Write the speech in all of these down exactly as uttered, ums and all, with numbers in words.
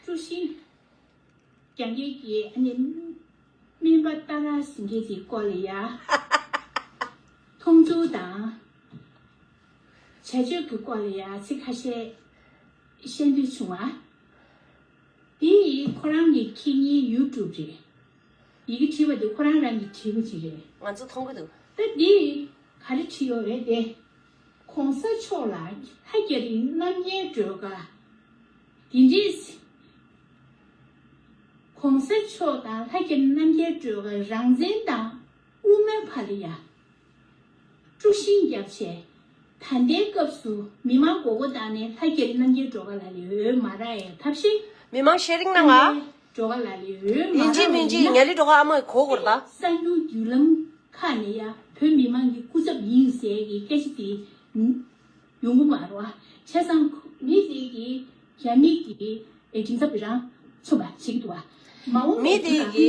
དཀྲུག་ཤིང་རྒྱག་མཁན་གྱི་ཨ་ནི་སྨན་པ་ཏཱ་ར་ཟེར་མཁན་དེའི་སྐོར་ལ་ཡ། མཐོང་ཆུང་དང་བྱ་སྤྱོད་ཀྱི་སྐོར་ལ་ཡ་ཚིག་ཁ་ཤས་བཤད་འདོད་བྱུང་བ། དེ་ཁོ་རང་གི་ཁེ་ཉིན་ཡུ་ཊུབ་རེད། ཡི་གེ་བྲིས་པ་དེ་ཁོ་རང་རང་གིས་བྲིས་པ་ཅིག་རེད། ང་ཚོ་མཐོང་གི་འདུག་ད་འདི་ག་རེ་བྲིས་ཡོད་རེད་དེ། ༸གོང་ས་མཆོག་ལ་ལྷ་རྒྱ་རི་རྣམ་རྒྱལ་སྒྲོལ་དཀར། དེ་འདྲས། ༸གོང་ས་མཆོག་དང་ལྷ་རྒྱ་རི་རྣམ་རྒྱལ་སྒྲོལ་དཀར་རང་བཙན་དང་དབུ་མའི་བར་ལ་ཡ། དཀྲུག་ཤིང་བརྒྱབ་བྱས། ད་ལྟའི་སྐབས་སུ་མི་མང་མགོ་སྐོར་བཏང་ནས་ལྷ་རྒྱ་རི་རྣམ་རྒྱལ་སྒྲོལ་དཀར་ལགས་ལ་འོས་མ་རག་ཡས་ཐབས་ཤེས། མི་མང་ཤེར་རིང་གནང་ང་། སྒྲོལ་དཀར་ལགས་ལ་འོས་མ་ཡིན་གཅིག་རག་མིན་གཅིག་ཡིན་ན། ངེད་ལི་སྒྲོལ་དཀར་ཨ་མ་གོ་དགོས་རེད་ད། གསར་འགྱུར་བརྒྱུད་ལམ་ཁག་ནས་ཡ་བོད་མི་མང་གི་སྐུ་ཚབ་ཡིན་ཟེར་གྱི་སྐད་ཆ་དེ་ཡོང་གི་མ་རེད་བ། བྱས་ཙང་མི་དེ་གིས་རྒྱ་མི་གི་ཨེ་དྲིན་ཚབ་རང་མཚོན་པ་བྱེད་ཀྱི་འདུག་བ། མ་འོངས་མི་དེ་གི་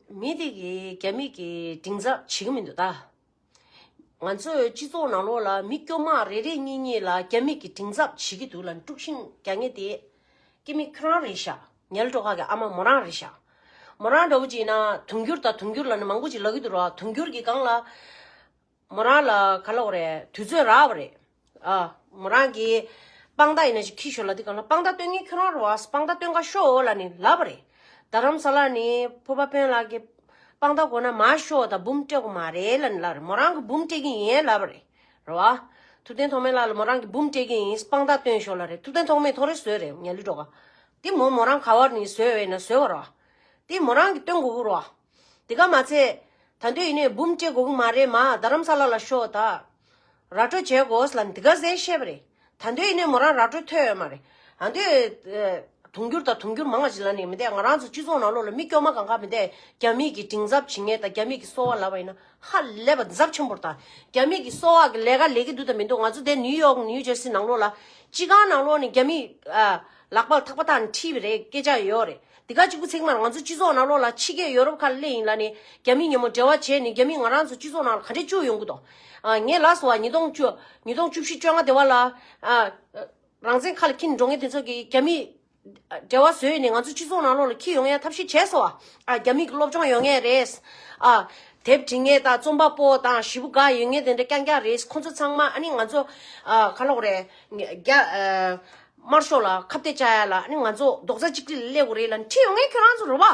མི་དེ་གི་རྒྱ་མི་གི་དྲིན་ཚབ་བྱེད་ཀྱི་མི་འདུག་ད། ང་ཚོའི་སྤྱི་ཚོགས་ནང་ལོགས་ལ་མི་སྐྱོ་མ་རེ་རེ་གཉིས་གཉིས་ལ་རྒྱ་མི་གི་དྲིན་ཚབ་བྱེད་ཀྱི་འདུག་ལ་དཀྲུག་ཤིང་རྒྱག་མཁན་དེ་སྐྱེ་མི་ཁྱོད་རང་རེད་ཤག་ངའི་སྒྲོལ་དཀར་གི་ཨ་མ་མོ་རང་རེད་ཤག་མོ་རང་འདྲ་བོ་ཅིག་ཡིན་ན་དུང་འགྱུར་དང་དུང་འགྱུར་ལ་ནི་མང་པོ་ཅིག་ལབ་ཀྱི་འདུག་ར། དུང་འགྱུར་གྱི་སྒང་ལ་མོ་རང་ལ་ག་ལབ་དགོས་རེད། དུས་ཚོད་རག་པ་རེད། ཨ། མོ་རང་གིས་དཔང་རྟགས་ཡིན་ན་ཞིག་ཁྱི་ཞོར་ལ་དེ་གང་ལ་དཔང་རྟགས་སྟོན་མཁན་ཁྱོད་རང་རེད་བ། དཔང་རྟགས་སྟོན་ག་ཤོག་ལབ་ནས་ལབ་པ་རེད། རྡ་རམ་ས་ལ་ནས་ཕུར་པ་དཔོན་ལགས་ཀྱིས་དཔང་རྟགས་དགོས་ན་མར་ཤོག་ད་འབུམ་སྤྲད་དགོས་མ་རེད་ལབ་ནས་ལབ་རེད། མོ་རང་གིས་འབུམ་སྤྲད་ཀྱི་ཡིན་ལབ་པ་རེད། རེད་བ། ཐུབ་བསྟན་ཐོགས་མེད་ལགས་ལ་མོ་རང་གིས་འབུམ་སྤྲད་ཀྱི་ཡིན་དཔང་རྟགས་སྟོན་ཤོག་ལབ་རེད། ཐུབ་བསྟན་ཐོགས་མེད་ཐོ་རེ་བཟོས་རེད་ངའི་ལུས་འགྲོ་ག་དེ་མོ་མོ་རང་ག་བར་ནས་བཟོས་བས་ན་བཟོས་པ་རེད་བ། དེ་མོ་རང་གིས་སྟོན་དགོས་ཀྱི་རེད་བ། དེ་ག་མ་ཚད། ད་དུང་ཡིན་ནའི་འབུམ་སྤྲད་དགོས་ཀྱི་མ་རེད་མ། རྡ་རམ་ས་ལ་ལ་ཤོག་ད། ར་སྤྲོད་བྱེད་དགོས་ལ་འདི་ག་ཟེར་བཤད་པ་རེད། ད་དུང་ཡིན་ནའི་མོ་རང་ར་སྤྲོད་ཐོས་ཡོད་མ་རེད། ད་དུང་། དུང་འགྱུར་དང་དུང་འགྱུར་མང་བ་ཞིག་ལ་ནི་མི་འདས། ང་རང་ཚོ་སྤྱི་ཚོགས་ནང་ལོགས་ལ་མི་སྐྱོ་མ་གང་ག་མི་འདས། རྒྱ་མི་གི་མགྲིན་ཚབ་བྱེད་མཁན་དང་རྒྱ་མི་གི་སོ་བ་ལབ་པ་ཡིན་ན་ཧ་ལས་པ་ཚབས་ཆེན་པོ་རེད་ད། རྒྱ་མི་གི་སོ་བ་གི་ལས་ཀ་ལས་ཀྱི་འདུག་དང་མི་འདུག་ང་ཚོ་དེ་ནིའུ་ཡོག་ནིའུ་ཇར་སི་ནང་ལོགས་ལ་སྤྱི་ཁང་ནང་ལོགས་ནས་རྒྱ་མི་ཨ། ལག་པ་ལ་ཐག་པ་བཏགས་ནས་ཁྲིད་པ་རེད། སྐད་ཆ་ཡོད་རེད། འདི་ག་གཅིག་པུ་ཚིག་མར་ང་ཚོ་སྤྱི་ཚོགས་ནང་ལོགས་ལ་ཕྱི་རྒྱལ་ཡོ་རོབ་ཁག་སླེབས་ཡིན་ལ་ནི་རྒྱ་མི་མཉམ་པོ་འབྲེལ་བ་བྱས་ནས་རྒྱ་མི་ང་རང་ཚོ་སྤྱི་ཚོགས་ནང་ལ་ག་འདྲས་བཅུག་ཡོང་གི་འདུག་ཨ། ངས་ལབ་སོང་བ། ཉིས་སྟོང་བཅུ། ཉིས་སྟོང་བཅུ་བཞི་བཅོ་ལྔ་དེ་བ་ལ། ཨ། རང་བཙན་ཁ་ལ་འཁྱེར་འགྲོ་མཁན་དེ་ཚོ་གིས་རྒྱ་མི་འབྲེལ་བ་བཟོས་ནས་ང་ཚོ་སྤྱི་ཚོགས་ནང་ལོགས་ལ་འཁྱེར་ཡོང་ཡ་ཐབས་ཤེས་བྱས་སོང་བ། ཨ། རྒྱ་མི་གི་སློབ་སྦྱོང་ཡོད་མཁན་རེད། ཨ། དེབ་འབྲི་མཁན་དང་རྩོམ་པ་པོ་དང་ཞེ་པོ་དགའ་ཡོད་མཁན་དེ་འདྲ་རྐྱང་རྐྱང་རེད། ཁོང་ཚོ་ཚང་མ་ཨ་ནི་ང་ཚོ། ཨ། ག་ལབ་དགོས་རེད། རྒྱ། ཨ། དམར་ཤོག་ལ་ཁ་གཏད་བཅག་ཡ་ལ་ཨ་ནི་ང་ཚོ་རྡོག་རྩ་གཅིག་སྒྲིལ་སླེབས་དགོས་རེད་ལབ་ནས་ཁྲིད་ཡོང་མཁན་ཁྱོད་རང་ཚོ་རེད་བ།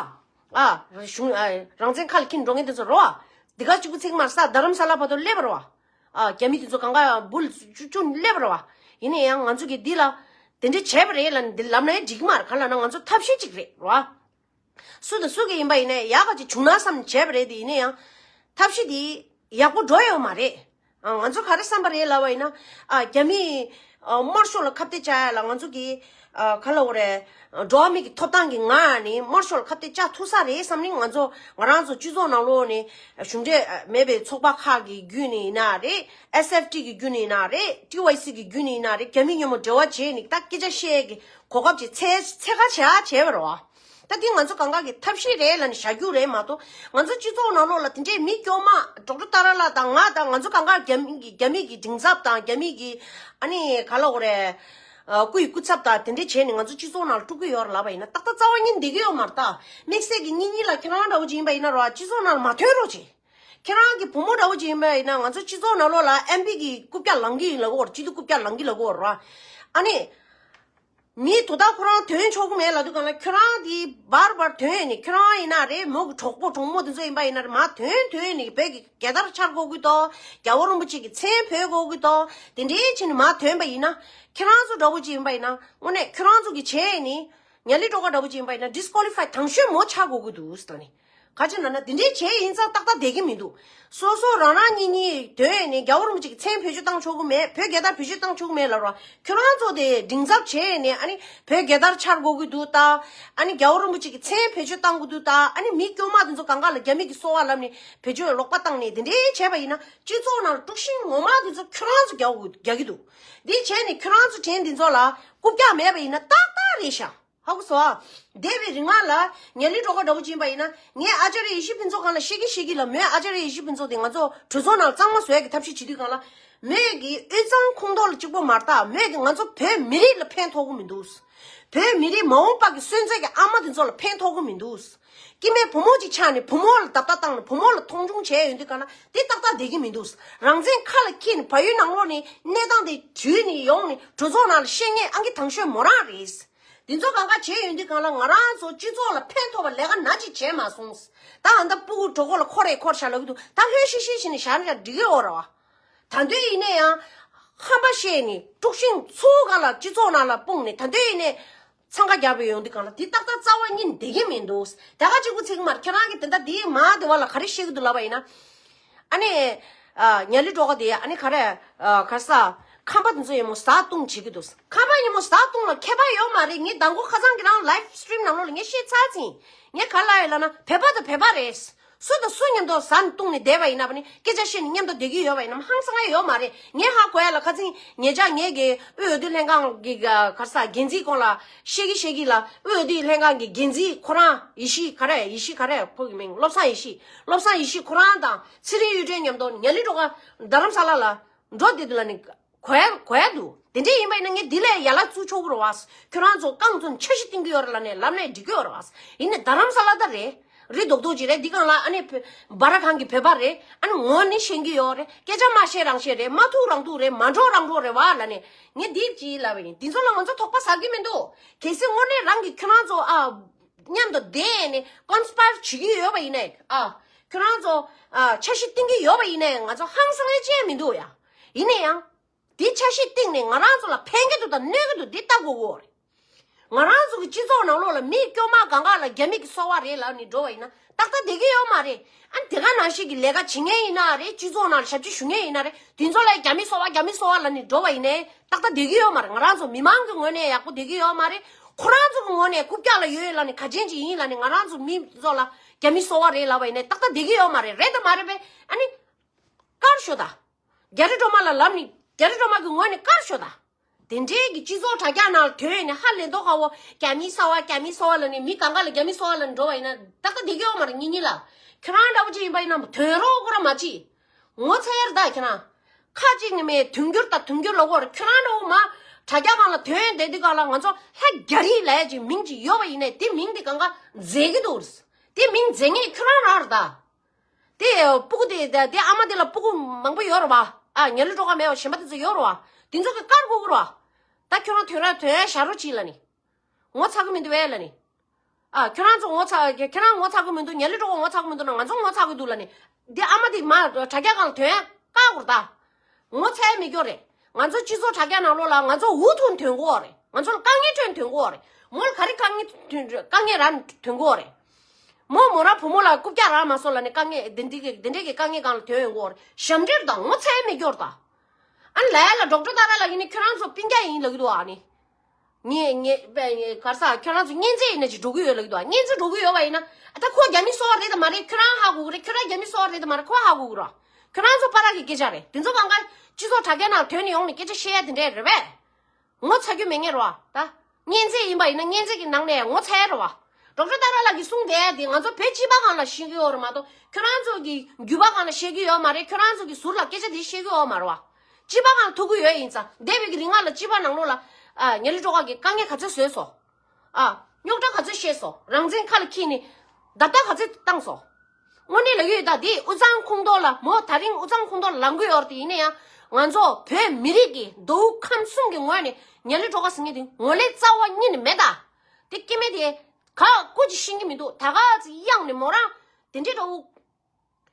ཨ། གཞུང་། ཨ། རང་བཙན་ཁ་ལ་འཁྱེར་འགྲོ་མཁན་དེ་ཚོ་རེད་བ། འདི་ག་གཅིག་པུ་ཚིག་མར་ས་རྡ་རམ་ས་ལ་བར་དུ་སླེབས་པ་རེད་བ། ཨ། རྒྱ་མི་དེ་ཚོ་གང་ག་འབུལ་བཅུ་བཅུ་སླེབས་པ་རེད་བ། ཡིན་ན་ཡང་ང་ཚོ་གིས་འདི་ལ་དེ་འདྲ་བྱས་པ་རེད་ལབ་ནས་འདི་ལབ་ན་ཡང་འགྲིག་གི་མ་རེད། ག་ལབ་ན་ང་ཚོ་ཐབས་ཤེས་གཅིག་རེད་བ། སུ་དང་སུ་གིས་ཡིན་པ་ཡིན་ན་ཡག་ག་ཅིག་བྱུང་ན་བསམ་བྱས་པ་རེད་དེ། ཡིན་ན་ཡང་ཐབས་ཤེས་དེ་ཡག་པོ་འགྲོ་ཡོད་མ་རེད། ཨ། ང་ཚོ་ག་རེ་བསམ་པ་རེད་ལབ་པ་ཡིན་ན། ཨ། རྒྱ་མིས། ཨ། དམར་ཤོག་ལ་ཁ་གཏད་བཅག་ཡ་ལ་ང་ཚོ་གིས། ཨ། ག་ལབ་དགོས་རེད། འགྲོ་བ་མི་གི་ཐོབ་ཐང་གི་ངང་ནས་དམར་ཤོག་ལ་ཁ་གཏད་བཅག་ཐུབ་ས་རེད་བསམ་ནས་ང་ཚོ་ང་རང་ཚོ་སྤྱི་ཚོགས་ནང་ལོགས་ནས་གཞུང་འབྲེལ་མེད་པའི་ཚོགས་པ་ཁག་གི་བརྒྱུད་ནས་ཡིན་ན་རེད། ཨེས་ཨེཕ་ཊི་གི་བརྒྱུད་ནས་ཡིན་ན་རེད། ཊི་ཝའི་སི་གི་བརྒྱུད་ནས་ཡིན་ན་རེད། རྒྱ་མི་མཉམ་པོ་འབྲེལ་བ་བྱས་ནས་ད་སྐད་ཆ་བཤད་ཀྱི་གོ་སྐབས་ཅིག་འཚོལ་འཚོལ་ག་བྱེད་ཡ་བྱས་པ་རེད་བ། ད་འདི་ང་ཚོ་གང་ག་གི་ཐབས་ཤེས་རེད་ལབ་ནས་བཞག་རྒྱུ་རེད་མ་གཏོགས། ང་ཚོ་སྤྱི་ཚོགས་ནང་ལོགས་ལ་དེ་འདྲའི་མི་སྐྱོ་མ་ཌོག་ཊར་ཏཱ་ར་ལགས་དང་ང་དང་ང་ཚོ་གང་ག་རྒྱ་མི་གི་རྒྱ་མི་གི་མགྲིན་ཚབ་དང་རྒྱ་མི་གི་ཨ་ནི་ག་ལབ་དགོས་རེད། ཨ། སྐུ་ཡི་སྐུ་ཚབ་དང་དེ་འདྲས་བྱས་ནས་ང་ཚོ་སྤྱི་ཚོགས་ནང་ལ་དཀྲུག་གི་ཡོད་རེད་ལབ་པ་ཡིན་ན་ཏག་ཏག་རྩ་བ་ཉིད་བསྡད་ཀྱི་ཡོད་མ་རེད་ད། དམིགས་བསལ་གྱི་གཉིས་གཉིས་ལ་ཁྱེད་རང་འདྲ་བོ་ཅིག་ཡིན་པ་ཡིན་ན་རོ། སྤྱི་ཚོགས་ནང་ལ་མ་ཐོན་རོགས་བྱེད། ཁྱེད་རང་གི་བུ་མོ་འདྲ་བོ་ཅིག་ཡིན་པ་ཡིན་ན་ང་ཚོ་སྤྱི་ཚོགས་ནང་ལོགས་ལ་ཨེམ་པི་གི་རྐུབ་བཀྱག་ལངས་ཀྱི་ཡིན་ལབ་ཀྱི་ཡོད་རེད། སྤྱི་འཐུས་རྐུབ་བཀྱག་ལངས་ཀྱི་ལབ་ཀྱི་ཡོད་རེད་ར། ཨ་ནི། མི་དོ་བདག་ཁོ་རང་ཐོན་ཆོག་གི་མེད་ལབ་དུས་གང་ལ་ཁྱོད་རང་དེ་བར་བར་ཐོན་ནས་ཁྱོད་རང་ཡིན་ན་རེད། མོ་གི་གྲོགས་པོ་གྲོགས་མོ་དེ་ཚོ་ཡིན་པ་ཡིན་ན་རེད། མར་ཐོན་ཐོན་ནས་བོད་ཀྱི་རྒྱལ་དར་འཕྱར་དགོས་ཀྱི་འདུག་རྒྱལ་བ་རིན་པོ་ཆེ་གི་མཚན་འབོད་དགོས་ཀྱི་འདུག་དེ་འདྲའི་ཕྱིན་ནས་མར་ཐོན་པ་ཡིན་ན་ཁྱེད་རང་ཚོ་འདྲ་བོ་ཅིག་ཡིན་པ་ཡིན་ན་དངོས་གནས་ཁྱོད་རང་ཚོ་གི་བྱས་ནས་ཉ་ལི་སྒྲོལ་དཀར་འདྲ་བོ་ཅིག་ཡིན་པ་ཡིན་ན་ཌི་སི་ཀོ་ལི་ཕའི་དང་ཤོས་མོ་ཆགས་དགོས་ཀྱི་འདུག་ཟེར་ནས། ག་ཅི་ན་ན་དེ་འདྲའི་བྱས་ཡིན་ཙང་ཏག་ཏག་བསྡད་ཀྱི་མི་འདུག་སོ་སོ་རང་རང་གཉིས་གཉིས་དོན་ནས་རྒྱལ་བ་རིན་པོ་ཆེ་གི་མཚན་བེད་སྤྱོད་བཏང་ཆོག་གི་མེད། བོད་རྒྱལ་དར་བེད་སྤྱོད་བཏང་ཆོག་གི་མེད་ལབ་ར། ཁྱོད་རང་ཚོ་དེ་མགྲིན་ཚབ་བྱས་ནས་ཨ་ནི་བོད་རྒྱལ་དར་འཕྱར་དགོས་ཀྱི་འདུག་ད། ཨ་ནི་རྒྱལ་བ་རིན་པོ་ཆེ་གི་མཚན་བེད་སྤྱོད་བཏང་དགོས་འདུག་ད། ཨ་ནི་མི་སྐྱོ་མ་དེ་ཚོ་གང་ག་ལ་རྒྱ་མི་གི་སོ་བ་ལབ་ནས་བེད་སྤྱོད་ལོག་པ་བཏང་ནས་དེ་འདྲའི་བྱས་པ་ཡིན་ན་སྤྱི་ཚོགས་ནང་ལ་དཀྲུག་ཤིང་ངོ་མ་དེ་ཚོ་ཁྱོད་རང་ཚོ་རྒྱག་དགོས་རྒྱག་གི་འདུག་འདི་བྱས་ནས་ཁྱོད་རང་ཚོ་དྲན་འདི་ཚོ་ལ་རྐུབ་བཀྱག་མེད་པ་ཡིན་ན་ཏག་ཏག་རེད་ཤག་ཧ་གོ་སོང་ཨ། འདས་པའི་རིང་ལ་ཉ་ལི་སྒྲོལ་དཀར་འདྲ་བོ་ཅིག་ཡིན་པ་ཡིན་ན། ངས་ཨ་ཅར་ཡེ་ཤེས་ཕུན་ཚོགས་སྒང་ལ་བཤད་ཀྱི་བཤད་ཀྱི་ལ། མོས་ཨ་ཅར་ཡེ་ཤེས་ཕུན་ཚོགས་དེ་ང་ཚོ་གྲོས་ཚོགས་ནང་གཙང་མ་བཟོ་ཡ་གི་ཐབས་ཤེས་བྱེད་དུས་སྒང་ལ། མོས་ཀྱི་དབུས་གཙང་ཁོངས་གཏོགས་ལ་གཅིག་པོ་མ་རེད་ད། མོས་ཀྱི་ང་ཚོ་བོད་མི་རིགས་ལ་ཕན་ཐོགས་ཀྱི་མི་འདུག། བོད་མི་རིགས་མ་འོངས་པ་གི་གསོན་ཚད་ཀྱི་ཨ་མ་དེ་ཚོ་ལ་ཕན་ཐོགས་ཀྱི་མི་འདུག། སྐྱེ་དམན་བུ་མོ་གཅིག་ཆགས་ནས་བུ་མོ་ལ་རྡབ་རྡབ་བཏང་ནས་བུ་མོ་ལ་མཐོང་ཆུང་བྱས་ཡོང་དུས་སྒང་ལ། དེ་ཏག་ཏག་བསྡད་ཀྱི་མི་འདུག། རང་བཙན་ཁ་ལ་འཁྱེར་ནས་བལ་ཡུལ་ནང་ལོགས་ནས་གནས་སྟངས་དེ་དྲུད་ནས་ཡོང་ནས་གྲོས་ཚོགས་ནང་ལ་བཤད་མཁན་ཨང་ཀི་དང་ཤོས་མོ་རང་རེད། དེ་ཚོ་གང་ག་བྱས་ཡོང་དུས་སྒང་ལ། ང་རང་ཚོ་སྤྱི་ཚོགས་ལ་ཕན་ཐོགས་པ་ལས་ཀ་ནག་ཅིག་བྱས་མ་སོང་། ད་ཨ་ད་སྤུ་གུ་གྲོད་ཁོག་ལ་འཁོར་རེ་འཁོར་བཞག་ལབ་ཀྱི་འདུག། ད་ལྷོད་ཤིག་ཤིག་བྱས་ནས་བཞག་ན་འགྲིག་གི་ཡོད་རེད་བ། ད་དུང་ཡིན་ན་ཡང་ཧམ་པ་བཤད་ནས་དཀྲུག་ཤིང་ཚུར་སྒང་ལ་སྤྱི་ཚོགས་ནང་ལ་སྤུངས་ནས། ད་དུང་ཡིན་ནས་འཚང་ཁ་རྒྱབ་པའི་ཡོང་དུས་སྒང་ལ། དེ་ཏག་ཏག་རྩ་བ་ཉིད་བསྡད་ཀྱི་མི་འདུག། ད་ག་གཅིག་པུ་ཚིག་མར་ཁྱེད་རང་གིས་དེ་འདྲ་དེའི་མ་དེ་བ་ལ་ག་རེ་བཤད་ཀྱི་འདུག་ལབ་པ་ཡིན་ན། ཨ་ནི། ཨ། ཉ་ལི་སྒྲོལ་དཀར་དེ་ཨ་ནི་ག་རེ། ཨ། ག་ས། ཁམས་པ་དེ་ཚོ་ཡིན་མོ་ཟ་བཏུང་བྱེད་ཀྱི་འདུག། ཁམས་པ་ཡིན་མོ་ཟ་བཏུང་ལ་ཁྱད་པར་ཡོད་མ་རེད། ངས་མདང་དགོང་ཁ་སང་གི་རང་ལའིབ་སི་ཊི་རིམ་ནང་ལོགས་ལ་ངས་བཤད་ཚར་ཟིན། ངས་ག་ལབ་ཡོད་ལབ་ན། བོད་པ་དང་བོད་པ་རེད། སུ་དང་སུ་མཉམ་དུ་ཟ་བཏུང་ནས་བསྡད་པ་ཡིན་ན་བ་ནི། སྐད་ཆ་བཤད་ནས་མཉམ་དུ་བསྡད་ཀྱི་ཡོད་པ་ཡིན་ནམ་ཧང་སང་ཡ་ཡོད་མ་རེད། ངས་ཧ་གོ་ཡ་ལ། ཁ་སང་ཉེ་ཆར་ངས་ཀྱི་དབུས་འོས་བསྡུ་ལྷན་ཁང་གི་ག་ས་འགན་འཛིན་ཁོང་ལ་བཤད་ཀྱི་བཤད་ཀྱི་ལ། དབུས་འོས་བསྡུ་ལྷན་ཁང་གི་འགན་འཛིན་ཁོ་རང་ཡེ་ཤེས་ག་རེ། ཡེ་ཤེས་ག་རེ། ཕོ་གི་མིང་བློ་བཟང་ཡེ་ཤེས། བློ་བཟང་ཡེ་ཤེས་ཁོ་རང་དང་ཚེ་རིང་གཡུ་སྒྲོན་མཉམ་དུ་ཉ་ལི་སྒྲོལ་དཀར་རྡ་རམ་ས་ལ་ལ་འགྲོ་བསྡད་འདུག་ལབ་ནས། གོ་ཡ་གོ་ཡ་འདུག། དེ་འདྲས་ཡིན་པ་ཡིན་ན་ངས་འདི་ལས་ཡར་ལ་བཙུགས་ཆོག་གི་རེད་བ། ཁྱོད་རང་ཚོ་རྐང་བཙུགས་འཆར་གཞི་བཏིང་གི་ཡོད་རེད་ལབ་ནས་ལབ་ནས་འགྲིག་གི་ཡོད་རེད་བ། ཡིན་ནའི་རྡ་རམ་ས་ལ་ད་རེད། རི་རྡོག་རྡོག་ཅིག་རེད། འདི་སྒང་ལ་ཨ་ནི་བོད་སྦ་ར་ཁང་གི་བོད་པ་རེད། ཨ་ནི་ངོ་ནི་ཤེས་ཀྱི་ཡོད་རེད། སྐད་ཆ་མ་བཤད་རང་བཤད་རེད། མ་ཐུག་རང་ཐུག་རེད། མ་འགྲོ་རང་འགྲོ་རེད་བ་ལབ་ནས། ངས་འདི་ཅིག་ལབ་པ་ཡིན། འདི་ཚོ་ལ་ང་ཚོ་དོགས་པ་ཟ་གི་མི་འདུག། གལ་སྲིད་དངོས་གནས་རང་གི་ཁྱོད་རང་ཚོ་ཨ་མཉམ་དུ་བསྡད་ནས་ཀོན་སི་པའེར་བྱེད་ཀྱི་ཡོད་པ་ཡིན་ནའི། ཨ། ཁྱོད་རང་ཚོ་ཨ་འཆར་གཞི་བཏིང་གི་ཡོད་པ་ཡིན་ནའི་ང་ཚོ་ཧང་སང་ཡ་ཅི་ཡང་མི་འདུག་ཡ། ཡིན་ན་ཡང་། འདི་འཆར་གཞི་བཏིང་ནས་ང་རང་ཚོ་ལ་ཕན་གྱི་འདུག་དང་གནོད་ཀྱི་འདུག། འདི་ལྟ་དགོས་ཀྱི་ཡོད་རེད། ང་རང་ཚོ་གི་སྤྱི་ཚོགས་ནང་ལོགས་ལ་མི་དཀྱུས་མ་གང་ག་ལ་རྒྱ་མི་གི་སོ་པ་རེད་ལབ་ནས་འགྲོ་བ་ཡིན་ན་ཏག་ཏག་བསྡད་ཀྱི་ཡོད་མ་རེད། ཨ་ནི་དེ་ག་ནང་བཞིན་གྱི་ལས་ཀ་བྱེད་མཁན་ཡིན་ན་རེད། སྤྱི་ཚོགས་ནང་ལ་ཞབས་ཕྱི་ཞུ་མཁན་ཡིན་ན་རེད། དེ་ཚོ་ལ་རྒྱ་མི་སོ་པ་རྒྱ་མི་སོ་པ་ལབ་ནས་འགྲོ་བ་ཡིན་ནའི་ཏག་ཏག་བསྡད་ཀྱི་ཡོད་མ་རེད། ང་རང་ཚོ་མི་མང་གི་ངོས་ནས་ཡག་པོ་བསྡད་ཀྱི་ཡོད་མ་རེད། ཁོ་རང་ཚོ་གི་ངོས་ནས་རྐུབ་བཀྱག་ལ་ཡོད་ལབ་ནས་ག་ཅན་ཅིག་ཡིན་ལབ་ནས་ང་རང་ཚོ་མི་ཚོ་ལ་རྒྱ་མི་སོ་པ་རེད་ལབ་པ་ཡིན་ནའི་ཏག་ཏག་བསྡད་ཀྱི་ཡོད་མ་རེད། རེད་དང་མ་རེད་པས། ཨ་ནི། དཀར་ཤོ་ད། རྒྱ་རི་སྒྲོལ་མ་ལ་ལབ་ནི། རྒྱ་རི་སྒྲོལ་མ་གི་ངོས་ནས་དཀར་ཤོ་ད། དེ་འདྲའི་གི་སྤྱི་ཚོགས་དྲ་རྒྱ་ནང་ལ་ཐོན་ནས་ཧ་ལས་མདོག་ཁ་བོ། རྒྱ་མི་སོ་པ་རྒྱ་མི་སོ་པ་ལབ་ནས་མི་གང་ག་ལ་རྒྱ་མི་སོ་པ་ལབ་ནས་འགྲོ་བ་ཡིན་ན་ཏག་ཏག་བསྡད་ཀྱི་ཡོད་མ་རེད། ཉིན་ཉིན་ལ་ཁྱོད་རང་འདྲ་བོ་ཅིག་ཡིན་པ་ཡིན་ན་ཐོན་རོགས་ཁོ་རང་མ་བྱེད། ངོ་ཚ་ཡ་རེད་ད་ཁྱེད་རང་། ཁ་ཅིག་ནི་མེད་དུང་འགྱུར་ད་དུང་འགྱུར་ལབ་ཀྱི་ཡོད་རེད། ཁྱོད་རང་འདྲ་བོ་མ་དྲ་རྒྱ་སྒང་ལ་ཐོན་བསྡད་དུས་སྒང་ལ་ང་ཚོ་ལྷ་རྒྱ་རི་ལབ་ཡ་ཅིག་མིང་ཅིག་ཡོད་པ་ཡིན་ནའི་དེ་མིང་དེ་གང་ག་འཛད་ཀྱི་འདུག་རེད། དེ་མིང་འཛད་མཁན་ཁྱོད་རང་རང་རེད་ད། དེ་སྤུ་གུ་དེ་དེ་དེ་ཨ་མ་དེ་ལ་སྤུ་གུ་མང་པོ་ཡོད་རེད་བ། ཨ་ཉ་ལི་སྒྲོལ་དཀར་མེད་པ་གཞན་པ་དེ་ཚོ་ཡོད་རེད་བ། དེ་ཚོ་གི་བཀར་དགོས་ཀྱི་རེད་བ། ད་ཁྱོད་རང་དོན་ར་དོན་ཡ་བཞག་རོགས་གྱིས་ལབ་ནི། ངོ་ཚ་གི་མི་འདུག་བས་ལབ་ནི། ཨ་ཁྱོད་རང་ཚོ་ངོ་ཚ་ཁྱེད་རང་ངོ་ཚ་གི་མི་འདུག། ཉ་ལི་སྒྲོལ་དཀར་ངོ་ཚ་གི་མི་འདུག་ན་ང་ཚོ་ངོ་ཚ་གི་འདུག་ལབ་ནི། དེ་ཨ་མ་དེ་མ་དྲ་རྒྱ་སྒང་ལ་དོན་ཡ་བཀག་དགོས་རེད་ད། ངོ་ཚ་ཡ་མི་སྐྱོ་རེད། ང་ཚོ་སྤྱི་ཚོགས་དྲ་རྒྱ་ནང་ལོགས་ལ་ང་ཚོ་འུ་ཐུག་ཐོན་གོ་རེད། ང་ཚོ་ལ་དཀའ་ངལ་ཐོན་ཐོན་གོ་རེད། མོ་ལ་ག་རེ་དཀའ་ངལ་ཐོན་དཀའ་ངལ་རག་ཐོན་གོ་རེད། མོ་མོ་རང་བུ་མོ་ལ་རྐུབ་བཀྱག་རག་མ་སོང་ལབ་ནས་དཀའ་ངལ་དེ་འདྲའི་གི་དེ་འདྲའི་གི་དཀའ་ངལ་སྒང་ལ་ཐོན་ཡོང་གོ་རེད། ཞབས་འདྲེན་དང་ངོ་ཚ་ཡ་མི་སྐྱོ་རེད་ད། ཨ་ནི་ལ་ཡ་ལ་ཌོག་ཊར་ཏཱ་ར་ལགས་ཡིན་ནི་ཁྱོད་རང་ཚོ་སྤུན་ཀྱག་ཡིན་ལབ་ཀྱི་འདུག་ཨ་ནི། ངས་ངས་པས་ངས་ག་རེ་ཟ་ཁྱོད་རང་ཚོ་གཉེན་ཚན་ཡིན་ན་ཅིག་འགྲོ་གི་ཡོད་ལབ་ཀྱི་འདུག་ཨ། གཉེན་ཚན་འགྲོ་གི་ཡོད་པ་ཡིན་ན་ཨ་ད་ཁོ་རྒྱ་མི་སོ་པ་རེད་དམ་མ་རེད་ཁྱོད་རང་ཧ་གོ་གི་རེད། ཁྱོད་རང་རྒྱ་མི་སོ་པ་རེད་དམ་མ་རེད་ཁོ་ཧ་གོ་གི་རེད། ཁྱོད་རང་ཚོ་བར་གྱི་སྐད་ཆ་རེད། དེ་ཚོ་གང་ག་སྤྱི་ཚོགས་དྲ་རྒྱ་ནང་ཐོན་ནས་ཡོང་ནས་སྐད་ཆ་བཤད་ཡ་དེ་འདྲས་རེད་པས། ངོ་ཚ་རྒྱུ་མེད་ངེས་རེད་བ་ད། གཉེན་ཚན་ཡིན་པ་ཡིན་ན་གཉེན་ཚན་གྱི་ནང་ནས་ངོ་ཚ་ཡ་རེད་བ། ཌོག་ཊར་ཏཱ་ར་ལགས་ཀྱིས་གསུངས་བསྡད་དེ་ང་ཚོ་བོད་སྤྱི་པ་སྒང་ལ་བཤད་ཀྱི་ཡོད་རེད་མ་གཏོགས་ཁྱོད་རང་ཚོ་གི་རྒྱུད་པ་སྒང་ལ་བཤད་ཀྱི་ཡོད་མ་རེད། ཁྱོད་རང་ཚོ་གི་ཟུར་ལ་སྐད་ཆ་དེ་བཤད་ཀྱི་ཡོད་མ་རེད་བ། སྤྱི་པ་སྒང་ལ་ཐུག་གི་ཡོད་ཡིན་ཙང་འདས་པའི་གི་རིང་ལ་སྤྱི་པ་ནང་ལོགས་ལ་ཨ་ཉ་ལི་སྒྲོལ་དཀར་གྱིས་དཀའ་ངལ་ག་ཚོད་བཟོས་སོང་། ཨ་རྙོག་དྲ་ག་ཚོད་བཤད་སོང་། རང་བཙན་ཁ་ལ་འཁྱེར་ནས་བརྡབ་ལྟ་ག་ཚོད་བཏང་སོང་། དངོས་གནས་ལབ་ཀྱི་ཡོད་ད། དེ་དབུས་གཙང་ཁོངས་གཏོགས་ལ་མོ་ད་རིང་དབུས་གཙང་ཁོངས་གཏོགས་ལ་ལངས་ཀྱི་ཡོད་རེད་དེ། ཡིན་ན་ཡང་ང་ཚོ་བོད་མི་རིགས་ཀྱི་མདོ་དབུས་ཁམས་གསུམ་གྱི་ངོས་ནས་ཉ་ལི་སྒྲོལ་དཀར་ཟེར་མཁན་དེ་ངོ་ལས་རྩ་བ་ཉིད་ནས་མེད་ད། དེ་སྐྱེ་དམན་དེ་ག་སྐུ་ཅིག་ཤེས་ཀྱི་མི་འདུག། ད་ག་ཚོད་གཡེང་ནས་མོ་རང་དེ་འདྲའི་འདྲ་བོ་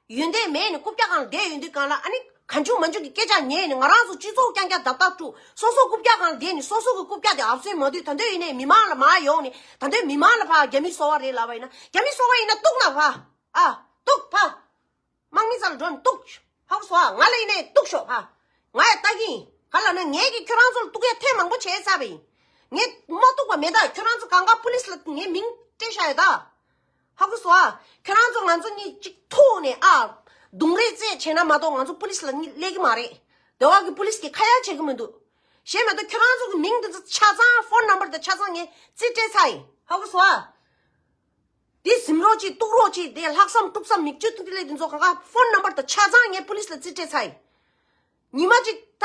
ཡོན་ཏན་མེད་ནས་རྐུབ་བཀྱག་སྒང་ལ་བསྡད་ཡོང་དུས་སྒང་ལ་ཨ་ནི་གང་བྱུང་མང་བྱུང་གི་སྐད་ཆ་ཉན་ནས་ང་རང་ཚོ་སྤྱི་ཚོགས་རྐྱང་རྐྱང་བརྡབ་བརྡབ་དཀྲུག། སོ་སོ་རྐུབ་བཀྱག་སྒང་ལ་བསྡད་ནས་སོ་སོ་གི་རྐུབ་བཀྱག་དེ་ཨབ་སོན་མ་དུས་ད་དུང་ཡིན་ནའི་མི་མང་ལ་མར་ཡོང་ནས་ད་དུང་མི་མང་ལ་ཕར་རྒྱ་མི་སོ་པ་རེད་ལབ་པ་ཡིན་ན། རྒྱ་མི་སོ་པ་ཡིན་ན་གཏུག་ན་ཕར། ཨ། གཏུག་ཕར། དམག་མི་རྩ་ལ་འགྲོ་ནས་གཏུག། ཧ་གོ་སོང་ཨ། ང་ལ་ཡིན་ནའི་གཏུག་ཤོག་ཕར། ང་ཡ་ལྟ་གི་ཡིན། ག་ལབ་ན་ངས་ཀྱིས་ཁྱོད་རང་ཚོ་ལ་གཏུག་ཡ་ཐེངས་མང་པོ་བྱས་ཚར་བ་ཡིན། ངས་མ་གཏུག་པ་མེད་ད། ཁྱོད་རང་ཚོ་གང་ག་པུ་ལིས་ལ་ངས་མིང་སྤྲད་བཞག་ཡོད་ད། ཧ་གོ་སོང་ཨ། ཁྱོད་རང་ཚོ་ང་ཚོ་གཉིས་གཅིག་ཐུག་ནས་ཨ། རྡུང་རེས་རྩེད་བྱས་ན་མ་གཏོགས་ང་ཚོ་པུ་ལིས་ལ་གཉིས་སླེབས་ཀྱི་མ་རེད། འདི་བ་གི་པུ་ལིས་ཀྱིས་ཁ་ཡ་བྱེད་ཀྱི་མི་འདུག། གཞན་མ་གཏོགས་ཁྱོད་རང་ཚོ་གི་མིང་འདི་ཚོ་ཆ་ཚང་ཕོན་ནམ་བར་དང་ཆ་ཚང་ངས་རྩིས་སྤྲད་ཚར་ཡིན། ཧ་གོ་སོང་ཨ། དེ་ཟིན་རོགས་ཅིག་གཏུག་རོགས་ཅིག་དེ་ལྷག་བསམ་དཀྲུག་བསམ་མིག་ཆུ་ཐིག་ལེ་དེ་ཚོ་གང་ག་ཕོན་ནམ་བར་དང་ཆ་ཚང་ངས་པུ་ལིས་ལ་རྩིས་སྤྲད་ཚར་ཡིན། ཉི་མ་གཅིག་ད་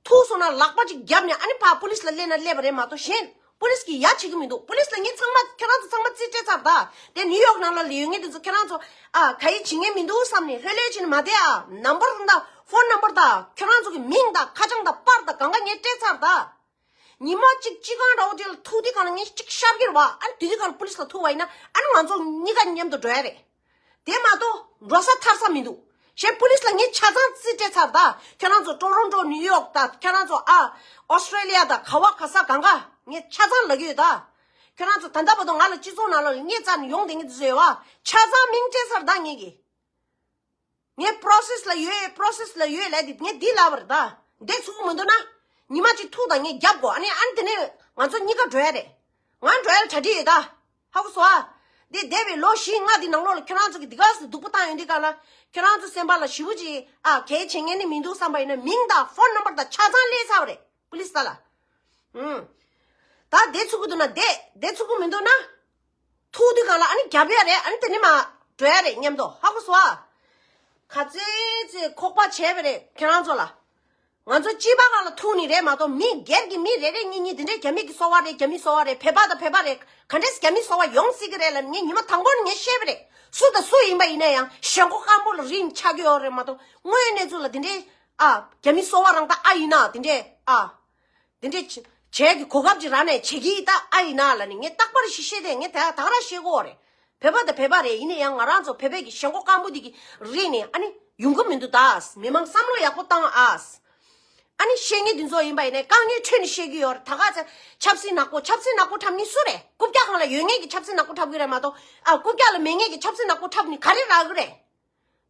ཐུག་སོང་ན་ལག་པ་གཅིག་བརྒྱབ་ནས་ཨ་ནི་ཕར་པུ་ལིས་ལ་སླེབས་ན་སླེབས་པ་རེད་མ་གཏོགས་གཞན་པུ་ལིས་ཀྱིས་ཡ་བྱེད་ཀྱི་མི་འདུག་པུ་ལིས་ལ་ངས་ཚང་མ་ཁྱོད་རང་ཚོ་ཚང་མ་རྩིས་སྤྲད་ཚར་ད། དེ་ནིའུ་ཡོག་ནང་ལ་ཡོད་མཁན་དེ་ཚོ་ཁྱོད་རང་ཚོ་ཨ་ག་ཡི་བྱེད་མཁན་མི་འདུག་བསམ་ནས་ལྷོད་ལྷོད་བྱས་ནས་མ་བསྡད་ཨ། ནམ་བར་དང་ཕོན་ནམ་བར་དང་ཁྱོད་རང་ཚོ་གི་མིང་དང་ཁ་བྱང་དང་པར་དང་གང་ག་ངས་སྤྲད་ཚར་ད། ཉི་མ་གཅིག་སྤྱི་ཁང་འདྲ་བོ་དེ་ལ་ཐུག་དུས་གང་ལ་ངས་གཅིག་ཤར་གྱི་རེད་བ། ཨ་ནི་དེ་དུས་གང་ལ་པུ་ལིས་ལ་ཐུག་པ་ཡིན་ན་ཨ་ནི་ང་ཚོ་གཉིས་ཀ་མཉམ་དུ་འགྲོ་ཡ་རེད། དེ་མ་གཏོགས་འགྲོ་ས་ཐར་ས་མི་འདུག་གཞན་པུ་ལིས་ལ་ངས་ཆ་ཚང་རྩིས་སྤྲད་ཚར་ད། ཁྱོད་རང་ཚོ་ཊོ་རོན་ཊོ་ནིའུ་ཡོག་དང་ཁྱོད་རང་ཚོ་ཨ་ཨོ་སི་ཊྲེ་ལི་ཡ་དང་ག་བ་ག་ས་གང་ག་ངས་ཆ་ཚང་ལབ་ཀྱི་ཡོད་ད། ཁྱོད་རང་ཚོ་ད་ལྟ་བར་དུ་ང་ལ་སྤྱི་ཚོགས་ནང་ལ་ངས་རྩ་ནས་ཡོང་བསྡད་མཁན་དེ་ཚོ་ཡོད་བ། ཆ་ཚང་མིང་སྤྲད་ཚར་ད་ངས་ཀྱི། ངས་པོ་རོ་སེ་སི་ལ་ཡོད་པོ་རོ་སེ་སི་ལ་ཡོད་ལབ་དེ་ངས་འདི་ལབ་པ་རེད་ད། འདི་ཚུགས་ཀྱི་མི་འདུག་ན། ཉི་མ་གཅིག་ཐུག་དང་ངས་རྒྱབ་དགོས། ཨ་ནི་ཨ་ནི་དེ་ནས་ང་ཚོ་གཉིས་ཀ་འགྲོ་ཡ་རེད། ང་འགྲོ་ཡ་ལ་གྲ་སྒྲིག་ཡོད་ད། ཧ་གོ་སོང་ཨ། འདི་འདས་པའི་ལོ་བཞི་ལྔ་འདི་ནང་ལོགས་ལ་ཁྱོད་རང་ཚོ་གི་འདི་ག་ཚོད་སྡུག་པོ་བཏང་ཡོད་འདི་ག་ལ། ཁྱོད་རང་ཚོ་སེམས་པ་ལ་ཞེ་པོ་ཅིག་ཨ་གལ་ཆེ་ངེས་ནི་མི་འདུག་བསམ་པ་ཡིན་ན་མིང་དང་ཕོན་ནམ་བར་དང་ཆ་ཚང་སླེབས་ཚར་བ་རེད་པུ་ལིས་ད་ལ། ཨུམ། ད་འདི་ཚུགས་ཀྱི་འདུག་ན་འདི་འདི་ཚུགས་ཀྱི་མི་འདུག་ན། ཐུག་དུས་གང་ལ་ཨ་ནི་རྒྱབ་ཡ་རེད། ཨ་ནི་དེ་ནི་མ་འགྲོ་ཡ་རེད་མཉམ་དུ། ཧ་གོ་སོང་ཨ། ག་ཚོད་ཚོད་ཁོག་པ་བྱས་པ་རེད་ཁྱེད་རང་ཚོ་ལ། ང་ཚོ་སྤྱི་པ་གང་ལ་ཐུག་ནི་རེད་མ་གཏོགས་མི་སྒེར་གྱི་མི་རེ་རེ་གཉིས་གཉིས་དེ་འདྲའི་རྒྱ་མི་གི་སོ་བ་རེད། རྒྱ་མི་སོ་བ་རེད། བོད་པ་དང་བོད་པ་རེད། ག་འདྲས་རྒྱ་མི་སོ་བ་ཡོང་སྲིད་ཀྱི་རེད་ལ་ངས་ཉི་མ་དང་པོ་ནས་ངས་བཤད་པ་རེད། སུ་དང་སུ་ཡིན་པ་ཡིན་ན་ཡང་ཞེན་ཁོག་སྐམ་པོ་ལ་རིན་ཆགས་ཀྱི་ཡོད་རེད་མ་གཏོགས་དངོས་གནས་ཚུལ་ལ་དེ་འདྲའི་ཨ་རྒྱ་མི་སོ་བ་རང་ད་ཨ་ཡིན་ན་དེ་འདྲའི་ཨ། དེ་འདྲས་བྱས་ཀྱི་གོ་སྐབས་ཅིག་རག་ནས་བྱེད་ཀྱི་ད་ཨ་ཡིན་ན་ལ་ནི་ངས་རྟག་པར་ཞིག་བཤད་དེ་ངས་ད་ད་ར་བཤད་གོ་རེད། བོད་པ་དང་བོད་པ་རེད། ཡིན་ན་ཡང་ང་རང་ཚོ་བོད་པའི་གི་ཞེན་ཁོག་སྐམ་པོ་འདི་གི་རིགས་ནས་ཨ་ནི་ཡོང་གི་མི་འདུག་ད། མི་མང་བསམ་བློ་ཡག་པོ་བཏང་ཨ། ཨ་ནི་བཤད་ངེས་འདི་ཚོ་ཡིན་པ་ཡིན་ནས་དཀའ་ངལ་འཕྲད་ནས་བཤད་ཀྱི་ཡོད་རེད། ད་ག་ཚ་ཆབ་སྲིད་ནག་པོ་ཆབ་སྲིད་ནག་པོ་འཁྲབ་ནི་སུ་རེད། རྐུབ་བཀྱག་སྒང་ལ་ཡོད་ངེས་ཀྱི་ཆབ་སྲིད་ནག་པོ་འཁྲབ་གི་རེད་མ་གཏོགས་ཨ་རྐུབ་བཀྱག་ལ་མེད་ངེས་ཀྱི་ཆབ་སྲིད་ནག་པོ་འཁྲབ་ནི་ག་རེ་རག་གི་རེད།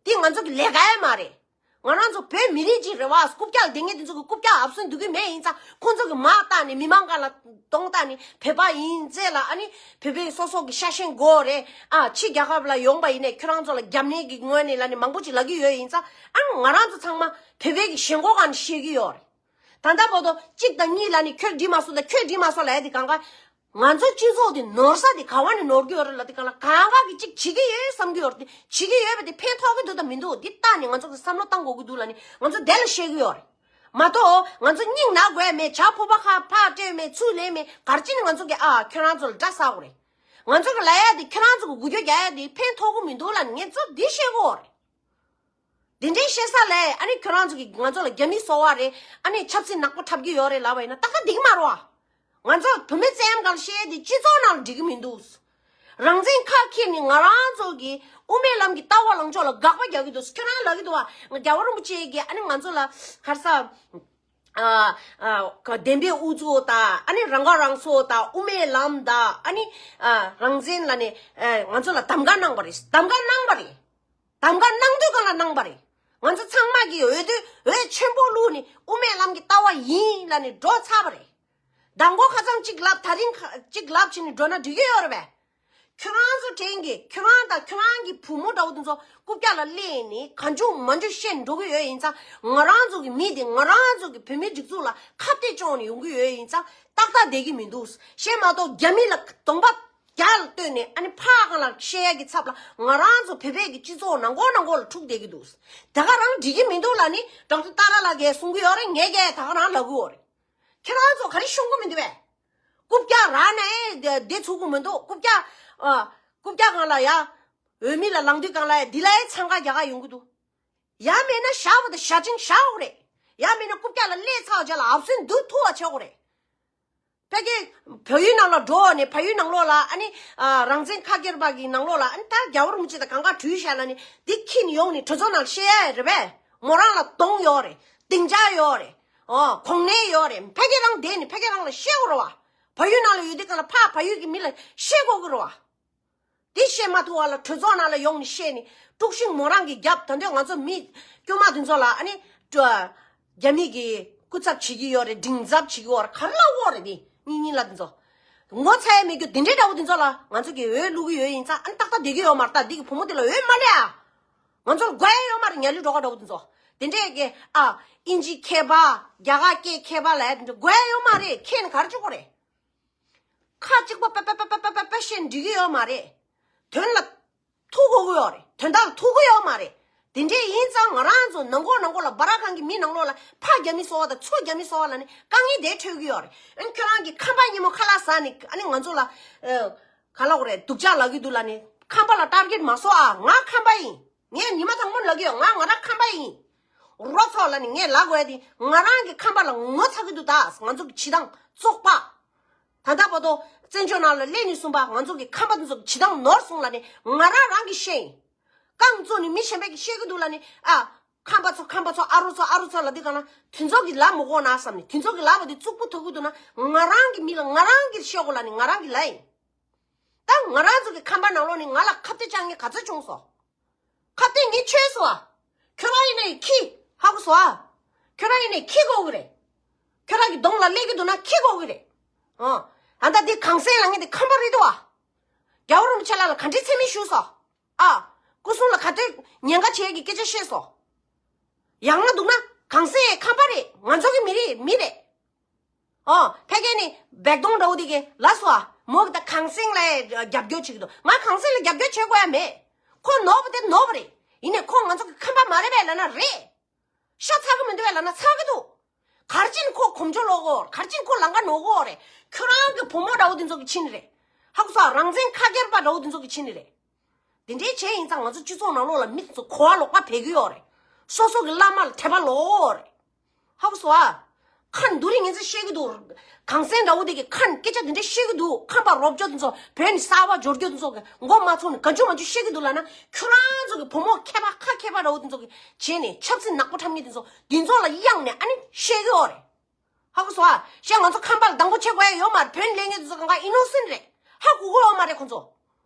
འདི་ང་ཚོ་གི་ལས་ཀ་ཡང་མ་རེད། ང་རང་ཚོ་བོད་མི་རིགས་ཅིག་རེད་བ། རྐུབ་བཀྱག་ལ་བསྡད་མཁན་དེ་ཚོ་གི་རྐུབ་བཀྱག་ཨབ་སུན་འདུག་གི་མེད་ཡིན་ཙང་ཁོང་ཚོ་གི་མ་བཏགས་ནས་མི་མང་སྒང་ལ་གདོང་བཏགས་ནས་བོད་པ་ཡིན་ཟེར་ལ་ཨ་ནི་བོད་པའི་སོ་སོ་གི་ཤ་ཞེན་དགོས་རེད། ཨ་ཕྱི་རྒྱལ་ཁབ་ལ་ཡོང་པ་ཡིན་ནས་ཁྱོད་རང་ཚོ་ལ་རྒྱབ་གཉེར་གི་ངོས་ནས་ལ་ནི་མང་པོ་ཅིག་ལབ་ཀྱི་ཡོད་ཡིན་ཙང་ཨ་ནི་ང་རང་ཚོ་ཚང་མ་བོད་པའི་གི་ཞེན་ཁོག་སྒང་ནས་བཤད་ཀྱི་ཡོད་རེད། ད་ལྟ་བར་དུ་གཅིག་དང་གཉིས་ལ་ནི་ཁྱོད་འགྲིག་མ་སོང་དང་ཁྱོད་འགྲིག་མ་སོང་ལབ་ཡ་དེ་གང་ག་ང་ཚོ་སྤྱི་ཚོགས་འདི་ནོར་ས་འདི་ག་བ་ནས་ནོར་གྱི་ཡོད་རེད་ལབ་དུས་གང་ལ་གང་ག་གི་གཅིག་བྱེད་ཀྱི་ཡོད་བསམ་གྱི་ཡོད་རེད། དེ་བྱེད་ཀྱི་ཡོད་པ་དེ་ཕན་ཐོགས་ཀྱི་འདུག་དང་མི་འདུག་འདི་བལྟས་ནས་ང་ཚོ་གི་བསམ་བློ་བཏང་དགོས་ཀྱི་འདུག་ལབ་ནས་ང་ཚོ་དེ་ལ་བཤད་ཀྱི་ཡོད་རེད། མ་གཏོགས་ང་ཚོ་སྙིང་ན་དགོས་མེད། ཇ་ཕོར་པ་ཁ་ཕར་སྤྲད་མེད། ཚུར་ལེན་མེད། ག་རེ་བྱས་ནས་ང་ཚོ་གི་ཨ་ཁྱོད་རང་ཚོ་ལ་དགྲ་ཟ་དགོས་རེད། ང་ཚོ་གི་ལབ་ཡ་དེ་ཁྱོད་རང་ཚོ་གི་འགུལ་སྐྱོད་རྒྱག་ཡ་དེ་ཕན་ཐོགས་ཀྱི་མི་འདུག་ལབ་ནས་ངས་ཚོ་འདི་བཤད་དགོས་རེད། འདི་འདྲའི་བཤད་ས་ལས་ཨ་ནི་ཁྱོད་རང་ཚོ་གིས་ང་ཚོ་ལ་རྒྱ་མི་སོ་བ་རེད། ཨ་ནི་ཆབ་སྲིད་ནག་པོ་འཁྲབ་ཀྱི་ཡོད་རེད་ལབ་པ་ཡིན་ན་ཏག་ཏག་འགྲིག་གི་མ་རེད་བ། ང་ཚོ་བུད་མེད་བཙན་གང་བཤད་དེ་སྤྱི་ཚོགས་ནང་ལ་འགྲིག་གི་མི་འདུག་རང་བཙན་ཁ་འཁྱེར་ནས་ང་རང་ཚོ་གི་དབུ་མའི་ལམ་གྱི་ལྟ་བ་ལངས་ཕྱོགས་ལ་དགག་པ་རྒྱག་གི་འདུག་ཁྱོད་རང་ལབ་ཀྱི་འདུག་བ། རྒྱལ་བ་རིན་པོ་ཆེ་གིས་ཨ་ནི་ང་ཚོ་ལ་ག་རེ་ཟ། ཨ་ཨ་བདེན་པའི་ཨུ་ཚུགས་དང་ཨ་ནི་རང་ཁ་རང་གསོ་དང་དབུ་མའི་ལམ་དང་ཨ་ནི་ཨ་རང་བཙན་ལབ་ནས་ཨ་ང་ཚོ་ལ་གདམ་ག་གནང་བ་རེད། གདམ་ག་གནང་བ་རེད། གདམ་ག་གནང་དུས་གང་ལ་གནང་བ་རེད། ང་ཚོ་ཚང་མ་གིས་འོས་བསྡུ་འོས་ཆེན་པོ་བླུགས་ནས་དབུ་མའི་ལམ་གྱི་ལྟ་བ་ཡིན་ལབ་ནས་འགྲོ་ཚར་བ་རེད། མདང་དགོང་ཁ་སང་གཅིག་ལབ་ད་རིང་ཁ་གཅིག་ལབ་བྱས་ནས་འགྲོ་ན་འགྲིག་གི་ཡོད་རེད་པས། ཁྱོད་རང་ཚོ་དྲན་གི་ཁྱོད་རང་དང་ཁྱོད་རང་གི་བུ་མོ་འདྲ་བོ་དེ་ཚོ་རྐུབ་བཀྱག་ལ་སླེབས་ནས་གང་བྱུང་མང་བྱུང་བཤད་འགྲོ་གི་ཡོད་ཡིན་ཙང་ང་རང་ཚོ་གི་མི་དེ་ང་རང་ཚོ་གི་བོད་མིའི་སྒྲིག་འཛུགས་ལ་ཁ་གཏད་གཅོག་ནས་ཡོང་གི་ཡོད་ཡིན་ཙང་ཏག་ཏག་བསྡད་ཀྱི་མི་འདུག་ཤེས་མ་གཏོགས་རྒྱ་མི་ལ་གདོང་པ་རྒྱ་ལ་བསྟོད་ནས་ཨ་ནི་ཕར་གང་ལ་བཤད་ཡ་གི་ཚབ་ལ་ང་རང་ཚོ་བོད་པའི་གི་སྤྱི་ཚོགས་ནང་ཁོག་ནང་ཁོག་ལ་འཁྲུག་བསྡད་ཀྱི་འདུག་ད་ག་རང་འགྲིག་གི་མི་འདུག་ལབ་ནི་ཌོག་ཊར་ཏཱ་ར་ལགས་ཀྱིས་གསུང་གི་ཡོད་རེད། ངས་ཀྱང་ད་ག་རང་ལབ་གི་ཡོད་རེད། ཁྱེད་རང་ཚོ་ག་རེ་ཤོང་གི་མི་འདུག་པས། རྐུབ་བཀྱག་རག་ནས་བསྡད་ཚུགས་ཀྱི་མི་འདུག་རྐུབ་བཀྱག་ཨ། རྐུབ་བཀྱག་གང་ལ་ཡ། འོས་མི་ལ་ལངས་དུས་གང་ལ་ཡ་འདི་ལ་ཡ་འཚང་ཁ་རྒྱག་ག་ཡོང་གི་འདུག་ཡང་མེད་ན་ཞག་པ་དང་ཞག་ཆེན་བཞག་དགོས་རེད། ཡང་མེད་ན་རྐུབ་བཀྱག་ལ་སླེབས་ཚར་བ་ཅག་ལ་ཨབ་སུན་འདུག་ཐུག་པ་བྱེད་དགོས་རེད། ཕ་གི་བལ་ཡུལ་ནང་ལ་འགྲོ་ནས་བལ་ཡུལ་ནང་ལོགས་ལ་ཨ་ནི་ཨ་རང་བཙན་ཁ་སྒེར་པ་གི་ནང་ལོགས་ལ་ཨ་ནི་ད་རྒྱལ་བ་རིན་པོ་ཆེ་དང་གང་ག་གྲོས་བཞག་ལ་ནི་འདི་ཁྱེར་ནས་ཡོང་ནས་གྲོས་ཚོགས་ནང་བཤད་ཡ་རེད་པས། མོ་རང་ལ་གདོང་ཡོད་རེད། སྡིངས་ཆ་ཡོད་རེད། ཨོ་གོང་ནས་ཡོད་རེད། ཕ་གི་རང་བསྡད་ནས་ཕ་གི་རང་ལ་བཤད་དགོས་རེད་བ། བལ་ཡུལ་ནང་ལ་ཡོད་དུས་གང་ལ་ཕ་བལ་ཡུལ་གི་མི་ལ་བཤད་དགོས་ཀྱི་རེད་བ། དེ་བཤད་མ་ཐུབ་པ་ལ་གྲོས་ཚོགས་ནང་ལ་ཡོང་ནས་བཤད་ནས་དཀྲུག་ཤིང་མོ་རང་གིས་རྒྱབ། ད་འདོད་ང་ཚོ་མི་དཀྱུས་མ་དེ་ཚོ་ལ་ཨ་ནི་ཀྲ་རྒྱ་མི་གི་སྐུ་ཚབ་བྱེད་ཀྱི་ཡོད་རེད། མགྲིན་ཚབ་བྱེད་ཀྱི་ཡོད་རེད། ག་རེ་ལབ་ཡོད་རེད། དེ་གཉིས་གཉིས་ལ་དེ་ཚོ་ངོ་ཚ་ཡ་མེད་རྒྱུ་དེ་འདྲའི་འདྲ་བོ་དེ་ཚོ་ལ་ང་ཚོ་གི་འོས་བླུག་གི་ཡོད་ཡིན་ཙང་ཨ་ནི་ཏག་ཏག་བསྡད་ཀྱི་ཡོད་མ་རེད། ད་འདི་གི་བུ་མོ་དེ་ལ་འོས་མ་སླེབས་ཨ། ང་ཚོ་ལ་དགོས་ཡ་ཡོད་མ་རེད། ཉ་ལུས་སྒྲོག་ག་འདྲ་བོ་དེ་ཚོ་ དེ་འདྲས་ཀྱི་ཨ་ཨིན་ཇི་མཁས་པ། རྒྱ་གར་སྐད་མཁས་པ་ལ་དགོས་ཡ་ཡོད་མ་རེད། མཁས་ནས་ག་རེ་བྱེད་དགོས་རེད། ཁ་གཅིག་པ་པ་པ་པ་པ་པ་པ་བཤད་འགྲིག་གི་ཡོད་མ་རེད། དོན་ལ་ཐུག་དགོས་ཀྱི་ཡོད་རེད། དོན་དག་ལ་ཐུག་གི་ཡོད་མ་རེད། དེ་འདྲས་ཡིན་ཙང་ང་རང་ཚོ་ནང་ཁོག་ནང་ཁོག་ལ་སྦ་ར་ཁང་གི་མི་ནང་ལོགས་ལ་ཕ་རྒྱ་མི་གསོ་བ་དང་ཚུར་རྒྱ་མི་གསོ་བ་ལ་ནི་དཀའ་ངལ་དེ་འཕྲད་ཀྱི་ཡོད་རེད། ཨ་ནི་ཁྱོད་རང་གི་ཁམས་པ་སྙན་མོ་ཁ་ལག་ཟ་ནི་ཨ་ནི་ང་ཚོ་ལ་ཨ་ག་ལབ་དགོས་རེད། སྡུག་ཅག་ལབ་ཀྱི་འདུག་ལབ་ནི་ཁམས་པ་ལ་ཊར་གེཊ་མ་བཟོ་ཨ། ང་ཁམས་པ་ཡིན། ངས་ཉི་མ་དང་པོ་ལབ་ཀྱི་ཡོད། ང་ང་རང་ཁམས་པ་ཡིན། རོ་ཚོགས་ལབ་ནི་ངས་ལབ་དགོས་ཡ་དེ་ང་རང་གི་ཁམས་པ་ལ་ངོ་ཚ་གི་འདུག་ད་ང་ཚོ་གི་བྱེད་སྟངས་བཙོག་པ། ད་ལྟ་བར་དུ་བཙན་བྱོལ་ནང་ལ་སླེབས་ནས་བཟུང་བ་ང་ཚོ་གི་ཁམས་པ་དེ་ཚོ་གི་བྱེད་སྟངས་ནོར་སོང་ལབ་ནི་ང་རང་རང་གི་བཤད་ཡིན། རྐང་བཙུགས་ནས་མི་གཞན་པས་གི་བཤད་གི་འདུག་ལབ་ནི་ཨ། ཁམས་པ་ཚོ་ཁམས་པ་ཚོ་ཨ་རོ་ཚོ་ཨ་རོ་ཚོ་ལབ་དུས་གང་ན་དེ་ཚོ་གི་ལབ་མི་དགོས་ན་བསམ་ནས་དེ་ཚོ་གི་ལབ་པ་དེ་རྩུབ་པོ་ཐོག་གི་འདུག་ན་ང་རང་གི་མི་ལ་ང་རང་གི་བཤད་དགོས་ལབ་ནི་ང་རང་གི་ལབ་ཡིན། ད་ང་རང་ཚོ་གི་ཁམས་པ་ནང་ལོགས་ནས་ང་ལ་ཁ་གཏད་བཅག་མཁན་ག་ཚོད་བྱུང་སོང་། ཁ་གཏད་ངས་ཆོད་སོང་ཨ། ཁྱོད་རང་ཡིན་ནའི་ཁྱི། ཧ་གོ་སོང་ཨ། ཁྱོད་རང་ཡིན་ནའི་ཁྱི་དགོས་གི་རེད། ཁྱོད་རང་གི་གདོང་ལ་སླེབས་ཀྱི་འདུག་ན་ཁྱི་དགོས་གི་རེད། ཨ། ད་ལྟ་འདི་གངས་སེང་ལབ་མཁན་དེ་ཁམས་པ་རེད་འདུག་ཨ། རྒྱལ་བ་རིན་པོ་ཆེ་ལགས་ལ་ག་འདྲའི་མཚན་སྨད་ཞུས་སོང་། ཨ། སྐུ་སྲུང་ལ་ག་འདྲའི་ཉེན་ཁ་བྱེད་ཀྱི་སྐད་ཆ་བཤད་སོང་། ཡང་ན་འདུག་ན་གངས་སེང་ཁམས་པ་རེད། ང་ཚོ་གི་མི་རེད། མི་རེད། ཨོ། ཕ་གི་ནི་བེག་དོང་འདྲ་བོ་དེ་གི་ལ་སོ་ཨ། མོ་གི་ད་གངས་སེང་ལ་རྒྱབ་སྐྱོར་བྱེད་ཀྱི་འདུག་ང་གངས་སེང་ལ་རྒྱབ་སྐྱོར་བྱེད་དགོས་ཡ་མེད། ཁོ་ནོར་བ་དེ་ནོར་བ་རེད། ཡིན་ནའི་ཁོ་ང་ཚོ་གི་ཁམས་པ་མ་རེད་པས་ལབ་ན་རེད། ཤ་ཚ་གི་མི་འདུག་པས་ལབ་ན་ཚ་གི་འདུག་ག་རེ་བྱས་ནས་ཁོ་གོམ་བགྲོད་ལོག་གོ། ག་རེ་བྱས་ནས་ཁོ་ལམ་ཁ་ནོར་གོ་རེད། ཁྱོད་རང་གི་བུ་མོ་འདྲ་བོ་དེ་ཚོ་གི་ཕྱིན་རེད། ཧ་གོ་སོང་ཨ། རང་བཙན་ཁ་སྒེར་པ་འདྲ་བོ་དེ་ཚོ་གི་ཕྱིན་རེད། དེ་འདྲའི་བྱས་ཡིན་ཙང་ང་ཚོ་སྤྱི་ཚོགས་ནང་ལོགས་ལ་མི་ཚོ་གོ་བ་ལོག་པ་བེད་ཀྱི་ཡོད་རེད། སོ་སོ་གི་བླ་མ་ལ་དད་པ་ལོག་རེད། ཧ་གོ་སོང་ཨ། ཁ་འདུ་རིང་ངེས་ཚེ་བཤད་ཀྱི་འདུག་གངས་སེང་འདྲ་བོ་དེ་གི་ཁ་ནས་སྐད་ཆ་དེ་འདྲ་བཤད་ཀྱི་འདུག་ཁམས་པ་རོབ་ཅོ་དེ་ཚོ་བོད་ནས་གསར་པ་འབྱོར་རྒྱུ་དེ་ཚོ་གི་མགོ་མ་ཚོས་ནས་ག་འཇུ་མ་འཇུ་བཤད་ཀྱི་འདུག་ལབ་ན་ཁྱོད་རང་ཚོ་གི་བུ་མོ་མཁས་པ་ཁ་མཁས་པ་འདྲ་བོ་དེ་ཚོ་གི་བྱས་ནས་ཆབ་སྲིད་ནག་པོ་འཁྲབ་མཁན་དེ་ཚོ་དེ་ཚོ་ལ་གཡེང་ནས་ཨ་ནི་བཤད་ཀྱི་ཡོད་རེད། ཧ་གོ་སོང་ཨ། བཤད་ང་ཚོ་ཁམས་པ་ལ་སྡང་པོ་བྱེད་དགོས་ཡ་ཡོད་མ་རེད། བོད་ནས་སླེབས་མཁན་དེ་ཚོ་གང་ག་ཨིན་ནོ་སེན་རེད། ཧ་གོ་གི་ཡོད་མ་རེད་ཁོ་ཚོ།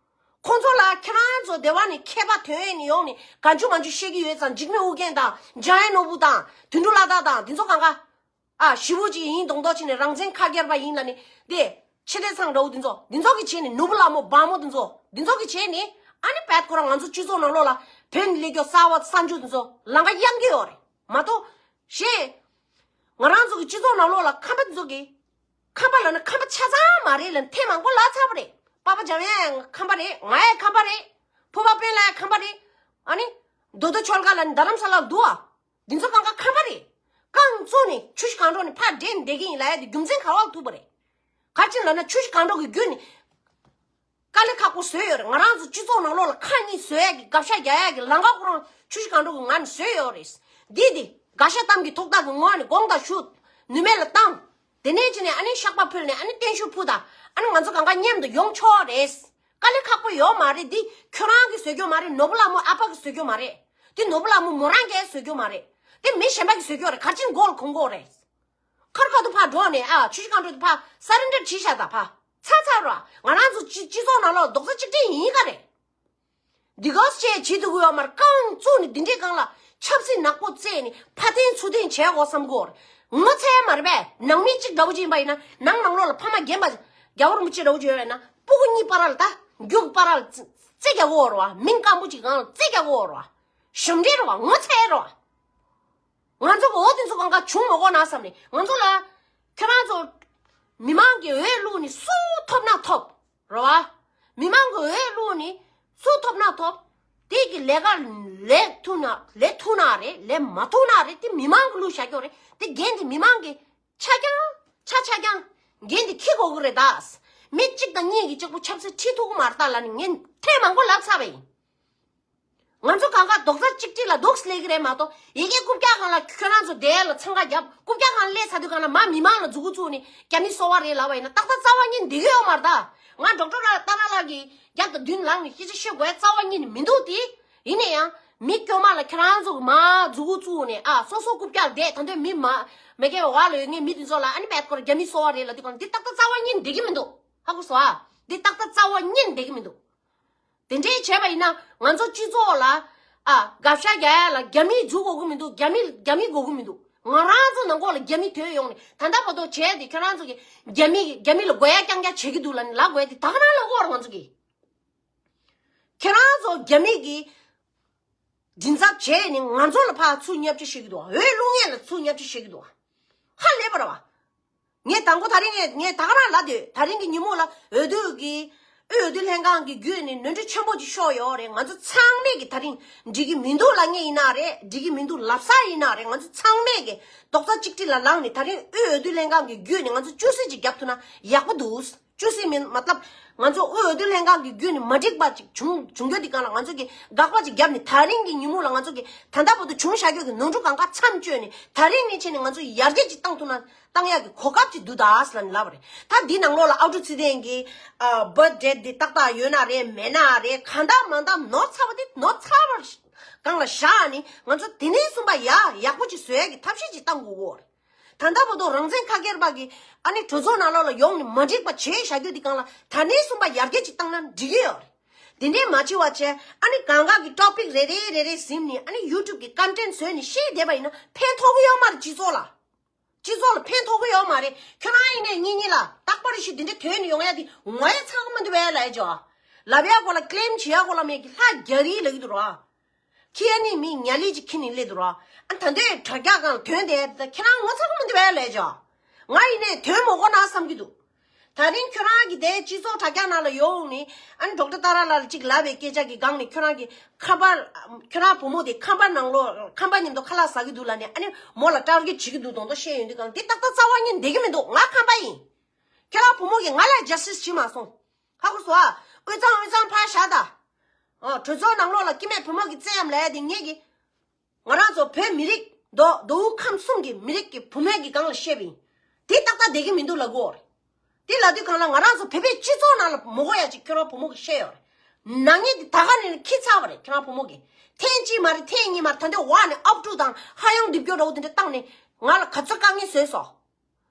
ཁོང་ཚོ་ལ་ཁྱེད་རང་ཚོ་སྡེ་བ་ནས་མཁས་པ་ཐོན་ནས་ཡོང་ནས་གང་བྱུང་མང་བྱུང་བཤད་ཀྱི་ཡོད་ཙང་འཇིགས་མེད་ཨོ་རྒྱན་དང་འཇམ་དབྱངས་ནོར་བུ་དང་དོན་གྲུབ་ལྷ་དར་དང་དེ་ཚོ་གང་ག་ཨ་ཞི་བོ་ཅིག་ཡིན་མདོག་མདོག་བྱས་ནས་རང་བཙན་ཁ་སྒེར་པ་ཡིན་ལབ་ནས་དེ་ཆེ་བསྟན་ཚང་འདྲ་བོ་དེ་ཚོ་དེ་ཚོ་གི་བྱས་ནས་ནོར་བུ་ལྷ་མོ་སྦར་མོ་དེ་ཚོ་དེ་ཚོ་གི་བྱས་ནས་ཨ་ནི་བད་ཁོ་རང་ང་ཚོ་སྤྱི་ཚོགས་ནང་ལོགས་ལ་བོད་ནས་སླེབས་མཁན་གསར་པ་གསར་འཇུག་དེ་ཚོ་ལམ་ཁ་གཡང་གི་ཡོད་རེད་མ་གཏོགས། ཞེས། ང་རང་ཚོ་གི་སྤྱི་ཚོགས་ནང་ལོགས་ལ་ཁམས་པ་དེ་ཚོ་གི་ཁམས་པ་ལབ་ན་ཁམས་པ་ཆ་ཚང་མ་རེད་ལབ་ཐེངས་མང་པོ་ལབ་ཚར་བ་རེད། པ་ཕ་འཇམ་དབྱངས་ཁམས་པ་རེད། ང་ཡང་ཁམས་པ་རེད། ཕུ་པ་དཔོན་ལགས་ཡང་ཁམས་པ་རེད། ཨ་ནི། རྡོ་རྡོ་ཆོལ་ཁ་ལབ་ནི་རྡ་རམ་ས་ལ་ལ་འདུག་ཨ། འདི་ཚོ་གང་ག་ཁམས་པ་རེད། རྐང་བཙུགས་ནས་ཆུ་བཞི་སྒང་དྲུག་ནས་ཕར་འདྲེན་བསྡད་ཀྱི་ཡིན་ལབ་ཡ་དེ་རྒྱུ་མཚན་ག་བ་ལ་ཐུག་པ་རེད། ག་ཅི་ལབ་ན་ཆུ་བཞི་སྒང་དྲུག་གི་བརྒྱུད་ནས། དཀའ་ལས་ཁག་པོ་བཟོས་ཡོད་རེད། ང་རང་ཚོ་སྤྱི་ཚོགས་ནང་ལོགས་ལ་ཁ་གཉིས་བཟོ་ཡ་གི་དགག་བྱ་རྒྱག་ཡ་གི་ལམ་ཁ་ཁོ་རང་ཆུ་བཞི་སྒང་དྲུག་གི་ངང་ནས་བཟོས་ཡོད་རེད། འདི་འདི་དགག་བྱ་གཏམ་གྱི་ཐོག་ཐག་གི་ངོས་ནས་དགོངས་དག་ཞུ། ནུས་མེད་ལ་བཏང་། དེ་ནས་ཅི་ནས་ཨ་ནི་བཤགས་པ་ཕུལ་ནས་ཨ་ནི་བརྟན་བཞུགས་ཕུལ་དང་ཨ་ནི་ང་ཚོ་གང་ག་མཉམ་དུ་ཡོང་ཆོག་རེད། དཀའ་ལས་ཁག་པོ་ཡོད་མ་རེད། འདི་ཁྱོད་རང་གིས་བཟོས་རྒྱུ་མ་རེད། ནོར་བུ་ལྷ་མོ་ཨ་ཕ་གིས་བཟོས་རྒྱུ་མ་རེད། འདི་ནོར་བུ་ལྷ་མོ་མོ་རང་གིས་བཟོས་རྒྱུ་མ་རེད། འདི་མི་གཞན་པ་གིས་བཟོས་རྒྱུ་རེད། ག་རེ་བྱས་ནས་མགོ་ལ་གོན་དགོས་རེད། ཁར་ཁ་ཐུག་ཕར་འགྲོ་ནས་ཨ་ཆུ་བཞི་སྒང་དྲུག་དེ་ཕར་སར་རེན་ཌར་བྱས་བཞག་དང་ཕར་ཚར་ཚར་རོ། ང་རང་ཚོ་སྤྱི་སྤྱི་ཚོགས་ནང་ལོགས་རྡོག་རྩ་གཅིག་སྒྲིལ་ཡིན་ག་རེད། འདི་གོ་བྱས་བྱེད་ཐུབ་ཀྱི་ཡོད་མ་རེད། རྐང་བཙུགས་ནས་འདི་འདྲའི་སྒང་ལ་ཆབ་སྲིད་ནག་པོ་རྩེས་ནས་ཕར་འཐེན་ཚུར་འཐེན་བྱས་དགོས་བསམ་གྱི་ཡོད་རེད། ངོ་ཚ་ཡ་མ་རེད་པས། ནང་མི་གཅིག་འདྲ་བོ་ཅིག་ཡིན་པ་ཡིན་ན་ནང་ནང་ལོགས་ལ་ཕ་མ་རྒན་པ་རྒྱལ་བ་རིན་པོ་ཆེ་འདྲ་བོ་ཅིག་ཡོད་པ་ཡིན་ན་སྤུ་གུ་གཉིས་བར་ལ་ད་རྒྱུག་བར་ལ་རྩེ་རྒྱག་གི་ཡོད་རེད་བ། མིང་སྐམ་པོ་ཅིག་སྒང་ལ་རྩེ་རྒྱག་གི་ཡོད་རེད་བ། ཞབས་འདྲེན་རེད་བ། ངོ་ཚ་ཡ་རེད་བ། ང་ཚོ་གི་འོ་དེ་ཚོ་གང་ག་བྱུང་མ་དགོས་ན་བསམ་ནས་ང་ཚོ་ལ་ཁྱེད་རང་ཚོ་མི་མང་གི་འོས་བླུགས་ནས་སུ་ཐོབ་ན་ཐོབ་རེད་བ། མི་མང་གི་འོས་བླུགས་ནས་སུ་ཐོབ་ན་ཐོབ། དེ་གི་ལས་ཀ་ལས་ཐུབ་ན་ལས་ཐུབ་ན་རེད། ལས་མ་ཐུབ་ན་རེད། དེ་མི་མང་གི་བླུགས་བཞག་རྒྱུ་རེད། དེ་འགན་དེ་མི་མང་གི་ཆ་རྐྱང་ཆ་ཆ་རྐྱང་འགན་དེ་འཁྱེར་དགོས་ཀྱི་རེད་ད། མི་གཅིག་དང་གཉིས་ཀྱིས་གཅིག་པོ་ཆབ་སྲིད་ཁྲིད་ཐུབ་ཀྱི་མ་རེད་ད་ལབ་ནས་ངས་ཐེངས་མང་པོ་ལབ་ཚར་བ་ཡིན། ང་ཚོ་གང་ག་རྡོག་རྩ་གཅིག་སྒྲིལ་ལ་འདུག་སེ་སླེབས་ཀྱི་རེད་མ་གཏོགས་ཡ་གི་རྐུབ་བཀྱག་སྒང་ལ་ཁྱོད་རང་ཚོ་དེ་ལ་འཚང་ཁ་བརྒྱབ། རྐུབ་བཀྱག་སྒང་ལ་སླེབས་ཚར་དུས་གང་ལ་མ་མི་མང་ལ་མཛུ་གུ་བཙུགས་ནས་རྒྱ་མི་གསོ་བ་རེད་ལབ་པ་ཡིན་ན་ཏག་ཏག་རྩ་བ་ཉིད་འགྲིག་གི་ཡོད་མ་རེད་ད། ང་ཌོག་ཊར་ལགས་ཏཱ་ར་ལགས་ཀྱི་རྒྱབ་དང་མདུན་ལངས་ནས་སྐད་ཆ་བཤད་དགོས་རྩ་བ་ཉིད་ནས་མི་འདུག་དེ། ཡིན་ན་ཡང་མི་དཀྱུས་མ་ལ་ཁྱོད་རང་ཚོ་གི་མ་མཛུ་གུ་བཙུགས་ནས་ཨ་སོ་སོ་རྐུབ་བཀྱག་བསྡད་ད་འདོད་མི་མ་མ་རྒན་བ་ལ་ཡོད་ངས་མི་དེ་ཚོ་ལ་ཨ་ནི་བད་ཀོར་རྒྱ་མི་གསོ་བ་རེད་ལབ་དུས་གང་འདི་ཏག་ཏག་རྩ་བ་ཉིད་ནས་འགྲིག་གི་མི་འདུག་ཧ་གོ་སོང་ཨ། འདི་ཏག་ཏག་རྩ་བ་ཉིད་ནས་འགྲིག་གི་མི་འདུག་དེ་འདྲས་བྱས་པ་ཡིན་ན་ང་ཚོ་སྤྱི་ཚོགས་ལ་ཨ་དགག་བྱ་རྒྱག་ཡ་ལ་རྒྱ་མི་འཛུལ་དགོས་ཀྱི་མི་འདུག་རྒྱ་མི་རྒྱ་མི་དགོས་ཀྱི་མི་འདུག་ང་རང་ཚོ་ནང་ཁོག་ལ་རྒྱ་མི་དོད་ཡོང་ནས་ད་ལྟ་བར་དུ་བྱས་ཏེ་ཁྱོད་རང་ཚོ་གི་རྒྱ་མི་རྒྱ་མི་ལ་དགོས་ཡ་རྐྱང་རྐྱང་བྱེད་ཀྱི་འདུག་ལབ་ནས་ལབ་དགོས་ཡ་དེ་ད་ག་རང་ལབ་དགོས་རེད་ང་ཚོ་གི་ཁྱོད་རང་ཚོ་རྒྱ་མི་གི་མགྲིན་ཚབ་བྱས་ནས་ང་ཚོ་ལ་ཕར་ཚུར་བརྙས་བཅོས་བྱེད་ཀྱི་འདུག་འོས་བླུག་མཁན་ལ་ཚུར་བརྙས་བཅོས་བྱེད་ཀྱི་འདུག་ཧ་ལས་པ་རེད་བ། ངས་དང་པོ་ད་རིང་ངས་ངས་ད་ག་རང་ལབ་དུས་ད་རིང་གི་ཉིན་མོ་ལ་འོས་བསྡུ་གི་དབུས་འོས་བསྡུ་ལྷན་ཁང་གི་བརྒྱུད་ནས་ནོར་འཁྲུལ་ཆེན་པོ་ཅིག་ཤོར་ཡོད་རེད། ང་ཚོ་ཚང་མས་ཀྱི་ད་རིང་འགྲིག་གི་མི་འདུག་ལབ་མཁན་ཡིན་ན་རེད། འགྲིག་གི་མི་འདུག་ལབ་ས་ཡིན་ན་རེད། ང་ཚོ་ཚང་མས་ཀྱི་རྡོག་རྩ་གཅིག་སྒྲིལ་ལ་ལངས་ནས་ད་རིང་དབུས་འོས་བསྡུ་ལྷན་ཁང་གི་བརྒྱུད་ནས་ང་ཚོ་ཅུང་ཟད་ཅིག་རྒྱབ་ཐུབ་ན་ཡག་པོ་འདུག་ཅུང་ཟད་མིན་མ་ལབ། ང་ཚོ་དབུས་འོས་བསྡུ་ལྷན་ཁང་གི་བརྒྱུད་ནས་མ་འགྲིག་པ་ཅིག་བྱུང་བྱུང་རྒྱུ་འདི་སྒང་ལ་ང་ཚོ་གི་དགག་པ་ཅིག་བརྒྱབ་ནས་ད་རིང་གི་ཉིན་མོ་ལ་ང་ཚོ་གི་ད་ལྟ་བར་དུ་བྱུང་བཞག་རྒྱུ་གི་ནོར་འཁྲུལ་གང་ག་མཚམས་གཅོད་ནས་ད་རིང་ནས་བྱས་ནས་ང་ཚོ་ཡར་རྒྱས་ཅིག་བཏང་ཐུབ་ན་བཏང་ཡག་གི་གོ་སྐབས་ཅིག་འདུག་ད་ཟེར་ལབ་ནས་ལབ་པ་རེད། ད་འདི་ནང་ལོགས་ལ་ཨབ་ཕྲུག་ཚེ་བརྟན་གྱི་ཨ་བར་ཐི་ཌེ་འདི་ཏག་ཏག་ཡོད་ན་རེད་མེད་ན་རེད། གང་ལྟར་མ་ལྟར་ནོར་ཚ་བ་འདི་ནོར་ཚ་བ་སྒང་ལ་བཞག་ནས་ང་ཚོ་དེ་ནས་གསུམ་པ་ཡ་ཡག་པོ་ཅིག་བཟོ་ཡག་གི་ཐབས་ཤེས་ཅིག་བཏང་དགོས་གོ་རེད། ད་ལྟ་བར་དུ་རང་བཙན་ཁ་སྒེར་པ་གི་ཨ་ནི་གྲོས་ཚོགས་ནང་ལོགས་ལ་ཡོང་ནས་མ་འགྲིག་པ་བྱས་བཞག་རྒྱུ་འདི་སྒང་ལ་ད་ནས་གསུམ་པ་ཡར་རྒྱས་ཅིག་བཏང་ན་འགྲིག་གི་ཡོད་རེད། དེ་འདྲས་མ་བྱེད་པ་བྱས་ཨ་ནི་གང་ག་གི་ཊོ་པིག་རེ་རེ་རེ་རེ་ཟིན་ནས་ཨ་ནི་ཡུ་ཊུབ་གི་ཀོན་ཊེན་ཊི་བཟོས་ནས་བཤད་བསྡད་པ་ཡིན་ན་ཕན་ཐོགས་ཀྱི་ཡོད་མ་རེད། སྤྱི་ཚོགས་ལ་སྤྱི་ཚོགས་ལ་ཕན་ཐོགས་ཀྱི་ཡོད་མ་རེད། ཁྱོད་རང་ཡིན་ནའི་ངེད་གཉིས་ལ་རྟག་པར་ཞིག་དེ་འདྲས་ཐོན་ནས་ཡོང་ཡ་དེ་ངོ་ཡ་ཚ་གི་མི་འདུག་བས་ལབ་ཡ་ཅོ། ལབ་ཡ་གོ་ལ་ཀི་ལེམ་བྱེད་ཡ་གོ་ལ་མེད་ཀི་ལྷ་རྒྱ་རི་ལབ་ཀྱི་འདུག་ར། ཁྱེད་ནི་མི་ཉ་ལི་ཅིག་ཁྱེར་ནས་སླེབས་འདུག་ར། ཨ་ད་འདོད་དྲ་རྒྱ་སྒང་ཐོན་དེ་ད་ཁྱེད་རང་ངོ་ཚ་གི་མི་འདུག་བས་ལས་ཅོ། ང་ཡིན་ནས་ཐོན་མོ་གོ་ན་བསམ་གྱི་འདུག་ད་རིང་ཁྱོད་རང་གི་དེ་སྤྱི་ཚོགས་དྲ་རྒྱ་ནང་ལ་ཡོང་ནས་ཨ་ནི་ཌོག་ཊར་ཏཱ་ར་ལ་ཅིག་ལབ་པའི་སྐད་ཆ་གི་སྒང་ནས་ཁྱོད་རང་གི་ཁམས་པ་ཁྱོད་རང་བུ་མོ་དེ་ཁམས་པ་ནང་ལོགས་ཁམས་པ་མཉམ་དུ་ཁ་ལག་ཟ་གི་འདུག་ལབ་ནས་ཨ་ནི་མོ་ལ་ཊར་གེ་ཊི་བྱེད་ཀྱི་འདུག་དོན་དག་བཤད་ཡོང་དུས་སྒང་དེ་ཏག་ཏག་རྩ་བ་ཉིད་བསྡད་ཀྱི་མི་འདུག་ང་ཁམས་པ་ཡིན། ཁྱེད་རང་བུ་མོ་གིས་ང་ལ་ཇ་སི་ཊི་བྱེད་མ་སོང་། ཧ་གོ་སོང་ཨ། དབུས་གཙང་དབུས་གཙང་ཕར་བཞག་ད། ཨོ་གྲོས་ཚོགས་ནང་ལོགས་ལ་སྐྱེ་དམན་བུ་མོ་གི་བཙན་གཡེམ་ལས་དེ་ངེད་ཀྱི། ང་རང་ཚོ་བོད་མི་རིགས་མདོ་མདོ་དབུས་ཁམས་གསུམ་གྱི་མི་རིགས་ཀྱི་བུ་མོ་གི་སྒང་ལ་བཤད་པ་ཡིན། དེ་ཏག་ཏག་བསྡད་ཀྱི་མི་འདུག་ལབ་གོ་རེད། དེ་ལབ་དུས་སྒང་ལ་ང་རང་ཚོ་བོད་པའི་སྤྱི་ཚོགས་ནང་ལ་མོ་གོ་ཡ་ཅིག་ཁྱོད་རང་བུ་མོ་གིས་བཤད་ཡོད་རེད། ནག་ཉེས་དེ་ད་ག་ནས་ཁྱི་ཚ་བ་རེད་ཁྱོད་རང་བུ་མོ་གིས། ཐེངས་གཅིག་མ་རེད་ཐེངས་གཉིས་མ་རེད་ད་འདི་བ་ནས་ཨབ་ཕྲུག་དང་ཧ་ཡང་རྡིབ་སྐྱོ་འདྲ་བོ་དེ་འདྲ་བཏང་ནས་ང་ལ་ག་ཚོད་དཀའ་ངལ་བཟོས་སོང་།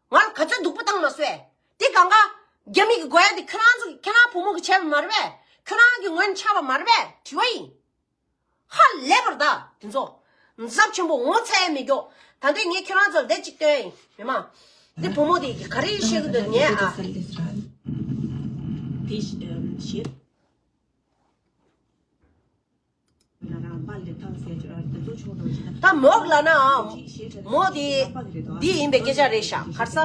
ང་ལ་ག་ཚོད་སྡུག་པོ་བཏང་མ་སོང་། དེ་གང་ག་རྒྱ་མི་གི་དགོས་ཡ་དེ་ཁྱོད་རང་ཚོ་ཁྱོད་རང་བུ་མོ་གི་བྱས་པ་མ་རེད་པས། ཁྱོད་རང་གི་ངོས་ནས་ཆགས་པ་མ་རེད་པས་དྲི་བ་ཡིན། ཧ་ལས་པར་ད་དེ་ཚོ་འཛབ་ཆེན་པོ་ངོ་ཚ་ཡ་མི་འགྱོ། ད་ལྟའི་ངས་ཁྱོད་རང་ཚོར་བདེ་གཅིག་སྟོན་ཡིན་མི་མ། འདི་བུ་མོ་དེ་གི་ག་རེ་བཤད་གི་འདུག་ངས་ཨ། དེ་ཞེས། ད་མོག་ལ་ན་མོ་དེ་འདི་ཡིན་པའི་སྐད་ཆ་རེད་ཤག་གར་ས།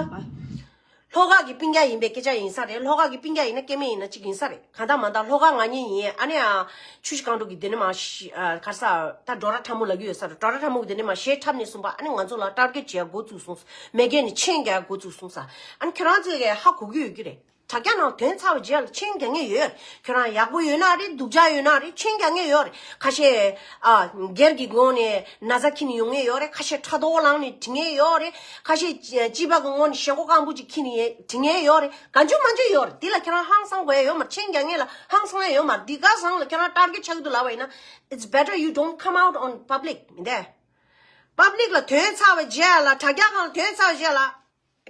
ལྷོ་ཁ་གི་སྤུན་ཀྱག་ཡིན་པའི་སྐད་ཆ་ཡིན་ས་རེད། ལྷོ་ཁ་གི་སྤུན་ཀྱག་ཡིན་ན་སྐྱེ་དམན་ཡིན་ན་གཅིག་ཡིན་ས་རེད། གང་ལྟར་མ་ལྟར་ལྷོ་ཁ་ང་གཉིས་ཡིན། ཨ་ནི་ཨ་ཆུ་བཞི་སྒང་དྲུག་གི་དེ་ནས་མ་ཤི་ཨ་གར་ས་ད་འགྲོ་ར་ཁྲ་མོ་ལབ་ཀྱི་ཡོད་ས་རེད། འགྲོ་ར་ཁྲ་མོ་གི་དེ་ནས་མ་གཞས་འཁྲབ་ནས་གསུངས་པ་ཨ་ནི་ང་ཚོ་ལ་ཊར་གེ་ཊི་བྱེད་ཡ་འགོ་བཙུགས་སོང་། མེ་རྒྱལ་ནས་མཆན་རྒྱག་ཡ་འགོ་བཙུགས་སོང་ས། ཨ་ནི་ཁྱོད་རང་ཚོས་ཧ་གོ་གི་ཡོད་ཀྱི་རེད། དྲ་རྒྱ་ནང་ཐོན་ཚར་བ་རྗེས་ལ་མཆན་རྒྱག་མཁན་ཡོད། ཁྱོད་རང་ཡག་པོ་ཡོད་ན་རེད་སྡུག་ཅག་ཡོད་ན་རེད་མཆན་རྒྱག་མཁན་ཡོད་རེད། ཁ་ཤས་ཨ་སྒེར་གྱི་ངོས་ནས་ན་ཚ་འཁྱེར་ནས་ཡོང་མཁན་ཡོད་རེད། ཁ་ཤས་ཕྲག་དོག་ལངས་ནས་འབྲི་མཁན་ཡོད་རེད། ཁ་ཤས་སྐྱིད་པ་གི་ངོས་ནས་ཞེན་ཁོག་སྐམ་པོ་ཅིག་འཁྱེར་ནས་འབྲི་མཁན་ཡོད་རེད། གང་བྱུང་མང་བྱུང་ཡོད་རེད། འདི་ལ་ཁྱེད་རང་ཧང་སང་དགོས་ཡ་ཡོད་མ་རེད། མཆན་རྒྱག་མཁན་ལ་ཧང་སང་ཡ་ཡོད་མ་རེད། འདི་ག་སང་ལ་ཁྱེད་རང་ཊར་གེ་ཊི་ཆགས་ཀྱི་འདུག་ལབ་པ་ཡིན་ན། It's better you don't come out on public མི་འདས། པབ་ལིག་ལ་ཐོན་ཚར་བ་རྗེས་ལ་དྲ་རྒྱ་སྒང་ལ་ཐོན་ཚར་བ་རྗེས་ལ།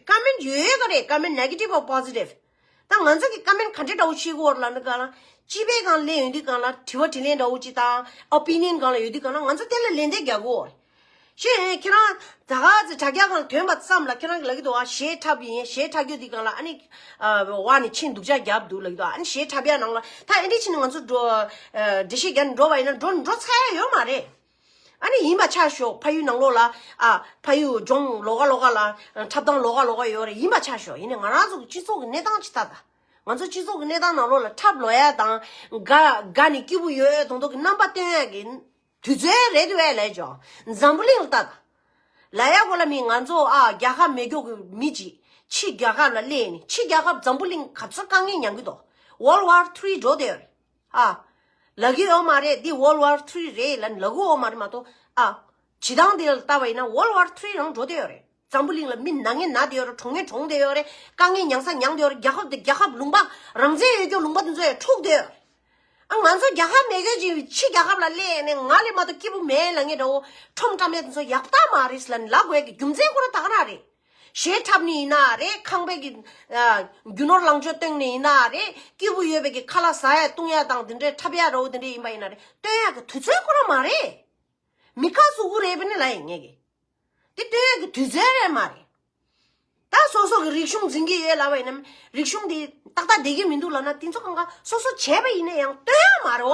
ཀ་མེན་ཊི་ཡོད་ཡོད་ག་རེད། ཀ་མེན་ཊི་ནེ་གེ་ཊིབ་ཨོར་པོ་ཟི་ཊིབ། ད་ང་ཚོ་གི་ཀ་མེན་ཊི་ག་འདྲ་འདྲ་བོ་བྱེད་དགོས་རེད་ལབ་ན་གང་ལ། སྤྱི་པའི་སྒང་སླེབས་ཡོང་དུས་སྒང་ལ་དྲི་བ་དྲིས་ལན་འདྲ་བོ་ཅིག་དང་ཨོ་པི་ནི་ཡན་སྒང་ལ་ཡོད་དུས་སྒང་ལ་ང་ཚོ་དེ་ལ་ལན་འདེབས་རྒྱག་དགོས་རེད། ཤེས་ཡོན་ཁྱེད་རང་ད་ག་ཚོད་དྲ་རྒྱ་སྒང་ལ་ཐོན་པ་ཙམ་ལ་ཁྱེད་རང་གི་ལབ་ཀྱི་འདུག་ཨ། གཞས་འཁྲབ་ཀྱི་ཡིན། གཞས་འཁྲབ་རྒྱུ་དེ་སྒང་ལ་ཨ་ནི་བ་ནི་ཆེན་སྡུག་ཅག་རྒྱབ་འདུག་ལབ་ཀྱི་འདུག་ཨ་ནི་གཞས་འཁྲབ་ཡ་ནང་ལ་ད་ཨེ་འདྲ་བྱས་ནས་ང་ཚོ་འགྲོ་འགྲེལ་བཤད་རྒྱག་ནས་འགྲོ་བ་ཡིན་ན་འགྲོ་འགྲོ་ཚར་ཡ་ཡོད་མ་རེད། ཨ་ནི་ཡིན་པ་ཆ་ཞོག་ཕ་ཡུལ་ནང་ལོགས་ལ་ཨ་ཕ་ཡུལ་ལྗོངས་ལོགས་ཀ་ལོགས་ཀ་ལ་འཁྲབ་སྟངས་ལོགས་ཀ་ལོགས་ཀ་ཡོད་རེད། ཡིན་པ་ཆ་ཞོག་ཡིན་ནའི་ང་རང་ཚོ་གི་སྤྱི་ཚོགས་ཀྱི་གནས་སྟངས་ཅིག་ལྟ་ད། ང་ཚོ་སྤྱི་ཚོགས་ཀྱི་གནས་སྟངས་ནང་ལོགས་ལ་འཁྲབ་ལོག་ཡ་དང་དགའ་དགའ་ནས་སྐྱིད་པོ་ཡོད་ཡོད་དོན་དག་གི་རྣམ་པ་སྟོན་ཡ་གི་དུས་ཚོད་རེད་འདུག་བས་ལས་ཅོ། འཛམ་བུ་གླིང་ལ་ལྟ་ད། ལ་ཡ་གོ་ལ་མི་ང་ཚོ་ཨ་རྒྱལ་ཁབ་མེད་མཁན་གྱི་མི་ཅིག་ཕྱི་རྒྱལ་ཁབ་ལ་སླེབས་ནས་ཕྱི་རྒྱལ་ཁབ་འཛམ་བུ་གླིང་ག་ཚོད་དཀའ་ངལ་མྱངས་ཀྱི་འདུག World War Three འགྲོ་བསྡད་ཡོད་རེད། ཨ། ལབ་ཀྱི་ཡོད་མ་རེད། འདི་World War Three རེད་ལབ་ནས་ལབ་ཀྱི་ཡོད་མ་རེད་མ་གཏོགས། ཨ། བྱེད་སྟངས་དེ་ལ་ལྟ་བ་ཡིན་ན་World War Three རང་འགྲོ་བསྡད་ཡོད་རེད། འཛམ་བུ་གླིང་ལ་མི་ན་མཁན་ན་བསྡད་ཡོད་རེད། གྲོངས་མཁན་གྲོངས་བསྡད་ཡོད་རེད། དཀའ་ངལ་མྱངས་ས་མྱངས་བསྡད་ཡོད་རེད། རྒྱལ་ཁབ་དེ་རྒྱལ་ཁབ་ལུང་པ་རང་བཙན་ཡོད་རྒྱུ་ལུང་པ་དེ་ཚོ་ཡང་འཁྲུག་བསྡད་ཡོད་རེད། ཨ་ང་ཚོ་རྒྱལ་ཁབ་མེད་མཁན་ཅིག་ཕྱི་རྒྱལ་ཁབ་ལ་སླེབས་ནས་ང་ལས་མ་གཏོགས་སྐྱིད་པོ་མེད་ལབ་མཁན་འདྲ་བོ་ཁྲོམ་བཀྲམ་ཡ་དེ་ཚོ་ཡག་པོ་མ་རེད་ལབ་ནས་ལབ་དགོས་ཡ་གི་རྒྱུ་མཚན་ཁོ་རང་ད་ག་རང་རེད། གཞས་འཁྲབ་ནི་ཡིན་ན་རེད། ཁང་པའི་གི་ཨ་རྒྱུ་ནོར་ལོངས་སྤྱོད་སྟོན་ནི་ཡིན་ན་རེད། སྐྱིད་པོ་ཡོད་པའི་གི་ཁ་ལག་ཟ་ཡ་བཏུང་ཡ་དང་དེ་འདྲའི་འཁྲབ་ཡ་རོ་དེ་འདྲའི་ཡིན་པ་ཡིན་ན་རེད། སྟོན་ཡ་གི་དུས་ཚོད་ཁོ་རང་མ་རེད། མི་ཁ་ཟུག་གུ་རེད་པས་ནི་ལ་ཡིན་ངེས་གི། དེ་སྟོན་ཡ་གི་དུས་ཚོད་རེད་མ་རེད། ད་སོ་སོ་གི་རིག་གཞུང་འཛིན་གི་ཡོད་ལབ་པ་ཡིན་ན་རིག་གཞུང་དེ་ཏག་ཏག་བསྡད་ཀྱི་མི་འདུག་ལབ་ན་དེ་ཚོ་གང་ག་སོ་སོ་བྱས་པ་ཡིན་ན་ཡང་སྟོན་ཡ་མ་རེད་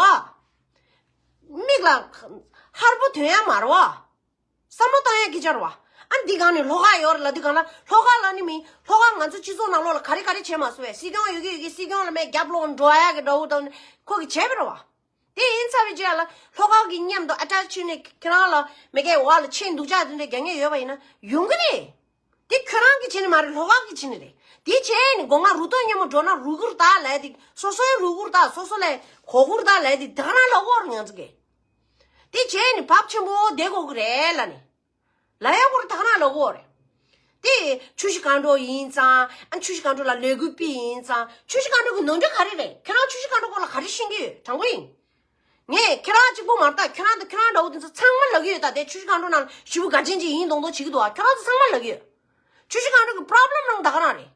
བ། མིག་ལ་ཁ་ ཧར་པོ་དོན་ཡ་མ་རེད་བ། བསམ་བློ་བཏང་ཡ་སྐད་ཆ་རེད་བ། ཨ་འདི་གང་ནས་ལྷོ་ཁ་ཡོད་རེད་ལབ་དུས་གང་ལ་ལྷོ་ཁ་ལ་ནི་མི་ལྷོ་ཁ་ང་ཚོ་སྤྱི་ཚོགས་ནང་ལོགས་ལ་ག་རེ་ག་རེ་བྱས་མ་སོང་བས། སྲིད་སྐྱོང་ཡོད་ཀྱི་ཡོད་ཀྱི་སྲིད་སྐྱོང་ལ་མས་རྒྱབ་ལོག་འགྲོ་ཡ་གི་འདྲ་བོ་དང་ཁོ་གི་བྱས་པ་རེད་བ། དེ་ཡིན་ཚར་བའི་རྗེས་ལ་ལྷོ་ཁ་གི་མཉམ་དུ་ཨ་ཊེཆ་བྱས་ནས་ཁྱེད་རང་ལ་མི་སྐད་བ་ལ་ཆེས་སྡུག་ཅག་དེ་འདྲའི་རྒྱག་མཁན་ཡོད་པ་ཡིན་ན་ཡོང་གི་རེད། དེ་ཁྱོད་རང་གིས་བྱས་ནི་མ་རེད། ལྷོ་ཁ་གིས་བྱས་ནི་རེད། དེ་བྱས་ནི་སྒོ་ང་རུ་ཏོ་སྙན་མོ་འགྲོ་ན་རུ་གུར་དག་ལས་དེ་སོ་སོའི་རུ་གུར་དག་སོ་སོ་ལས་གོ་གུར་དག་ལས་དེ་དག་རང་ལ་དབོར་ཡང་ཚིག་གི། དེ་བྱས་ནི་བབ་ཆེན་པོ་བསྡད་དགོས་ཀྱི་རེད་ལ་ནི། ལ་ཡ་གུར་དག་རང་ལ་དབོར་རེད། དེ་ཆུ་བཞི་སྒང་དྲུག་ཡིན་ཙང་ཨ་ཆུ་བཞི་སྒང་དྲུག་ལ་ལས་འགུལ་སྤེལ་ཡིན་ཙང་ཆུ་བཞི་སྒང་དྲུག་གི་ནོར་འཁྲུལ་ག་རེ་རེད། ཁྱེད་རང་ཆུ་བཞི་སྒང་དྲུག་སྐོར་ལ་ག་རེ་ཤེས་ཀྱི་ཡོད། དྲང་པོ་ཡིན། ངས་ཁྱེད་རང་གཅིག་པོ་མ་རེད་ད། ཁྱེད་རང་དང་ཁྱེད་རང་འདྲ་བོ་དེ་ཚོ་ཚང་མ་ལབ་ཀྱི་ཡོད་ད། དེ་ཆུ་བཞི་སྒང་དྲུག་ནང་ཞེ་པོ་དགའ་ཆེན་ཅིག་ཡིན་མདོག་མདོག་བྱེད་ཀྱི་འདུག་ཨ། ཁྱེད་རང་ཚོ་ཚང་མ་ལབ་ཀྱི་ཡོད། ཆུ་བཞི་སྒང་དྲུག་གི་པོ་རོབ་ལེམ་རང་ད་ག་རང་རེད།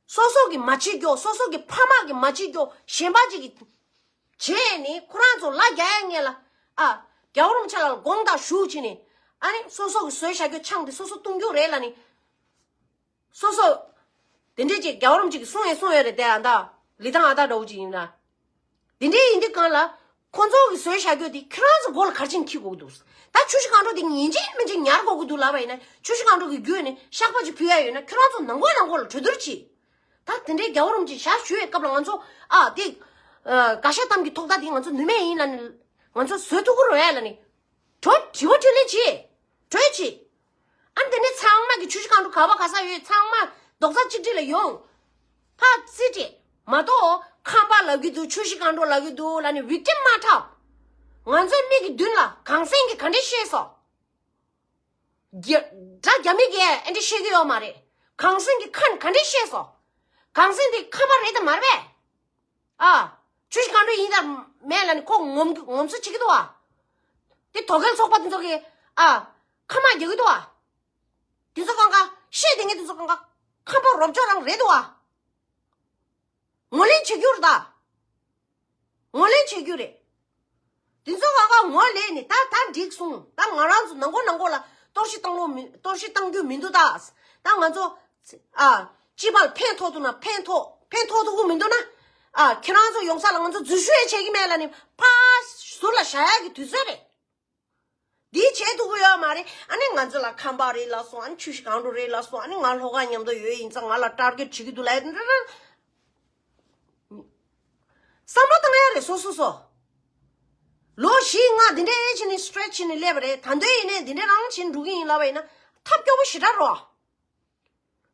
སོ་སོ་གི་མ་བྱེད་རྒྱུ་སོ་སོ་གི་ཕ་མ་གི་མ་བྱེད་རྒྱུ་གཞན་པ་ཅིག་གི་བྱས་ནས་ཁོ་རང་ཚོ་ལ་རྒྱ་ཡ་ངེས་ལ་ཨ། རྒྱལ་བ་རིན་པོ་ཆེ་ལ་དགོངས་དག་ཞུ་བྱས་ནས་ཨ་ནི་སོ་སོ་གི་བཟོས་བཞག་རྒྱུ་ཆང་དེ་སོ་སོ་བཏུང་རྒྱུ་རེད་ལ་ནི། སོ་སོ། དེ་འདྲས་ཅིག་རྒྱལ་བ་རིན་པོ་ཆེ་གིས་གསུངས་ཡས་གསུངས་ཡོད་རེད་དེ། ཨ་ད་ལི་ཐང་ཨ་ད་འདྲ་བོ་ཅིག་ཡིན་ན། དེ་འདྲས་ཡིན་དུས་གང་ལ། ཁོ་ཚོ་གིས་བཟོས་བཞག་རྒྱུ་དེ་ཁྱེད་རང་ཚོ་མགོ་ལ་ག་རེ་བྱས་ནས་འཁྱེར་དགོས་ཀྱི་འདུག་ད་ཆུ་བཞི་སྒང་དྲུག་དེ་ཡིན་གཅིག་མིན་གཅིག་ཉར་དགོས་ཀྱི་འདུག་ལབ་པ་ཡིན་ན་ཆུ་བཞི་སྒང་དྲུག་གི་བརྒྱུད་ནས་བཤགས་པ་ཅིག་ཕུལ་ཡ་ཡོད་ན་ཁྱེད་རང་ཚོ་ནང་ཁུལ་ནང་ཁུལ་ལ་གྲོས་བསྡུར་བྱེད། ད་དེ་འདྲའི་རྒྱལ་བ་རིན་པོ་ཆེ་ཞབས་ཞུ་བའི་སྐབས་ལ་ང་ཚོ་ཨ་དེ། ཨ་དགའ་ཤ་གཏམ་གྱི་ཐོག་མཐའ་དེ་ང་ཚོ་ནུས་མེད་ཡིན་ལ་ནི། ང་ཚོ་བཟོད་ཐུབ་ཀྱི་རེད་ལ་ནི། གྲོས་དྲི་བ་དྲིས་ལན་བྱེད། གྲོས་བྱེད། ཨ་འདི་ནས་ཚང་མ་གི་ཆུ་བཞི་སྒང་དྲུག་ག་བ་ག་ས་ཡོད་ཚང་མ་རྡོག་རྩ་གཅིག་སྒྲིལ་ལ་ཡོང་། ཕར་རྩིས་སྤྲད་མ་གཏོགས་ཁམས་པ་ལབ་ཀྱི་འདུག་ཆུ་བཞི་སྒང་དྲུག་ལབ་ཀྱི་འདུག་ལབ་ནས་བིག་ཊིམ་མ་འཁྲབ། ང་ཚོའི་མིག་གི་མདུན་ལ་གངས་སེང་གིས་ག་འདྲས་བཤད་སོང་། རྒྱ་སྒྲ་རྒྱ་མི་གིས་ཨེ་འདྲས་བཤད་ཀྱི་ཡོད་མ་རེད། གངས་སེང་གི་ཁ་ནས་ག་འདྲས་བཤད་སོང་། གངས་སེང་དེ་ཁམས་པ་རེད་དམ་མ་རེད་པས། ཨ། ཆུ་བཞི་སྒང་དྲུག་ཡིན་དང་མེད་ལབ་ནས་ཁོ་ངོམ་ངོམ་སོ་བྱེད་ཀྱི་འདུག་བ། དེ་དོལ་རྒྱལ་ཚོགས་པ་དེ་ཚོ་གིས་ཨ། ཁ་མ་རྒྱག་གི་འདུག་བ། དེ་ཚོ་གང་ག་བཤད་དེ་ངས་དེ་ཚོ་གང་ག་ཁམས་པ་རོབ་ཅོག་རང་རེད་འདུག་བ། ངོས་ལེན་བྱེད་རྒྱུ་རེད་ད། ངོས་ལེན་བྱེད་རྒྱུ་རེད། དེ་ཚོ་གང་ག་ངོས་ལེན་ནས་ད་ད་འགྲིག་སོང་། ད་ང་རང་ཚོ་ནང་ཁོ་ནང་ཁོ་ལ་གཏོར་བཤིག་བཏང་ལོ་མི་གཏོར་བཤིག་བཏང་རྒྱུ་མི་འདུག་ད། ད་ང་ཚོ་ཨ་སྤྱི་པ་ལ་ཕན་ཐོགས་འདུག་ན་ཕན་ཐོགས་ཕན་ཐོགས་འདུག་གི་མི་འདུག་ན་ཨ་ཁྱེད་རང་ཚོ་ཡོང་ས་ལ་ང་ཚོ་འཛུལ་ཞུགས་ཡང་བྱེད་ཀྱི་མེད་ལབ་ནས་ཕར་ཟུར་ལ་བཞག་ཡག་གི་དུས་ཚོད་རེད། འདི་བྱེད་ཐུབ་ཀྱི་ཡོད་མ་རེད། ཨ་ནི་ང་ཚོ་ལ་ཁམས་པ་རེད་ལབ་སོང་། ཨ་ནི་ཆུ་བཞི་སྒང་དྲུག་རེད་ལབ་སོང་། ཨ་ནི་ང་ལྷོ་ཁ་མཉམ་དུ་ཡོད་ཡིན་ཙང་ང་ལ་ཊར་གེཊ་བྱེད་ཀྱི་འདུག་ལབ་ཡ་འདྲ་འདྲ། བསམ་བློ་བཏང་ཡ་རེད་སོ་སོ་སོ། ལོ་བཞི་ལྔ་འདི་འདྲའི་བྱས་ནས་སི་ཊེ་ཊི་བྱས་ནས་སླེབས་པ་རེད། ད་དུང་ཡིན་ནའི་འདི་འདྲ་རང་བྱས་ནས་འགྲོ་གི་ཡིན་ལབ་པ་ཡིན་ན་ཐབས་སྐྱོ་པོ་ཞེ་དྲག་རེད།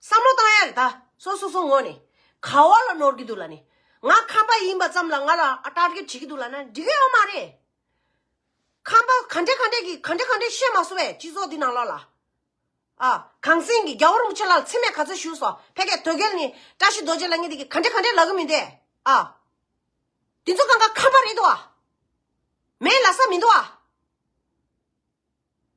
བསམ་བློ་བཏང་ཡ་རེད་ད་སོ་སོ་སོ་ངོས་ནས། ག་བ་ལ་ནོར་གྱི་འདུག་ལབ་ནས། ང་ཁམས་པ་ཡིན་པ་ཙམ་ལ་ང་ལ་ཨ་ཊར་གེཊ་བྱེད་ཀྱི་འདུག་ལབ་ན་འགྲིག་གི་ཡོད་མ་རེད། ཁམས་པ་ག་འདྲས་ག་འདྲས་ཀྱིས་ག་འདྲས་ག་འདྲས་བཤད་མ་སོང་བས་སྤྱི་ཚོགས་འདི་ནང་ལོགས་ལ། ཨ། གངས་སེང་གིས་རྒྱལ་བ་རིན་པོ་ཆེ་ལ་མཚན་སྨད་ག་ཚོད་ཞུས་སོང་། ཕ་གིའི་དོལ་རྒྱལ་ནི་བཀྲ་ཤིས་རྡོ་རྗེ་ལབ་མཁན་དེ་གིས་ག་འདྲས་ག་འདྲས་ལབ་གི་མི་འདུག་ཨ། དེ་ཚོ་གང་ག་ཁམས་པ་རེད་འདུག་ཨ། མེད་ལབ་ས་མི་འདུག་ཨ།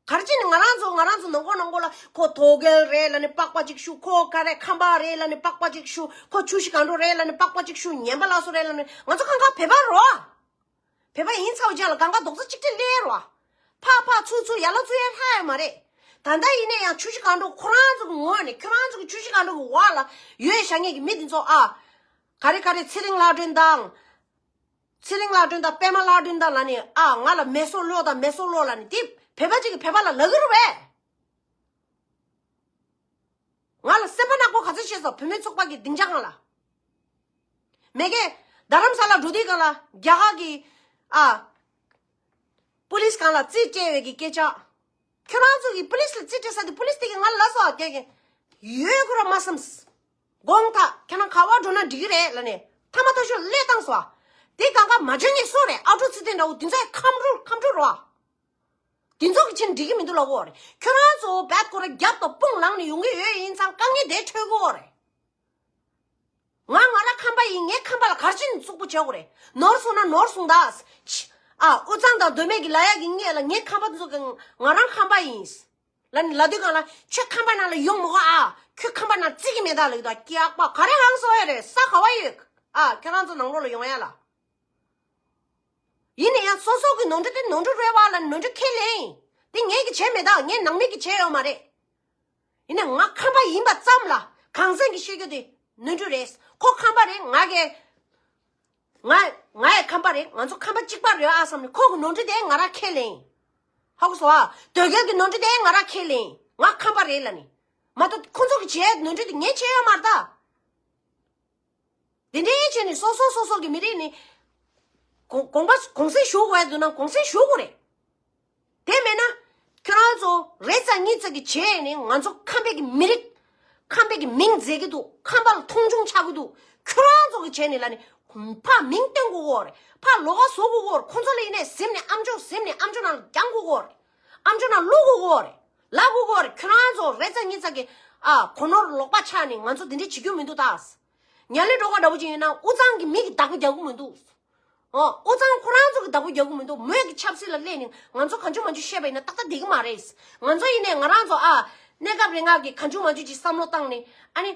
ག་རེ་བྱས་ནས་ང་རང་ཚོ་ང་རང་ཚོ་ནང་ཁོ་ནང་ཁོ་ལ་ཁོ་དོལ་རྒྱལ་རེད་ལབ་ནས་པགས་པ་གཅིག་གཞུ། ཁོ་ག་རེ་ཁམས་པ་རེད་ལབ་ནས་པགས་པ་གཅིག་གཞུ། ཁོ་ཆུ་བཞི་སྒང་དྲུག་རེད་ལབ་ནས་པགས་པ་གཅིག་གཞུ། ངན་པ་ལགས་སོ་རེད་ལབ་ནས། ང་ཚོ་གང་ག་བོད་པ་རེད། བོད་པ་ཡིན་ཚར་བ་ཅག་ལ་གང་ག་རྡོག་རྩ་གཅིག་སྒྲིལ་སླེབས་རོ། ཕར་ཕར་ཚུར་ཚུར་ཡར་ལ་ཚུར་ཡར་ལྷག་ཡོད་མ་རེད། ད་ལྟ་ཡིན་ན་ཡང་ཆུ་བཞི་སྒང་དྲུག་ཁོ་རང་ཚོ་གི་ངོས་ནས་ཁྱོད་རང་ཚོ་གི་ཆུ་བཞི་སྒང་དྲུག་གི་འོག་ལ་ཡོད་བཞག་མཁན་གྱི་མི་དེ་ཚོ་ཨ། ག་རེ་ག་རེ་ཚེ་རིང་ལྷ་སྒྲོན་དང་། ཚེ་རིང་ལྷ་སྒྲོན་དང་པད་མ་ལྷ་སྒྲོན་དང་ལབ་ནས་ཨ་ང་ལ་མེ་སོར་སློག་དང་མེ་སོར་སློག་ལབ་ནས་དེ་བོད་པ་ཅིག་གིས་བོད་པ་ལ་ལབ་ཀྱི་རེད་པས། ང་ལ་སེམས་པ་ནག་པོ་ག་ཚོད་བྱས་སོང་བུད་མེད་ཚོགས་པ་གི་སྡིངས་ཆ་སྒང་ལ། མེ་གེ། རྡ་རམ་ས་ལ་འགྲོ་དུས་སྒང་ལ་རྒྱ་གར་གི་ཨ། པུ་ལིས་སྒང་ལ་རྩིས་སྤྲད་པའི་གི་སྐད་ཆ། ཁྱོད་རང་ཚོ་གི་པུ་ལིས་ལ་རྩིས་སྤྲད་ས་དེ་པུ་ལིས་དེ་གིས་ང་ལ་ལབ་སོང་། རྒྱ་གི་ཡོད་ཁོ་ར་མ་བསམས། དགོངས་དག་ཁྱེད་རང་ག་བར་འགྲོ་ན་འགྲིག་གི་རེད་ལབ་ནས་ཐ་མ་ཐ་ཤོར་སླེབས་བཏང་སོང་། དེ་གང་ག་མ་འཇོན་ངེས་སོ་རེད། ཨ་ཁྲུ་ཚེ་བརྟན་འདྲ་བོ་དེ་ཚོ་ཡང་ཁམས་ཕྲུག་ཁམས་ཕྲུག་རེད། དེ་ཚོ་གི་ཕྱིར་འགྲིག་གི་མི་འདུག་ལབ་དགོས་རེད། ཁྱོད་རང་ཚོ་བད་ཁོ་ར་རྒྱབ་དང་དཔུང་ལངས་ནས་ཡོང་གི་ཡོད་ཡིན་ཙང་དཀའ་ངལ་དེ་འཕྲད་དགོས་རེད། ང་ང་རང་ཁམས་པ་ཡིན། ངས་ཁམས་པ་ལ་ག་རེ་བྱས་ནས་རྩུབ་པོ་བྱེད་དགོས་རེད། ནོར་སོང་ན་ནོར་སོང་ད། ཕྱི། ཨ། དབུས་གཙང་དང་མདོ་སྨད་ཀྱི་ལབ་ཡག་གི་ངས་ལ་ངས་ཁམས་པ་ཚོ་གི་ང་རང་ཁམས་པ་ཡིན། ལབ་ནས་ལབ་དུས་སྒང་ལ་ཁྱོད་ཁམས་པ་ནང་ལ་ཡོང་མི་དགོས་ཨ། ཁྱོད་ཁམས་པ་ནང་བརྩི་གི་མེད་ད་ལབ་ཀྱི་འདུག་སྐྱག་པ་ག་རེ་ཧང་སང་ཡོད་རེད། ས་ག་བ་ཡོད་ཨ། ཁྱོད་རང་ཚོ་ནང་ལོགས་ལ་ཡོང་ཡ་ལ། ཡིན་ན་ཡང་སོ་སོ་གི་ནོར་འཁྲུལ་དེ་ནོར་འཁྲུལ་རེད་བ་ལབ་ནས་ནོར་འཁྲུལ་ཁས་ལེན་ཡིན། དེ་ངས་གི་བྱས་མེད་ད། ངས་ནང་མི་གི་བྱས་ཡོད་མ་རེད། ཡིན་ན་ང་ཁམས་པ་ཡིན་པ་ཙམ་ལ་གངས་སེང་གི་བཤད་རྒྱུ་དེ་ནོར་འཁྲུལ་རེད། ཁོ་ཁམས་པ་རེད། ང་གི་ང་ང་ཡང་ཁམས་པ་རེད། ང་ཚོ་ཁམས་པ་གཅིག་པ་རེད་ཨ་བསམ་ནས་ཁོ་གི་ནོར་འཁྲུལ་དེ་ང་རང་ཁས་ལེན་ཡིན། ཧ་གོ་སོང་ཨ། དོལ་རྒྱལ་གྱི་ནོར་འཁྲུལ་དེ་ང་རང་ཁས་ལེན། ང་ཁམས་པ་རེད་ལབ་ནི། མ་གཏོགས་ཁོ་ཚོ་གི་བྱས་ནོར་འཁྲུལ་དེ་ངས་བྱས་ཡོད་མ་རེད་ད། དེ་འདྲའི་བྱས་ནས་སོ་སོ་སོ་སོ་གི་མི་རིགས་ནི། གོང་གོང་པ་གོང་སེང་ཞུ་དགོས་ཡ་འདུག་ན་གོང་སེང་ཞུ་དགོས་རེད། དེ་མེད་ན། ཁྱོད་རང་ཚོ་རེ་ཙམ་གཉིས་ཙམ་གྱི་བྱས་ནས་ང་ཚོ་ཁམས་པའི་གི་མི་རིགས། ཁམས་པའི་གི་མིང་མཛད་ཀྱི་འདུག་ཁམས་པ་ལ་མཐོང་ཆུང་ཆགས་ཀྱི་འདུག་ཁྱོད་རང་ཚོ་གི་བྱས་ནས་ལབ་ནས། ཕར་མིང་བཏོན་དགོས་གོ་རེད། ཕར་ལོགས་ཀ་བཟོ་དགོས་གོ་རེད། ཁོ་ཚོ་ལ་ཡིན་ནས་གཟིམ་ནས་ཨམ་ཅོག་གཟིམ་ནས་ཨམ་ཅོག་ནང་ལ་རྒྱང་དགོས་གོ་རེད། ཨམ་ཅོག་ནང་བླུག་དགོས་གོ་རེད། ལབ་དགོས་གོ་རེད། ཁྱོད་རང་ཚོ་རེ་ཙམ་གཉིས་ཙམ་གྱི་ཨ་གོ་ནོར་ལོག་པ་ཆགས་ནས་ང་ཚོ་འདི་འདྲ་བྱེད་རྒྱུ་མི་འདུག་ད། ཉ་ལི་སྒྲོལ་དཀར་འདྲ་བོ་ཅིག་ཡིན་ན་དབུས་གཙང་གི་མི་གི་བདག་པོ་རྒྱག་གི་མི་འདུག་ཨོ། དབུས་གཙང་ཁོ་རང་ཚོ་གི་བདག་པོ་རྒྱག་གི་མི་འདུག་མོས་ཀྱི་ཆབ་སྲིད་ལ་སླེབས་ནས་ང་ཚོ་གང་བྱུང་མང་བྱུང་བཤད་པ་ཡིན་ན་ཏག་ཏག་བསྡད་ཀྱི་མ་རེད། ང་ཚོ་ཡིན་ནས་ང་རང་ཚོ་ཨ། གནས་སྐབས་རེ་ང་གི་གང་བྱུང་མང་བྱུང་ཅིག་བསམ་བློ་བཏང་ནས་ཨ་ནི།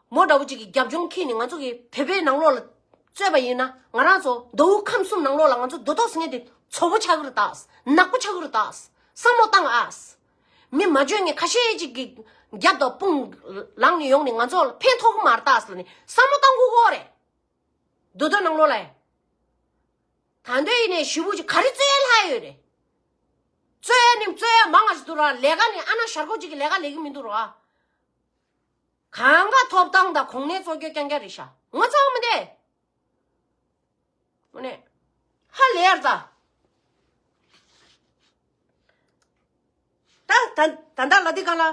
མོ་འདྲ་བོ་ཅིག་གི་རྒྱབ་ལྗོངས་འཁྱེར་ནས་ང་ཚོ་གི་བོད་པའི་ནང་ལོགས་ལ་རྩོད་པ་ཡིན་ན་ང་རང་ཚོ་མདོ་དབུས་ཁམས་གསུམ་ནང་ལོགས་ལ་ང་ཚོ་རྡོ་ཐོག་ཟེར་མཁན་དེ་ཚོ་བོ་ཆགས་ཀྱི་རེད་ད། ནག་པོ་ཆགས་ཀྱི་རེད་ད། བསམ་བློ་བཏང་ཨ། མི་མ་འཇོན་མཁན་ཁ་ཤས་ཅིག་གི་རྒྱབ་དང་དཔུང་ལངས་ནས་ཡོང་ནས་ང་ཚོ་ལ་ཕན་ཐོགས་ཀྱི་མ་རེད་ད་ཟེར་ནས་བསམ་བློ་བཏང་དགོས་ཀྱི་རེད། མདོ་སྟོད་ནང་ལོགས་ལ། ད་འདོད་ཡིན་ནས་ཞུ་བུ་ཅིག་ག་རེ་རྩོད་ཡ་ལྷག་ཡོད་རེད། རྩོད་ཡ་ནི་རྩོད་ཡ་མང་ང་ཞིག་འདུག་ར། ལས་ཀ་ནི་ཨ་ན་ཞར་ཁོག་ཅིག་གི་ལས་ཀ་ལས་ཀྱི་མི་འདུག་ར། གང་ག་ཐོབ་ཐང་དང་གོང་ནས་བཙོག་སྐྱོ་རྐྱང་རྐྱང་རེད་ཤག་ངོ་ཚ་བ་མི་འདུག་དངོས་གནས། ཧ་ལས་ཡར་ད། ད་ད་ད་ལྟ་ལ་འདི་ག་ལ།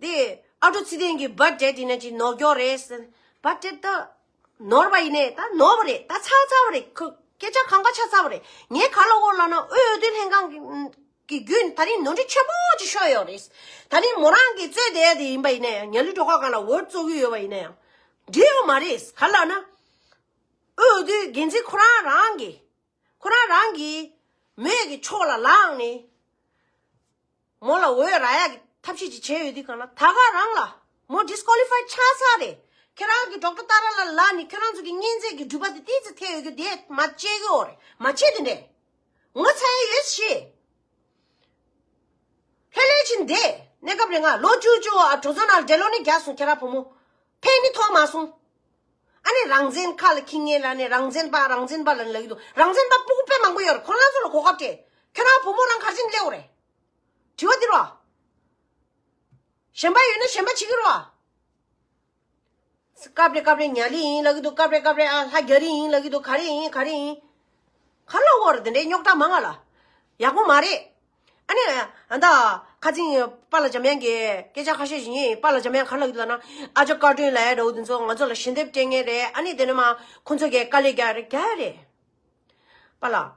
འདི་ཨ་ཀྲུག་ཚེ་བརྟན་གྱི་བར་ཐི་ཌེ་དེ་ནས་ཅིག་ནོར་སྐྱོ་རེད་ཟེར། བར་ཐི་ཌེ་ད་ནོར་བ་ཡིན་ནས་ད་ནོར་བ་རེད། ད་ཚར་ཚར་བ་རེད། ཁོ་སྐད་ཆ་གང་ག་ཆ་ཚར་བ་རེད། ངས་ག་ལ་འོ་ལབ་ན་དབུས་འོས་བསྡུ་ལྷན་ཁང་གི་གི་བརྒྱུད་ད་རིང་ནོར་འཁྲུལ་ཆེན་པོ་ཅིག་ཤོར་ཡོད་རེད། ད་རིང་མོ་རང་གིས་རྩོད་བསྡད་དེ་ཡིན་པ་ཡིན་ན་ཡང་ཉ་ལི་སྒྲོལ་དཀར་སྒང་ལ་འོས་བཙོག་གི་ཡོད་པ་ཡིན་ན་ཡང་འགྲིག་ཡོད་མ་རེད། ག་ལབ་ན། དབུས་འོས་བསྡུའི་འགན་འཛིན་ཁོ་རང་རང་གིས་ཁོ་རང་རང་གིས་མོས་ཀྱི་ཕྱོགས་ལ་ལངས་ནས་མོ་ལ་འོས་རག་ཡག་གི་ཐབས་ཤེས་ཅིག་བྱས་ཡོད་དུས་གང་ལ་ད་ག་རང་ལ་མོ་ཌི་སི་ཀོ་ལི་ཕའི་ཆགས་ཚར་རེད། ཁྱེད་རང་གིས་ཌོག་ཊར་ཏཱ་ར་ལ་ལབ་ནས་ཁྱེད་རང་ཚོ་གི་གཉེན་ཚན་གྱི་འགྲུལ་པ་དེ་ཏོག་ཙམ་ཐེབས་ཡོད་རྒྱུ་དེ་མ་བྱེད་གི་ཡོད་རེད། མ་བྱེད་དེ་འདྲས། ངོ་ཚ་ཡི་ཡོད་ཤེས། ལྷོད་ལྷོད་ཕྱིན་བསྡད། གནས་སྐབས་རེ་ང་ལོ་བཅུ་བཅུ་བ་གྲོས་ཚོགས་ནང་འདྲེ་ལོ་ནི་རྒྱག་སོང་། ཁྱེད་རང་བུ་མོ་ཕན་ནི་ཐོགས་མ་སོང་། ཨ་ནི་རང་བཙན་ཁ་ལ་འཁྱེར་མཁན་ལ་ནི་རང་བཙན་པ་རང་བཙན་པ་ལ་ནི་ལབ་ཀྱི་འདུག་རང་བཙན་པ་སྤུ་གུ་དཔེ་མང་པོ་ཡོད་རེད། ཁོ་རང་ཚོ་ལ་གོ་སྐབས་སྤྲད། ཁྱེད་རང་བུ་མོ་རང་ག་རེ་བྱས་ནས་སླེབས་པ་རེད། དྲི་བ་འདི་རོ། གཞན་པ་ཡོད་ན་གཞན་པ་བྱེད་ཀྱི་རོ། སྐབས་རེ་སྐབས་རེ་ཉ་ལི་ཡིན་ལབ་ཀྱི་འདུག་སྐབས་རེ་སྐབས་རེ་ཨ་ལྷ་རྒྱ་རི་ཡིན་ལབ་ཀྱི་འདུག་ག་རེ་ཡིན་ག་རེ་ཡིན། ག་ལ་བོར་དེ་འདྲའི་རྙོག་དྲ་མང་ང་ལ། ཡག་པོ་མ་རེད། ཨ་ནི། ཨ་ད། ཁ་ཚིང་པཱ་ལགས་འཇམ་དབྱངས་ཀྱིས་སྐད་ཆ་ཁ་ཤས་ཤིག་ཡིན། པཱ་ལགས་འཇམ་དབྱངས་ག་ལབ་ཀྱི་འདུག་ལབ་ན། ཨ་ཅག་བཀའ་དྲིན་ལབ་ཡ་འདྲ་བོ་དེ་ཚོ་ང་ཚོ་ལ་ཞལ་འདེབས་སྤྲད་མཁན་རེད། ཨ་ནི་དེ་ནས་མ་ཁོང་ཚོ་གིས་དཀའ་ལས་རྒྱག་རེད་རྒྱག་རེད། པཱ་ལགས།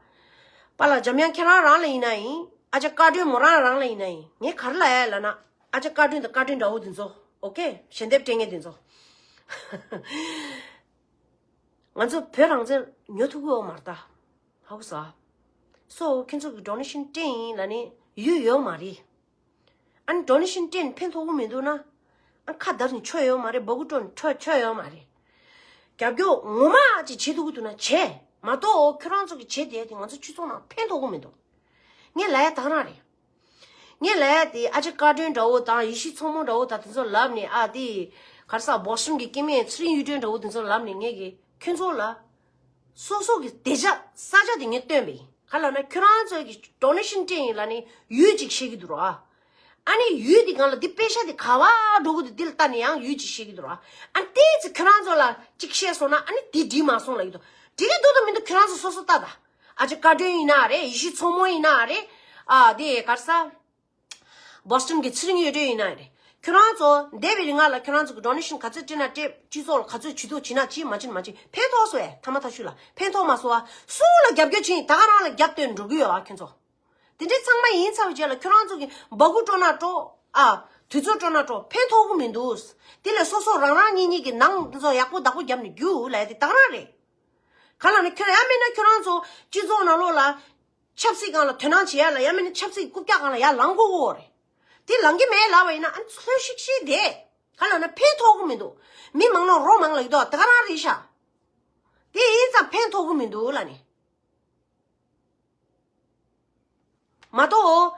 པཱ་ལགས་འཇམ་དབྱངས་ཁྱེད་རང་རང་ལ་ཡིན་ན་ཡིན། ཨ་ཅག་བཀའ་དྲིན་མོ་རང་རང་ལ་ཡིན་ན་ཡིན། ངས་ག་རེ་ལབ་ཡ་ལབ་ན། ཨ་ཅག་བཀའ་དྲིན་དང་བཀའ་དྲིན་འདྲ་བོ་དེ་ཚོ། ཨོ་ཁེ། ཞལ་འདེབས་སྤྲད་མཁན་དེ་ཚོ། ང་ཚོ་བོད་རང་བཙན་ཉོ་ཐུབ་ཀྱི་ཡོད་མ་རེད་ད། ཧ་གོ་སོང་། སོ་ཁྱེད་ཚོ་གི་ཌོ་ནེ་ཤན་སྤྲད་ཡིན་ལབ་ནས་ཡོད་ཡོད་མ་རེད། ཨ་ནི་ཌོ་ནེ་ཤན་སྤྲད་ནས་ཕན་ཐོགས་ཀྱི་མི་འདུག་ན། ཨ་ཁ་བརྡབས་ནས་ཆོ་ཡོད་མ་རེད། སྦ་ཁུག་དཀྲོལ་ནས་ཆོ་ཆོ་ཡོད་མ་རེད། རྒྱབ་སྐྱོར་ངོ་མ་ཅིག་བྱེད་ཐུབ་ཀྱི་འདུག་ན་བྱས་མ་གཏོགས་ཁྱོད་རང་ཚོ་གི་བྱེད་བསྡད་དེ་ང་ཚོ་སྤྱི་ཚོགས་ནང་ཕན་ཐོགས་ཀྱི་མི་འདུག་ངས་ལབ་ཡ་ད་ག་རང་རེད། ངས་ལབ་ཡ་དེ་ཨ་ཅག་བཀའ་དྲིན་འདྲ་བོ་དང་ཡེ་ཤེས་མཚོ་མོ་འདྲ་བོ་དང་དེ་ཚོ་ལབ་ནས་ཨ་དེ། ག་རེ་ཟེར་བོ་སི་ཊོན་གྱི་སྐྱེ་དམན་ཚེ་རིང་གཡུ་སྒྲོན་འདྲ་བོ་དེ་ཚོ་ལབ་ནས་ངས་གི་ཁྱོད་ཚོ་ལ། སོ་སོ་གི་བདེ་འཇགས་ས་ཆ་དེ་ངས་སྟོན་པ་ཡིན། ག་ལབ་ན་ཁྱོད་རང་ཚོ་གི་ཌོ་ནེ་ཤན་སྤྲད་ཡིན་ལབ་ནས་ཡུལ་ཅིག་བཤད་ཀྱི་འདུག་རོ། ཨ་ནི་ཡུལ་དེ་སྒང་ལ་འདི་པེ་ཤ་དེ་ག་བ་འགྲོ་གི་འདུག་འདི་ལ་ལྟ་ནས་ཡང་ཡུལ་ཅིག་བཤད་ཀྱི་འདུག་རོ། ཨ་ནི་དེ་ཚོ་ཁྱོད་རང་ཚོ་ལ་ཅིག་བཤད་སོང་ན་ཨ་ནི་དེ་འགྲིག་མ་སོང་ལབ་ཀྱི་འདུག་འགྲིག་གི་འདུག་དང་མི་འདུག་ཁྱོད་རང་ཚོ་སོ་སོ་ལྟ་ད། ཨ་ཅག་བཀའ་དྲིན་ཡིན་ན་རེད། ཡེ་ཤེས་མཚོ་མོ་ཡིན་ན་རེད། ཨ་དེ་ག་རེ་ཟེར། བོ་སི་ཊོན་གྱི་ཚེ་རིང་གཡུ་སྒྲོན་ཡིན་ན་རེད། ཁྱོད་རང་ཚོ་འདས་པའི་རིང་ལ་ཁྱོད་རང་ཚོ་གི་ཌོ་ནེ་ཤན་ག་ཚོད་སྤྲད་ན་སྤྲད། སྤྱི་ཚོགས་ལ་ག་ཚོད་ཇུས་གཏོགས་བྱེད་ན་བྱེད། མ་བྱེད་ན་མ་བྱེད། ཕན་ཐོགས་སོང་ཨེ། ཐ་མ་ཐ་ཤུ་ལ་ཕན་ཐོགས་མ་སོང་ཨ། སུ་ལ་རྒྱབ་སྐྱོར་བྱེད་ཡིན་ད་ག་རང་ལ་རྒྱབ་སྟོན་འགྲོ་གི་ཡོད་ཨ་ཁྱོད་ཚོ། དེ་འདྲའི་ཚང་མ་ཡིན་ཚར་བའི་རྗེས་ལ་ཁྱོད་རང་ཚོ་གི་སྦ་ཁུག་དཀྲོལ་ན་དཀྲོལ་ཨ། དུས་ཚོད་དཀྲོལ་ན་དཀྲོལ། ཕན་ཐོགས་གི་མི་འདུག་དེ་ལས་སོ་སོ་རང་རང་གཉིས་གཉིས་ཀྱི་ནང་དེ་ཚོ་ཡག་པོ་བདག་པོ་རྒྱབ་ནས་རྒྱུགས་ལབ་ཡ་དེ་ད་ག་རང་རེད། ག་ལབ་ན་ཁྱོད་ཡང་མིན་ན་ཁྱོད་རང་ཚོ་སྤྱི་ཚོགས་ནང་ལོགས་ལ། ཆབ་སྲིད་སྒང་ལ་དོ་སྣང་བྱེད་ཡ་ལ་ཡང་མིན་ན་ཆབ་སྲིད་རྐུབ་བཀྱག་སྒང་ལ་ཡར་ལངས་དགོས་ཀྱི་ཡོད་རེད། དེ་ལངས་ཀྱི་མེད་ལབ་པ་ཡིན་ན་ཨ་ནི་ལྷོད་ཤིག་ཤིག་བསྡད། ག་ལབ་ན་ཕན་ཐོགས་ཀྱི་མི་འདུག་མི་མང་ན་རོ་མང་ལབ་ཀྱི་འདུག་ད་ག་རང་རེད་ཤག་དེ་ཡིན་ཙང་ཕན་ཐོགས་ཀྱི་མི་འདུག་ལབ་ནི། མ་གཏོགས།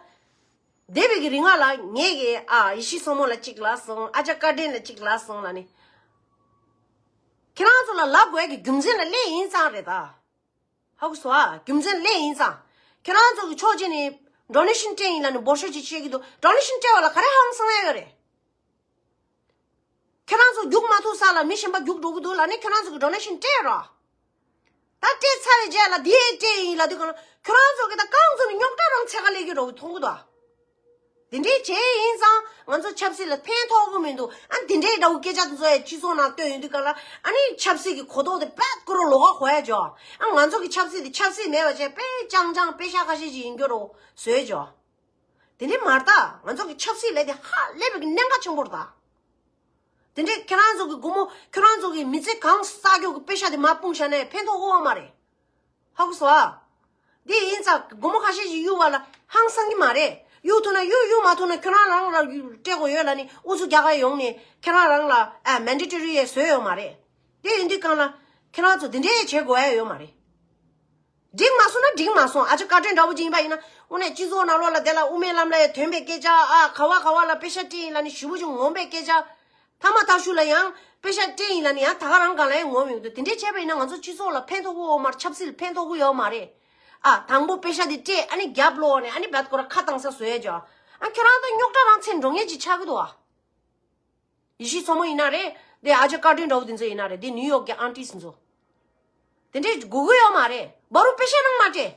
འདས་པའི་གི་རིང་ལ་ངས་གི་ཨ་ཡེ་ཤེས་མཚོ་མོ་ལ་གཅིག་ལབ་སོང་། ཨ་ཅག་བཀའ་དྲིན་ལ་གཅིག་ལབ་སོང་ལབ་ནི། ཁྱེད་རང་ཚོ་ལ་ལབ་དགོས་ཀྱི་རྒྱུ་མཚན་ལ་སླེབས་ཡིན་ཙང་རེད་ད། ཧ་གོ་སོང་ཨ། རྒྱུ་མཚན་སླེབས་ཡིན་ཙང་། ཁྱེད་རང་ཚོ་གི་ཕྱོགས་གཅིག་ནས་ ཌོ་ནེ་ཤན་སྤྲད་ཡིན་ལབ་ནས་འབོར་ཤོག་ཅིག་བཤད་ཀྱི་འདུག་ཌོ་ནེ་ཤན་སྤྲད་པ་ལ་ག་རེ་ཧང་སང་ཡ་ཡོད་རེད། ཁྱོད་རང་ཚོ་རྒྱུག་མ་ཐུབ་ས་ལ་མི་གཞན་པ་རྒྱུག་འགྲོ་གི་འདུག་ལབ་ནས་ཁྱོད་རང་ཚོ་གི་ཌོ་ནེ་ཤན་སྤྲད་རོགས། ད་སྤྲད་ཚར་བའི་རྗེས་ལ་འདི་ཡས་སྤྲད་ཡིན་ལབ་དུས་གང་ལ་ཁྱོད་རང་ཚོ་གི་ད་རྐང་བཙུགས་ནས་རྙོག་དྲ་རང་འཚོལ་ག་སླེབས་ཀྱི་འགྲོ་གི་མཐོང་གི་འདུག་དེ་འདྲའི་བྱས་ཡིན་ཙང་ང་ཚོ་ཆབ་སྲིད་ལ་ཕན་ཐོགས་གི་མི་འདུག་ཨ་དེ་འདྲའི་འདྲ་བོ་སྐད་ཆ་དེ་ཚོ་ཡ་སྤྱི་ཚོགས་ནང་བཏོན་ཡོང་དུས་གང་ལ་ཨ་ནི་ཆབ་སྲིད་ཀྱི་གོ་རྟོགས་དེ་རྦད་ཀོ་རོ་ལོག་ག་གོ་ཡ་ཅོ། ཨ་ང་ཚོ་གི་ཆབ་སྲིད་དེ་ཆབ་སྲིད་མེད་པ་བྱས་པད་ཅང་ཅང་པེ་ཤག་ཁ་ཤས་ཅིག་ཡིན་རྒྱུ་རོ་བཟོས་ཅོ། དེ་འདྲའི་མ་རེད་ད། ང་ཚོ་གི་ཆབ་སྲིད་ལས་དེ་ཧ་ལས་པའི་གནད་འགག་ཆེན་པོ་རེད་ད། དེ་འདྲའི་ཁྱེད་རང་ཚོ་གི་སྒོར་མོ་ཁྱེད་རང་ཚོ་གི་མི་ཚེ་གང་བསགས་རྒྱུ་གི་པེ་ཤ་དེ་མར་སྤུངས་བཞག་ན་ཕན་ཐོགས་ཀྱི་ཡོད་མ་རེད། ཧ་གོ་སོང་ཨ། དེ་ཡིན་ཙང་སྒོར་མོ་ཁ་ཤས་ཤིག་གཡུག་པ་ལ་ཧང་སང་གི་མ་རེད། གཡུག་ཐུབ་ན་གཡུག་གཡུག་མ་ཐུབ་ན་ཁྱོད་རང་རང་ལ་སྤྲད་དགོས་ཡོད་ལབ་ནས་ཨུ་ཚུགས་རྒྱག་ག་ཡོང་ནས་ཁྱེད་རང་རང་ལ་ཨ་མན་ཌེ་ཊོ་རི་ཡས་བཟོས་ཡོད་མ་རེད། དེ་ཡིན་དུས་གང་ལ་ཁྱེད་རང་ཚོ་དེ་འདྲའི་བྱེད་དགོས་ཡ་ཡོད་མ་རེད། འགྲིག་མ་སོང་ན་འགྲིག་མ་སོང་། ཨ་ཅག་བཀའ་དྲིན་འདྲ་བོ་ཅིག་ཡིན་པ་ཡིན་ན་དངོས་གནས་སྤྱི་ཚོགས་ནང་ལོགས་ལ་དེ་ལ་དབུ་མའི་ལམ་ལ་ཡང་ཐོན་པའི་སྐད་ཆ། ཨ་ག་བ་ག་བ་ལ་པེ་ཤ་སྤྲད་ཡིན་ལབ་ནས་ཞེ་པོ་ཅིག་ངོམ་པའི་སྐད་ཆ། མཐའ་མ་མཐའ་གཞུག་ལ་ཡང་པེ་ཤ་སྤྲད་ཡིན་ལབ་ནས་ཡང་ད་ག་རང་སྒང་ལ་ཡང་ངོམ་ཡོང་དུས། དེ་འདྲས་བྱས་པ་ཡིན་ན་ང་ཚོ་སྤྱི་ཚོགས་ལ་ཕན་ཐོགས་ཀྱི་ཡོད་མ་རེད། ཆབ་སྲིད་ལ་ཕན་ཐོགས་ཀྱི་ཡོད་མ་རེད། ཨ་དང་པོ་པེ་ཤ་དེ་སྤྲད་ཨ་ནི་རྒྱབ་ལོག་ནས་ཨ་ནི་བད་ཁོ་ར་ཁ་བཏང་ས་བཟོས་ཡ་ཅོ། ཨ་ཁྱོད་རང་ད་རྙོག་དྲ་རང་འཚོལ་འགྲོ་མཁན་ཅིག་ཆགས་ཀྱི་འདུག་ཨ། ཡེ་ཤེས་མཚོ་མོ་ཡིན་ན་རེད། དེ་ཨ་ཅག་བཀའ་དྲིན་འདྲ་བོ་དེ་ཚོ་ཡིན་ན་རེད། དེ་ནིའུ་ཡོག་གི་ཨན་ཊི་སི་ཚོ། དེ་འདྲས་དགོས་ཀྱི་ཡོད་མ་རེད། བ་རུ་པེ་ཤ་རང་མ་སྤྲད།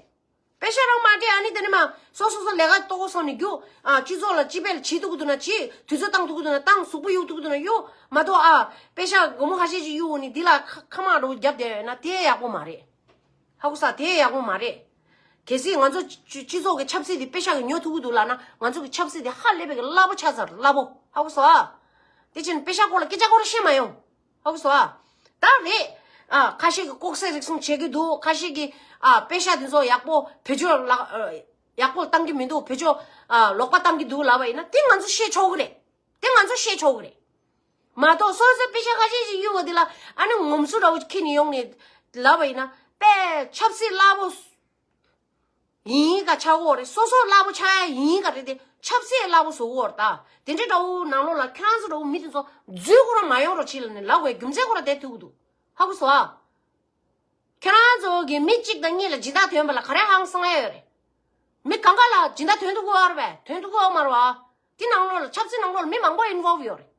པེ་ཤ་རང་མ་སྤྲད་ཨ་ནི་དེ་ནས་མ་སོ་སོ་སོ་ལས་ཀ་ལྟོ་གོ་སོང་ནས་རྒྱུགས། ཨ་སྤྱི་ཚོགས་ལ་ཅི་ཕན་བྱེད་ཐུབ་ཀྱི་འདུག་ན་བྱེད། དུས་ཚོད་བཏང་ཐུབ་ཀྱི་འདུག་ན་བཏང་། གཟུགས་པོ་གཡུག་ཐུབ་ཀྱི་འདུག་ན་གཡུག་མ་གཏོགས། ཨ་པེ་ཤ་སྒོར་མོ་ཁ་ཤས་ཤིག་གཡུག་ནས་འདི་ལ་ཁ་ཁ་མ་འགྲོ་རྒྱབ་བསྡད་ཡོད་ན་དེ་ཡག་པོ་མ་རེད། ཧ་གོ་ས། དེ་ཡག་པོ་མ་རེད། གལ་སྲིད་ང་ཚོ་སྤྱི་སྤྱི་ཚོགས་ཀྱི་ཆབ་སྲིད་དེ་པེ་ཤ་གིས་ཉོ་ཐུབ་ཀྱི་འདུག་ལབ་ན་ང་ཚོ་གི་ཆབ་སྲིད་དེ་ཧ་ལས་པའི་གི་རླབས་པོ་ཆགས་ཚར། རླབས་པོ། ཧ་གོ་སོང་ཨ། དེ་ཕྱིན་པེ་ཤ་སྐོར་ལ་སྐད་ཆ་སྐོར་བཤད་མ་ཡོང་། ཧ་གོ་སོང་ཨ། ད་རེད། ཨ་ཁ་ཤས་ཀྱིས་ལྐོག་ཟ་རེག་སོང་བྱེད་ཀྱི་འདུག་ཁ་ཤས་ཀྱིས་ཨ་པེ་ཤ་དེ་ཚོ་ཡག་པོ་བེད་སྤྱོད་ལ་ཨ་ཡག་པོ་བཏང་གི་མི་འདུག་བེད་སྤྱོད་ཨ་ལོག་པ་བཏང་གི་འདུག་ལབ་པ་ཡིན་ན་དེ་ང་ཚོ་བཤད་ཆོག་གི་རེད། དེ་ང་ཚོ་བཤད་ཆོག་གི་རེད། མ་གཏོགས་སོ་སོའི་པེ་ཤ་ཁ་ཤས་ཤིག་གཡུག་པ་དེ་ལ་ཨ་ནི་ངོམ་སོ་འདྲ་བོ་ཁྱེར་ནས་ཡོང་ནས་ལབ་པ་ཡིན་ན་དཔེ་ཆབ་སྲིད་རླབས་པོ་ཡིན་ག་ཆགས་ཀྱི་ཡོད་རེད། སོ་སོ་རླབས་པོ་ཆགས་ཡ་ཡིན་ག་རེད་དེ་ཆབ་སྲིད་རླབས་པོ་བཟོ་གི་ཡོད་རེད་ད། དེ་འདྲའི་འདྲ་བོ་ནང་ལོགས་ལ་ཁྱེད་རང་ཚོ་འདྲ་བོ་མི་དེ་ཚོ་འཛུལ་ཁོ་རང་མ་ཡོང་རོགས་བྱེད་ལབ་ནས་ལབ་དགོས་རྒྱུ་མཚན་ཁོ་རང་དེ་ཐུག་གི་འདུག་ཧ་གོ་སོང་ཨ། ཁྱེད་རང་ཚོ་གི་མི་གཅིག་དང་གཉིས་ལ་སྦྱིན་བདག་ཐོན་པ་ལ་ག་རེ་ཧང་སང་ཡ་ཡོད་རེད། མི་གང་ག་ལ་སྦྱིན་བདག་ཐོན་ཐུབ་ཀྱི་ཡོད་རེད་པས། ཐོན་ཐུབ་ཀྱི་ཡོད་མ་རེད་བ། དེ་ནང་ལོགས་ལ་ཆབ་སྲིད་ནང་ལོགས་ལ་མི་མང་པོ་ཨིན་ཝོལ་ཝི་ཡོད་རེད།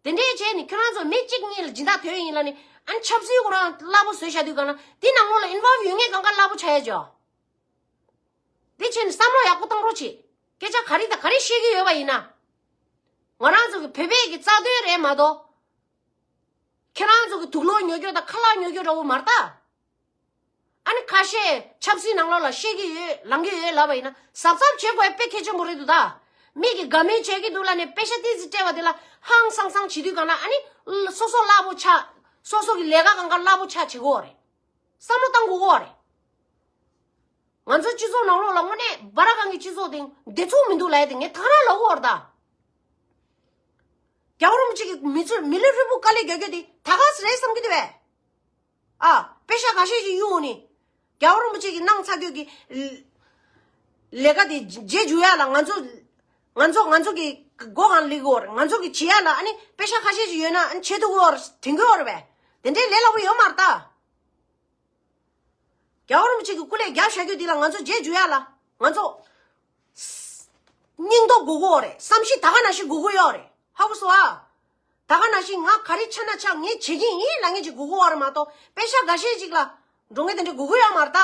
དེ་འདྲའི་བྱས་ནས་ཁྱོད་རང་ཚོ་མི་གཅིག་གཉིས་ལ་སྦྱིན་བདག་ཐོན་ཡིན་ལབ་ནས་ཨ་ནི་ཆབ་སྲིད་ཁོ་རང་རླབས་པོ་བཟོས་བཞག་དུས་གང་ན་དེ་ནང་ལོགས་ལ་ཨིན་ཝོལ་ཝི་ཡོད་མཁན་གང་ག་རླབས་པོ་ཆགས་ཡ་ཅོ། དེ་བྱས་ནས་བསམ་བློ་ཡག་པོ་བཏང་རོགས་བྱེད། སྐད་ཆ་ག་རེ་དང་ག་རེ་བཤད་ཀྱི་ཡོད་པ་ཡིན་ན། ང་རང་ཚོ་གི་བོད་པའི་གི་རྩ་དོན་རེད་མ་གཏོགས། ཁྱེད་རང་ཚོ་གི་དུག་ལོག་ཉོ་རྒྱུ་དང་ཁ་ལག་ཉོ་རྒྱུ་འདྲ་བོ་མ་རེད་ད། ཨ་ནི་ཁ་ཤས་ཆབ་སྲིད་ནང་ལོགས་ལ་བཤད་ཀྱི་ཡོད་ལངས་ཀྱི་ཡོད་ལབ་པ་ཡིན་ན་གཟབ་གཟབ་བྱེད་དགོས་དཔེ་གལ་ཆེན་པོ་རེད་འདུག་ད། མི་གིས་དགའ་མོས་བྱེད་ཀྱི་འདུག་ལབ་ནས་པེ་ཤ་ཏོག་ཙམ་སྤྲད་པ་དེ་ལ་ཧང་སང་སང་བྱེད་དུས་གང་ན་ཨ་ནི་སོ་སོ་རླབས་པོ་ཆགས། སོ་སོ་གི་ལས་ཀ་གང་ག་རླབས་པོ་ཆགས་བྱེད་ཀྱི་ཡོད་རེད། བསམ་བློ་བཏང་དགོས་ཀྱི་ཡོད་རེད། ང་ཚོའི་སྤྱི་ཚོགས་ནང་ལོགས་ལ་དངོས་གནས་སྦ་ར་གང་གི་སྤྱི་ཚོགས་དེ་བདེ་ཚུགས་མི་འདུག་ལབ་ཡ་དེ་ངས་ཐག་རང་ལབ་ཀྱི་ཡོད་རེད་ད། རྒྱལ་བ་རིན་པོ་ཆེ་གི་མི་ཚོ་མི་ལུས་ཧྲིལ་པོ་དཀའ་ལས་རྒྱག་རྒྱུ་དེ་ད་ག་ཟེ་རེད་བསམ་གྱི་འདུག་པས། ཨ། པེ་ཤ་ཁ་ཤས་ཤིག་གཡུག་ནས། རྒྱལ་བ་རིན་པོ་ཆེ་གིས་གནང་ཚར་རྒྱུ་གི་ལས་ཀ་དེ་རྗེས་འཇུག་ཡ་ལ་ང་ཚོ། ང་ཚོ་ང་ཚོ་གི་སྒོ་གང་སླེབས་ཀྱི་ཡོད་རེད། ང་ཚོ་གི་བྱེད་ཡ་ལ་ཨ་ནི་པེ་ཤ་ཁ་ཤས་ཤིག་ཡོད་ན་ཨ་ནི་བྱེད་ཐུབ་ཀྱི་ཡོད་རེད། དྲན་གྱི་ཡོད་རེད་པས། དེ་འདྲའི་ལས་སླ་པོ་ཡོད་མ་རེད་ད། རྒྱལ་བ་རིན་པོ་ཆེ་གི་སྐུ་ལས་རྒྱབ་བཞག་རྒྱུ་འདི་ལ་ང་ཚོ་རྗེས་འཇུག་ཡ་ལ་ང་ཚོ་སྙིང་སྟོབས་དགོས་ཀྱི་ཡོད་རེད། བསམ་ཤེས་ད་ག་ནང་བཞིན་དགོས་ཀྱི་ཡོད་རེད། ཧ་གོ་སོང་ཨ། ད་ག་ནང་བཞིན་ང་ག་རེ་ཆགས་ན་ཆགས་ངས་བྱེད་ཀྱི་ཡིན་ལབ་མཁན་ཅིག་དགོས་ཀྱི་ཡོད་རེད་མ་གཏོགས་པེ་ཤ་འགའ་ཤས་ཅིག་ལ་འགྲོ་མཁན་དེ་འདྲ་དགོས་ཀྱི་ཡོད་མ་རེད་ད།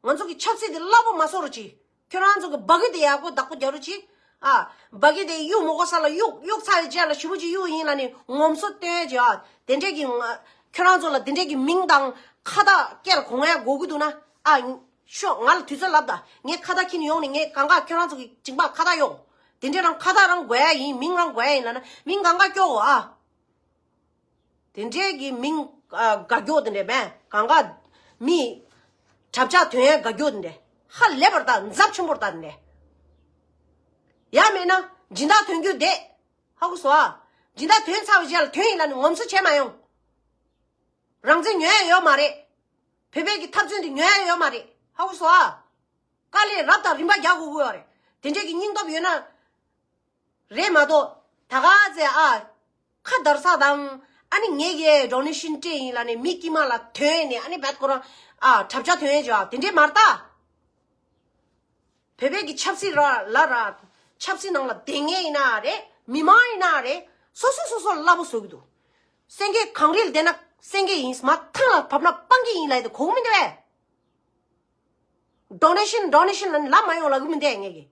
ང་ཚོ་གི་ཆབ་སྲིད་དེ་རླབས་པོ་མ་བཟོ་རོགས་གྱིས། ཁྱོད་རང་ཚོ་གི་སྦ་གི་དེ་ཡག་པོ་བདག་པོ་རྒྱག་རོགས་གྱིས། ཨ། སྦ་གི་དེ་གཡུག་མི་དགོས་ས་ལ་གཡུག་གཡུག་ཚར་བའི་རྗེས་ལ་ཞེ་པོ་ཅིག་གཡུག་ཡིན་ལབ་ནས་ངོམ་སོ་སྟོན་བྱས་ཨ། དེ་འདྲས་ཀྱི་ང་ཁྱོད་རང་ཚོ་ལ་དེ་འདྲས་ཀྱི་མིང་དང་ཁ་བཏགས་སྐད་ལ་གོ་ངས་དགོས་ཀྱི་འདུག་ན། ཨ། ཤོག་ང་ལ་དུས་ཚོད་ལབ་ད། ངས་ཁ་བཏགས་འཁྱེར་ནས་ཡོང་ནས་ངས་གང་ག་ཁྱོད་རང་ཚོ་གི་མཇིང་པ་ཁ་བཏགས་གཡོག་དེ་འདྲས་རང་ཁ་བཏགས་རང་དགོས་ཡ་ཡིན། མིང་རང་དགོས་ཡ་ཡིན་ལབ་ན་མིང་གང་ག་སྐྱོག་གོ་ཨ། དེ་འདྲའི་གི་མིང་ཨ་དགའ་སྐྱོ་དེ་འདྲ་མེད། གང་ག་མི་གྲབས་ཆག་ཐོན་ཡས་དགའ་སྐྱོ་དེ་འདྲ་ཧ་ལས་པར་ད་འཛབ་ཆེན་པོར་ད་དེ་འདྲ། ཡང་མེད་ན་སྦྱིན་བདག་ཐོན་རྒྱུ་བསྡད། ཧ་གོ་སོང་ཨ། སྦྱིན་བདག་ཐོན་ཚར་བའི་རྗེས་ལ་ཐོན་ཡིན་ལབ་ནས་ངོམ་སོ་བྱས་མ་ཡོང་། རང་བཙན་ཉོ་ཡ་ཡོད་མ་རེད། བོད་པའི་གི་འཐབ་རྩོད་དེ་ཉོ་ཡ་ཡོད་མ་རེད། ཧ་གོ་སོང་ཨ། དཀའ་ལས་རབ་དང་རིམ་པ་རྒྱག་དགོས་ཀྱི་ཡོད་རེད། དེ་འདྲའི་གི་སྙིང་སྟོབས་ཡོད་ན། རེད་མ་གཏོགས། ད་ག་ཚེ་ཨ། ཁ་བརྡར་ས་དང་། ཨ་ནི་ངས་ཀྱི་ཌོ་ནེ་ཤན་སྤྲད་ཡིན་ལབ་ནས་མི་དཀྱུས་མ་ལ་ཐོན་ནས་ཨ་ནི་བད་ཁོ་རང་ཨ་གྲབས་ཆག་ཐོན་ཡས་བྱས་དེ་འདྲས་མ་རེད་ད། བོད་པའི་གི་ཆབ་སྲིད་ར་ལ་ར། ཆབ་སྲིད་ནང་ལ་བསྡད་མཁན་ཡིན་ན་རེད། མི་མང་ཡིན་ན་རེད། སོ་སོ་སོ་སོ་སླ་པོ་བཟོ་གི་འདུག་སེང་གེ་གངས་རིར་བསྡད་ན་སེང་གེ་ཡིན། མར་ཐང་ལ་བབས་ན་སྤང་གི་ཡིན་ལབ་ཡ་དེ་གོ་གི་མི་འདུག་གས། ཌོ་ནེ་ཤན་ཌོ་ནེ་ཤན་ལབ་ནས་ལབ་མ་ཡོང་ལབ་གི་མི་འདུག་གས་ངས་ཀྱིས།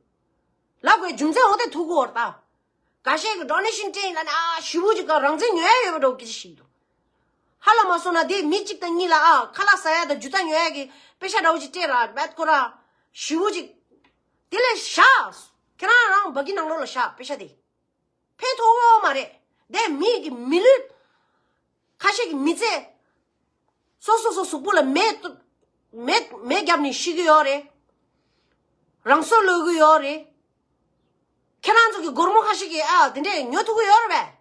ལབ་དགོས་རྒྱུ་མཚན་འོ་དེ་ཐུག་གི་ཡོད་རེད་ད། འགའ་ཤས་ཀྱིས་ཌོ་ནེ་ཤན་སྤྲད་ཡིན་ལབ་ནས། ཨ། ཞེ་པོ་ཅིག་ག་རང་བཙན་ཉོ་ཡ་ཡོད་པ་འདྲ་བོ་སྐད་ཆ་བཤད་ཀྱི་འདུག་ཧ་ལམ་མ་སོང་ན་དེ་མི་གཅིག་དང་གཉིས་ལ། ཨ། ཁ་ལག་ཟ་ཡ་དང་ཇུས་ཏ་ཉོ་ཡ་གི་པེ་ཤ་འདྲ་བོ་ཅིག་སྤྲད་ར། བད་ཁོ་ར་ཞེ་པོ་ཅིག་དེ་ལས་བཞག་ཁྱེད་རང་རང་སྦ་གི་ནང་ལོགས་ལ་བཞག་པེ་ཤ་དེ། ཕན་ཐོགས་ཡོད་མ་རེད། དེ་མི་གི་མི་ལུས། ཁ་ཤས་ཀྱི་མི་ཚེ། སོ་སོ་སོ་གཟུགས་པོ་ལ་མེ་མེ་མེ་བརྒྱབ་ནས་ཤི་གི་ཡོད་རེད། རང་སྲོག་གློད་གི་ཡོད་རེད། ཁྱེད་རང་ཚོ་གི་སྒོར་མོ་ཁ་ཤས་ཀྱིས། ཨ། དེ་འདྲས་ཉོ་ཐུབ་གི་ཡོད་རེད་པས།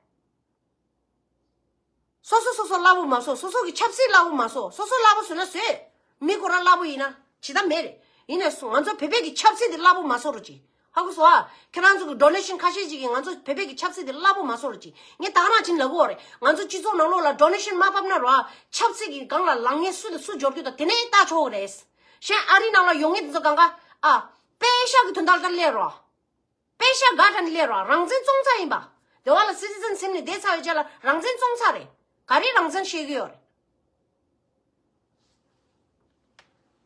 སོ་སོ་སོ་སོ་སླ་པོ་མ་བཟོ། སོ་སོ་གི་ཆབ་སྲིད་སླ་པོ་མ་བཟོ། སོ་སོ་སླ་པོ་བཟོས་ན་བཟོས། མི་ཁོ་རང་སླ་པོ་ཡིན་ན་བྱེད་ཐབས་མེད་རེད། ཡིན་ནས་ང་ཚོ་བོད་པའི་གི་ཆབ་སྲིད་དེ་སླ་པོ་མ་བཟོ་རོགས་གྱིས། ཧ་གོ་སོང་ཨ། ཁྱེད་རང་ཚོ་གི་ཌོ་ནེ་ཤན་ཁ་ཤས་ཅིག་གིས་ང་ཚོ་བོད་པའི་གི་ཆབ་སྲིད་དེ་སླ་པོ་མ་བཟོ་རོགས་གྱིས། ངས་ད་ག་རང་བྱིན་ལབ་གོ་རེད། ང་ཚོ་སྤྱི་ཚོགས་ནང་ལོགས་ལ་ཌོ་ནེ་ཤན་མ་ཕབ་ན་རོ། ཆབ་སྲིད་ཀྱི་སྒང་ལ་ལངས་མཁན་སུ་དང་སུ་འབྱོར་རྒྱུ་དང་དེ་ནས་ལྟ་ཆོག་གི་རེད། གཞན་ཨ་རི་ནང་ལ་ཡོང་མཁན་དེ་ཚོ་གང་ག། ཨ། པེ་ཤ་གི་དོན་དག་ལ་སླེབས་རོགས། པེ་ཤ་དགའ་དྲན་སླེབས་རོགས། རང་བཙན་བཙོང་ཚར་ཡིན་པ། དེ་བ་ལ་སི་ཊི་ཛེན་ཤིབ་ནས་བསྡད་ཚར་བའི་རྗེས་ལ་རང་བཙན་བཙོང་ཚར་རེད། ག་རེ་རང་བཙན་བཤད་གི་ཡོད་རེད།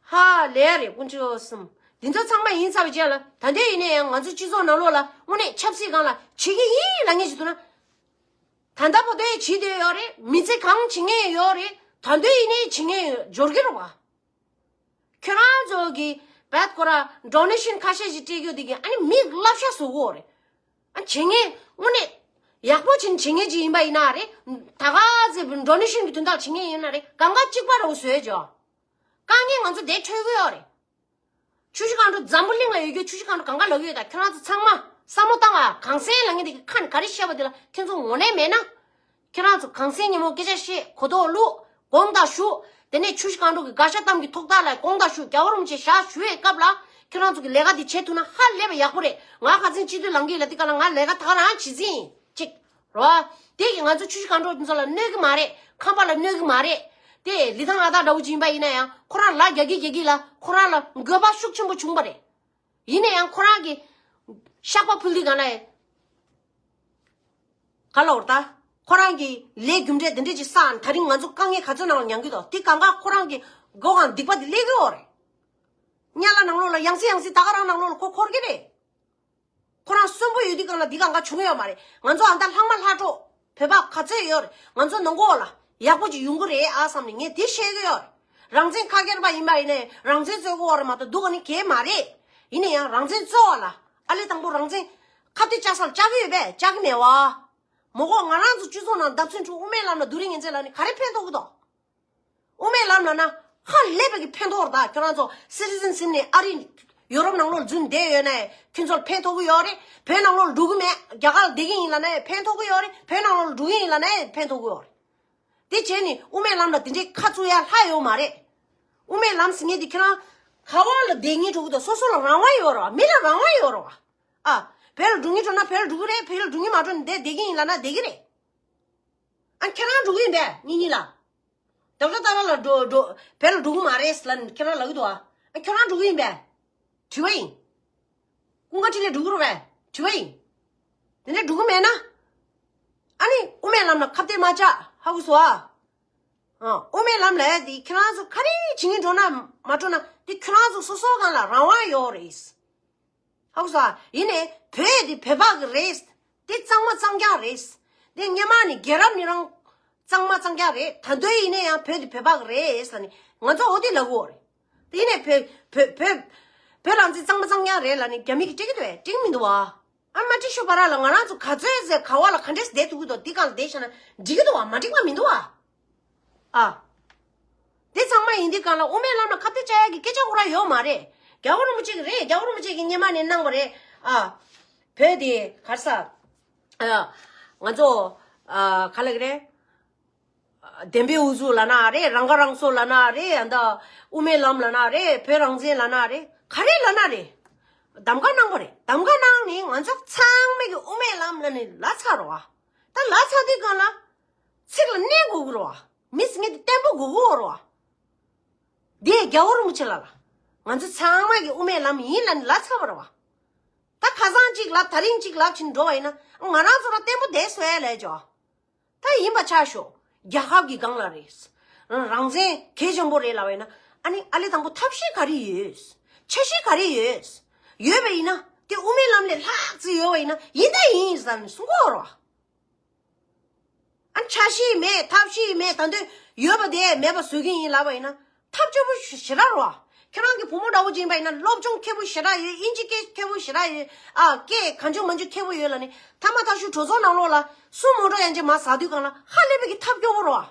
ཧ་ལས་རེད་དཀོན་མཆོག་གསུམ། འདི་ཚོ་ཚང་མ་ཡིན་ཚར་བའི་རྗེས་ལ། ད་ལྟ་ཡིན་ན་ཡང་ང་ཚོ་སྤྱི་ཚོགས་ནང་ལོགས་ལ་དངོས་གནས་ཆབ་སྲིད་སྒང་ལ་བྱེད་ཀྱི་ཡིན་ལབ་མཁན་ཞིག་འདུག་ན། ད་ལྟ་བར་དུ་ཡང་བྱེད་བསྡད་ཡོད་རེད། མི་ཚེ་གང་བྱེད་མཁན་ཡོད་རེད། ད་དུང་ཡིན་ན་ཡང་བྱེད་མཁན་ཡོད། འབྱོར་གི་རེད་བ། ཁྱོད་རང་ཚོ་གི་བད་ཁོ་ར་ཌོ་ནེ་ཤན་ཁ་ཤས་ཤིག་སྤྲད་རྒྱུ་དེ་གི་ཨ་ནི་མིག་བསླབ་བྱ་བཟོ་གི་ཡོད་རེད། ཨ། བྱེད་མཁན་དངོས་གནས་ཡག་པོ་བྱེད་བྱེད་མཁན་ཅིག་ཡིན་པ་ཡིན་ན་རེད། ད་ག་ཚོད་ཌོ་ནེ་ཤན་གི་དོན་དག་བྱེད་མཁན་ཡིན་ན་རེད། གང་ག་གཅིག་པ་རེད་བཟོས་ཅོ། དཀའ་ངལ་ང་ཚོ་དེ་འཕྲད་གི་ཡོད་རེད། ཆུ་བཞི་སྒང་དྲུག་འཛམ་བུ་གླིང་ལ་ཡོད་རྒྱུ་ཆུ་བཞི་སྒང་དྲུག་གང་ག་ལབ་ཀྱི་ཡོད་ད། ཁྱོད་རང་ཚོ་ཚང་མ་བསམ་བློ་བཏང་ཨ། གངས་སེང་ལབ་མཁན་དེ་གི་ཁ་ནས་ག་རེ་བཤད་པ་དེ་ལ་ཁྱོད་ཚོ་ངོ་ལེན་མེད་ན། ཁྱེད་རང་ཚོ་གངས་སེང་ཉིན་མོ་སྐད་ཆ་བཤད། གོ་རྟོགས་བླུགས། དགོངས་དག་ཞུ། དེ་ནས་ཆུ་བཞི་སྒང་དྲུག་གི་དགའ་ཤ་གཏམ་གྱི་ཐོག་ཐག་ལ་དགོངས་དག་ཞུ། རྒྱལ་བ་རིན་པོ་ཆེ་ཞབས་ཞུ་བའི་སྐབས་ལ་ཁྱེད་རང་ཚོ་གི་ལས་ཀ་འདི་བྱེད་ཐུབ་ན་ཧ་ལས་པ་ཡག་པོ་རེད། ང་ཁ་སང་སྤྱི་འཐུས་ལངས་ཀྱི་ཡིན་ལབ་དེ་ག་ལ་ང་ལས་ཀ་ད་ག་རང་བྱེད་རྩིས་ཡིན་ཅིག་རོ། དེ་གི་ང་ཚོ་ཆུ་བཞི་སྒང་དྲུག་ཚོ་ལ་གནོད་གི་མ་རེད། ཁམས་པ་ལ་གནོད་གི་མ་རེད། དེ་ལི་ཐང་ཨ་སྟག་འདྲ་བོ་ཅིག་ཡིན་པ་ཡིན་ན་ཡང་ཁོ་རང་ལ་རྒྱག་གི་རྒྱག་གི་ལ་ཁོ་རང་ལ་འགོས་པ་ཤུགས་ཆེན་པོ་བྱུང་བ་རེད། ཡིན་ན་ཡང་ཁོ་རང་གི་བཤགས་པ་ཕུལ་དུས་གང་ལ་ཡང་། ག་ལ་འོར་ད། ཁོ་རང་གི་ལས་རྒྱུ་འབྲས་འདི་འདྲས་ཅིག་བསགས། ད་རིང་ང་ཚོ་དཀའ་ངལ་ག་ཚོད་ནང་ལ་མྱངས་ཀྱི་འདུག་དེ་གང་ག་ཁོ་རང་གི་མགོ་གང་སྡིག་པ་དེ་སླེབས་ཀྱི་ཡོད་རེད། གཉའ་ལ་ནང་ལོགས་ལ་ཡང་སེ་ཡང་སེ་ད་ག་རང་ནང་ལོགས་ལ་ཁོ་འཁོར་གྱི་རེད། ཁོ་རང་གསོན་པོ་ཡོད་དུས་གང་ལ་འདི་གང་ག་བྱུང་ཡོད་མ་རེད། ང་ཚོ་ཨ་མདའ་ལྷག་མ་ལྷག་འཕྲོ་བོད་པ་ག་ཚོད་ཡོད་རེད། ང་ཚོ་ནང་ལོགས་ལ་ཡག་པོ་ཅིག་ཡོང་གི་རེད་ཨ་བསམ་ནས་ངས་དེ་བཤད་ཀྱི་ཡོད་རེད། རང་བཙན་ཁ་སྐྱེར་པ་ཡིན་པ་ཡིན་ནའི་རང་བཙན་རྩོད་ཀྱི་ཡོད་རེད་མ་གཏོགས་སྡུག་ག་ནི་གས་མ་རེད། ཡིན་ན་ཡང་རང་བཙན་རྩོད་པ་ལ་ཨ་ལས་དང་པོ་རང་བཙན་ཁ་གཏད་བཅག་ས་ལ་བཅག་གི་ཡོད་པས་བཅག་གི་མེད་བ། མ་གཏོགས་ང་རང་ཚོ་སྤྱི་ཚོགས་ནང་བརྡབ་ཚུན་ཆུ་དབུ་མའི་ལམ་ལ་བསྡུ་རིན་ངན་ཚད་ལ་ནི་ག་རེ་ཕན་ཐོགས་ཀྱི་འདུག་དབུ་མའི་ལམ་ལ་ན་ཧ་ལས་པའི་གི་ཕན་ཐོགས་རེད། ད་ཁྱོད་རང་ཚོ་སི་ཊི་ཛེན་ཤིབ་ནས་ཨ་རི་ཡོ་རོབ་ནང་ལོགས་འཛུལ་བསྡད་ཡོད་ན་ཁྱོད་ཚོར་ཕན་ཐོགས་ཀྱི་ཡོད་རེད། བོད་ནང་ལོགས་འགྲོ་གི་མེད། རྒྱ་གར་ལ་བསྡད་ཀྱི་ཡིན་ལབ་ན་ཕན་ཐོགས་ཀྱི་ཡོད་རེད། བོད་ནང་ལོགས་འགྲོ་གི་ཡིན་ལབ་ན་ཕན་ཐོགས་ཀྱི་ཡོད་རེད། དེ་བྱས་ནས་དབུ་མའི་ལམ་ལ་དེ་འདྲའི་ཁ་བཙུགས་ཡ་ལྷག་ཡོད་མ་རེད། དབུ་མའི་ལམ་ཟེར་མཁན་དེ་ཁྱོད་རང་ག་བ་ལ་བསྡད་མཁན་འགྲོ་གི་འདུག་སོ་སོ་ལ་རང་དབང་ཡོད་རེད་བ། མི་ལ་རང་དབང་ཡོད་རེད་བ། ཨ། བོད་ལ་འགྲོ་མཁན་འགྲོ་ན་བོད་ལ་འགྲོ་གི་རེད། བོད་ལ་འགྲོ་མཁན་མ་འགྲོ་ན་འདིར་བསྡད་ཀྱི་ཡིན་ལབ་ན་བསྡད་ཀྱི་རེད། ཨ། ཁྱེད་རང་འགྲོ་གི་ཡིན་པས་གཉིས་གཉིས་ལ། ཌོག་ཊར་ཏཱ་ར་ལ་འགྲོ་འགྲོ་བོད་ལ་འགྲོ་གི་མ་རེད་ལབ་ནས་ཁྱེད་རང་ལབ་ཀྱི་འདུག་ཨ། ཨ། ཁྱེད་རང་འགྲོ་གི་ཡིན་པས། དྲི་བ་ཡིན། ཀུན་དགའ་འཕྲིན་ལས་འགྲོ་གི་རེད་པས། དྲི་བ་ཡིན། དེ་ནས་འགྲོ་གི་མེད་ན། ཨ་ནི་དབུ་མའི་ལམ་ལ་ཁ་གཏད་མ་བཅག་ཧ་གོ་སོང་ཨ། ཨ། དབུ་མའི་ལམ་ལབ་ཡ་དེ་ཁྱེད་རང་ཚོ་ག་རེ་བྱེད་མཁན་འགྲོ་ན་མ་འགྲོ་ན་དེ་ཁྱེད་རང་ཚོ་སོ་སོ་སྒང་ལ་རང་དབང་ཡོད་རེད། ཧ་གོ་སོང་ཨ། ཡིན་ནའི་བོད་དེ་བོད་པ་གི་རེད། དེ་གཙང་མ་གཙང་རྐྱང་རེད། དེ་སྔོན་མ་ནས་རྒྱལ་རབས་ནས་རང་གཙང་མ་གཙང་རྐྱང་རེད། ད་དུང་ཡིན་ན་ཡང་བོད་དེ་བོད་པ་གི་རེད་ལབ་ནས་ང་ཚོ་འོ་དེ་ལབ་གི་ཡོད་རེད། དེ་ཡིན་ནའི་བོད་བོད་བོད་བོད་རང་བཙན་གཙང་མ་གཙང་རྐྱང་རེད་ལབ་ནས་རྒྱ་མི་གིས་འགྲིག་གི་འདུག་གས། འགྲིག་གི་མི་འདུག་བ། ཨ་མ་འགྲིག་ཤོ་བ་ར་ལ་ང་རང་ཚོ་ག་ཚོད་ཟེར་ག་བ་ལ་ག་འདྲས་བསྡད་ཐུབ་ཀྱི་འདུག་དེ་གང་བསྡད་བཞག་ན་འགྲིག་གི་འདུག་བ། མ་འགྲིག་པ་མི་འདུག་བ། ཨ། དེ་ཚང་མ་ཡིན་དུས་གང་ལ་དབུ་མའི་ལམ་ལ་ཁ་གཏད་བཅག་ཡག་གི་སྐད་ཆ་ཁོ་རང་ཡོད་མ་རེད། རྒྱལ་བ་རིན་པོ་ཆེ་གི་རེད། རྒྱལ་བ་རིན་པོ་ཆེ་གིས་སྔོན་མ་ནས་གནང་བ་རེད། ཨ། བོད་དེ་ག་རེ་ཟ། ཨ། ང་ཚོ། ཨ། ག་ལབ་ཀྱི་རེད། བདེན་པའི་དབུ་འཛུགས་ལབ་ན་རེད། རང་ཁ་རང་གསོ་ལབ་ན་རེད། ཨ། ད་དབུ་མའི་ལམ་ལབ་ན་རེད། བོད་རང་བཙན་ལབ་ན་རེད། ག་རེ་ལབ་ན་རེད། གདམ་ག་གནང་བ་རེད། གདམ་ག་གནང་ནས་ང་ཚོ་ཚང་མས་ཀྱི་དབུ་མའི་ལམ་ལབ་ནས་ལབ་ཚར་རོ། ད་ལབ་ཚར་དུས་གང་ལ། ཚིག་ལ་གནས་དགོས་ཀྱི་རེད་བ། མི་ཟེར་མཁན་དེ་བརྟན་པོ་དགོས་ཀྱི་ཡོད་རེད་བ། འདི་རྒྱལ་བ་རིན་པོ་ཆེ་ལ་ལ། ང་ཚོ་ཚང་མ་གི་དབུ་མའི་ལམ་ཡིན་ལབ་ནས་ལབ་ཚར་བ་རེད་བ། ད་ཁ་སང་གཅིག་ལབ་ད་རིང་གཅིག་ལབ་བྱས་ནས་འགྲོ་བ་ཡིན་ན་ང་རང་ཚོ་རང་བརྟན་པོ་བསྡད་སྲོལ་ལས་ཅོ། ད་ཡིན་པ་ཆ་ཞོག་རྒྱལ་ཁབ་ཀྱི་སྒང་ལ་རེད། རང་བཙན་གལ་ཆེན་པོ་རེད་ལབ་པ་ཡིན་ན། ཨ་ནི་ཨ་ལེ་དང་པོ་ཐབས་ཤེས་ག་རེ་ཡོད། འཆར་གཞི་ག་རེ་ཡོད། ཡོད་པ་ཡིན་ན་དེ་དབུ་མའི་ལམ་ལས་ལྷག་ཙམ་ཡོད་པ་ཡིན་ན་ཡིན་ད་ཡིན་ཟེར་ནས་གསུང་གི་ཡོད་རེད་བ། ཨ་འཆར་གཞི་མེད་ཐབས་ཤེས་མེད་ད་འདོད་ཡོད་པ་དེ་མེད་པ་བཟོ་གི་ཡིན་ལབ་པ་ཡིན་ན་ཐབས་སྐྱོ་པོ་ཞེ་དྲག་རེད་བ། ཁྱེད་རང་གི་བུ་མོ་འདྲ་བོ་ཅིག་ཡིན་པ་ཡིན་ན་སློབ་སྦྱོང་མཁས་པོ་ཞེ་དྲག་ཡོད། དབྱིན་ཇི་སྐད་མཁས་པོ་ཞེ་དྲག་ཡོད། ཨ་སྐད་གང་བྱུང་མང་བྱུང་མཁས་པོ་ཡོད་ལབ་ནས་ཐ་མ་ཐག་ཤུ་གྲོས་ཚོགས་ནང་ལོགས་ལ་སུ་མོ་ཊ་ཡང་ཅིག་མར་ཟག་དུས་སྒང་ལ་ཧ་ལས་པའི་གི་ཐབས་སྐྱོ་བོ་རེད་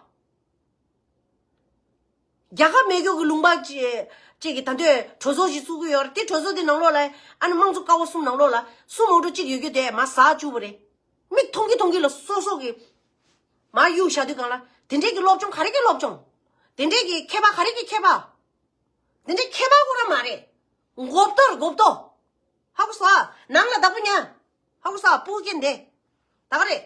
བ། རྒྱལ་ཁབ་མེད་རྒྱུ་གི་ལུང་པ་ཅིག་ཅིག་གི་ད་འདོད་གྲོས་ཚོགས་ཤིག་བཙུགས་ཀྱི་ཡོད་རེད། དེ་གྲོས་ཚོགས་དེ་ནང་ལོགས་ལ་ཨ་ནི་དམངས་གཙོ་ཀ་བ་གསུམ་ནང་ལོགས་ལ་སུ་མོ་ཊ་གཅིག་ཡོད་རྒྱུ་དེ་མར་ཟག་བཅུག་པ་རེད། མིག་མཐོང་གི་མཐོང་གི་ལ་སོ་སོ་གི་མར་གཡུག་བཞག་དུས་སྒང་ལ་དེ་འདྲས་ཀྱི་སློབ་སྦྱོང་ག་རེ་གི་སློབ་སྦྱོང་། དེ་འདྲས་ཀྱི་མཁས་པ་ག་རེ་གི་མཁས་པ། དེ་འདྲས་མཁས་པ་ཁོ་རང་མ་རེད། མགོ་བཏོ་རེད་མགོ་བཏོ། ཧ་གོ་སོང་ཨ། ནང་ལ་བདག་པོ་ཉར། ཧ་གོ་སོང་ཨ། སྤུ་གུ་སྐྱེ་འདི་ད་ག་རེད།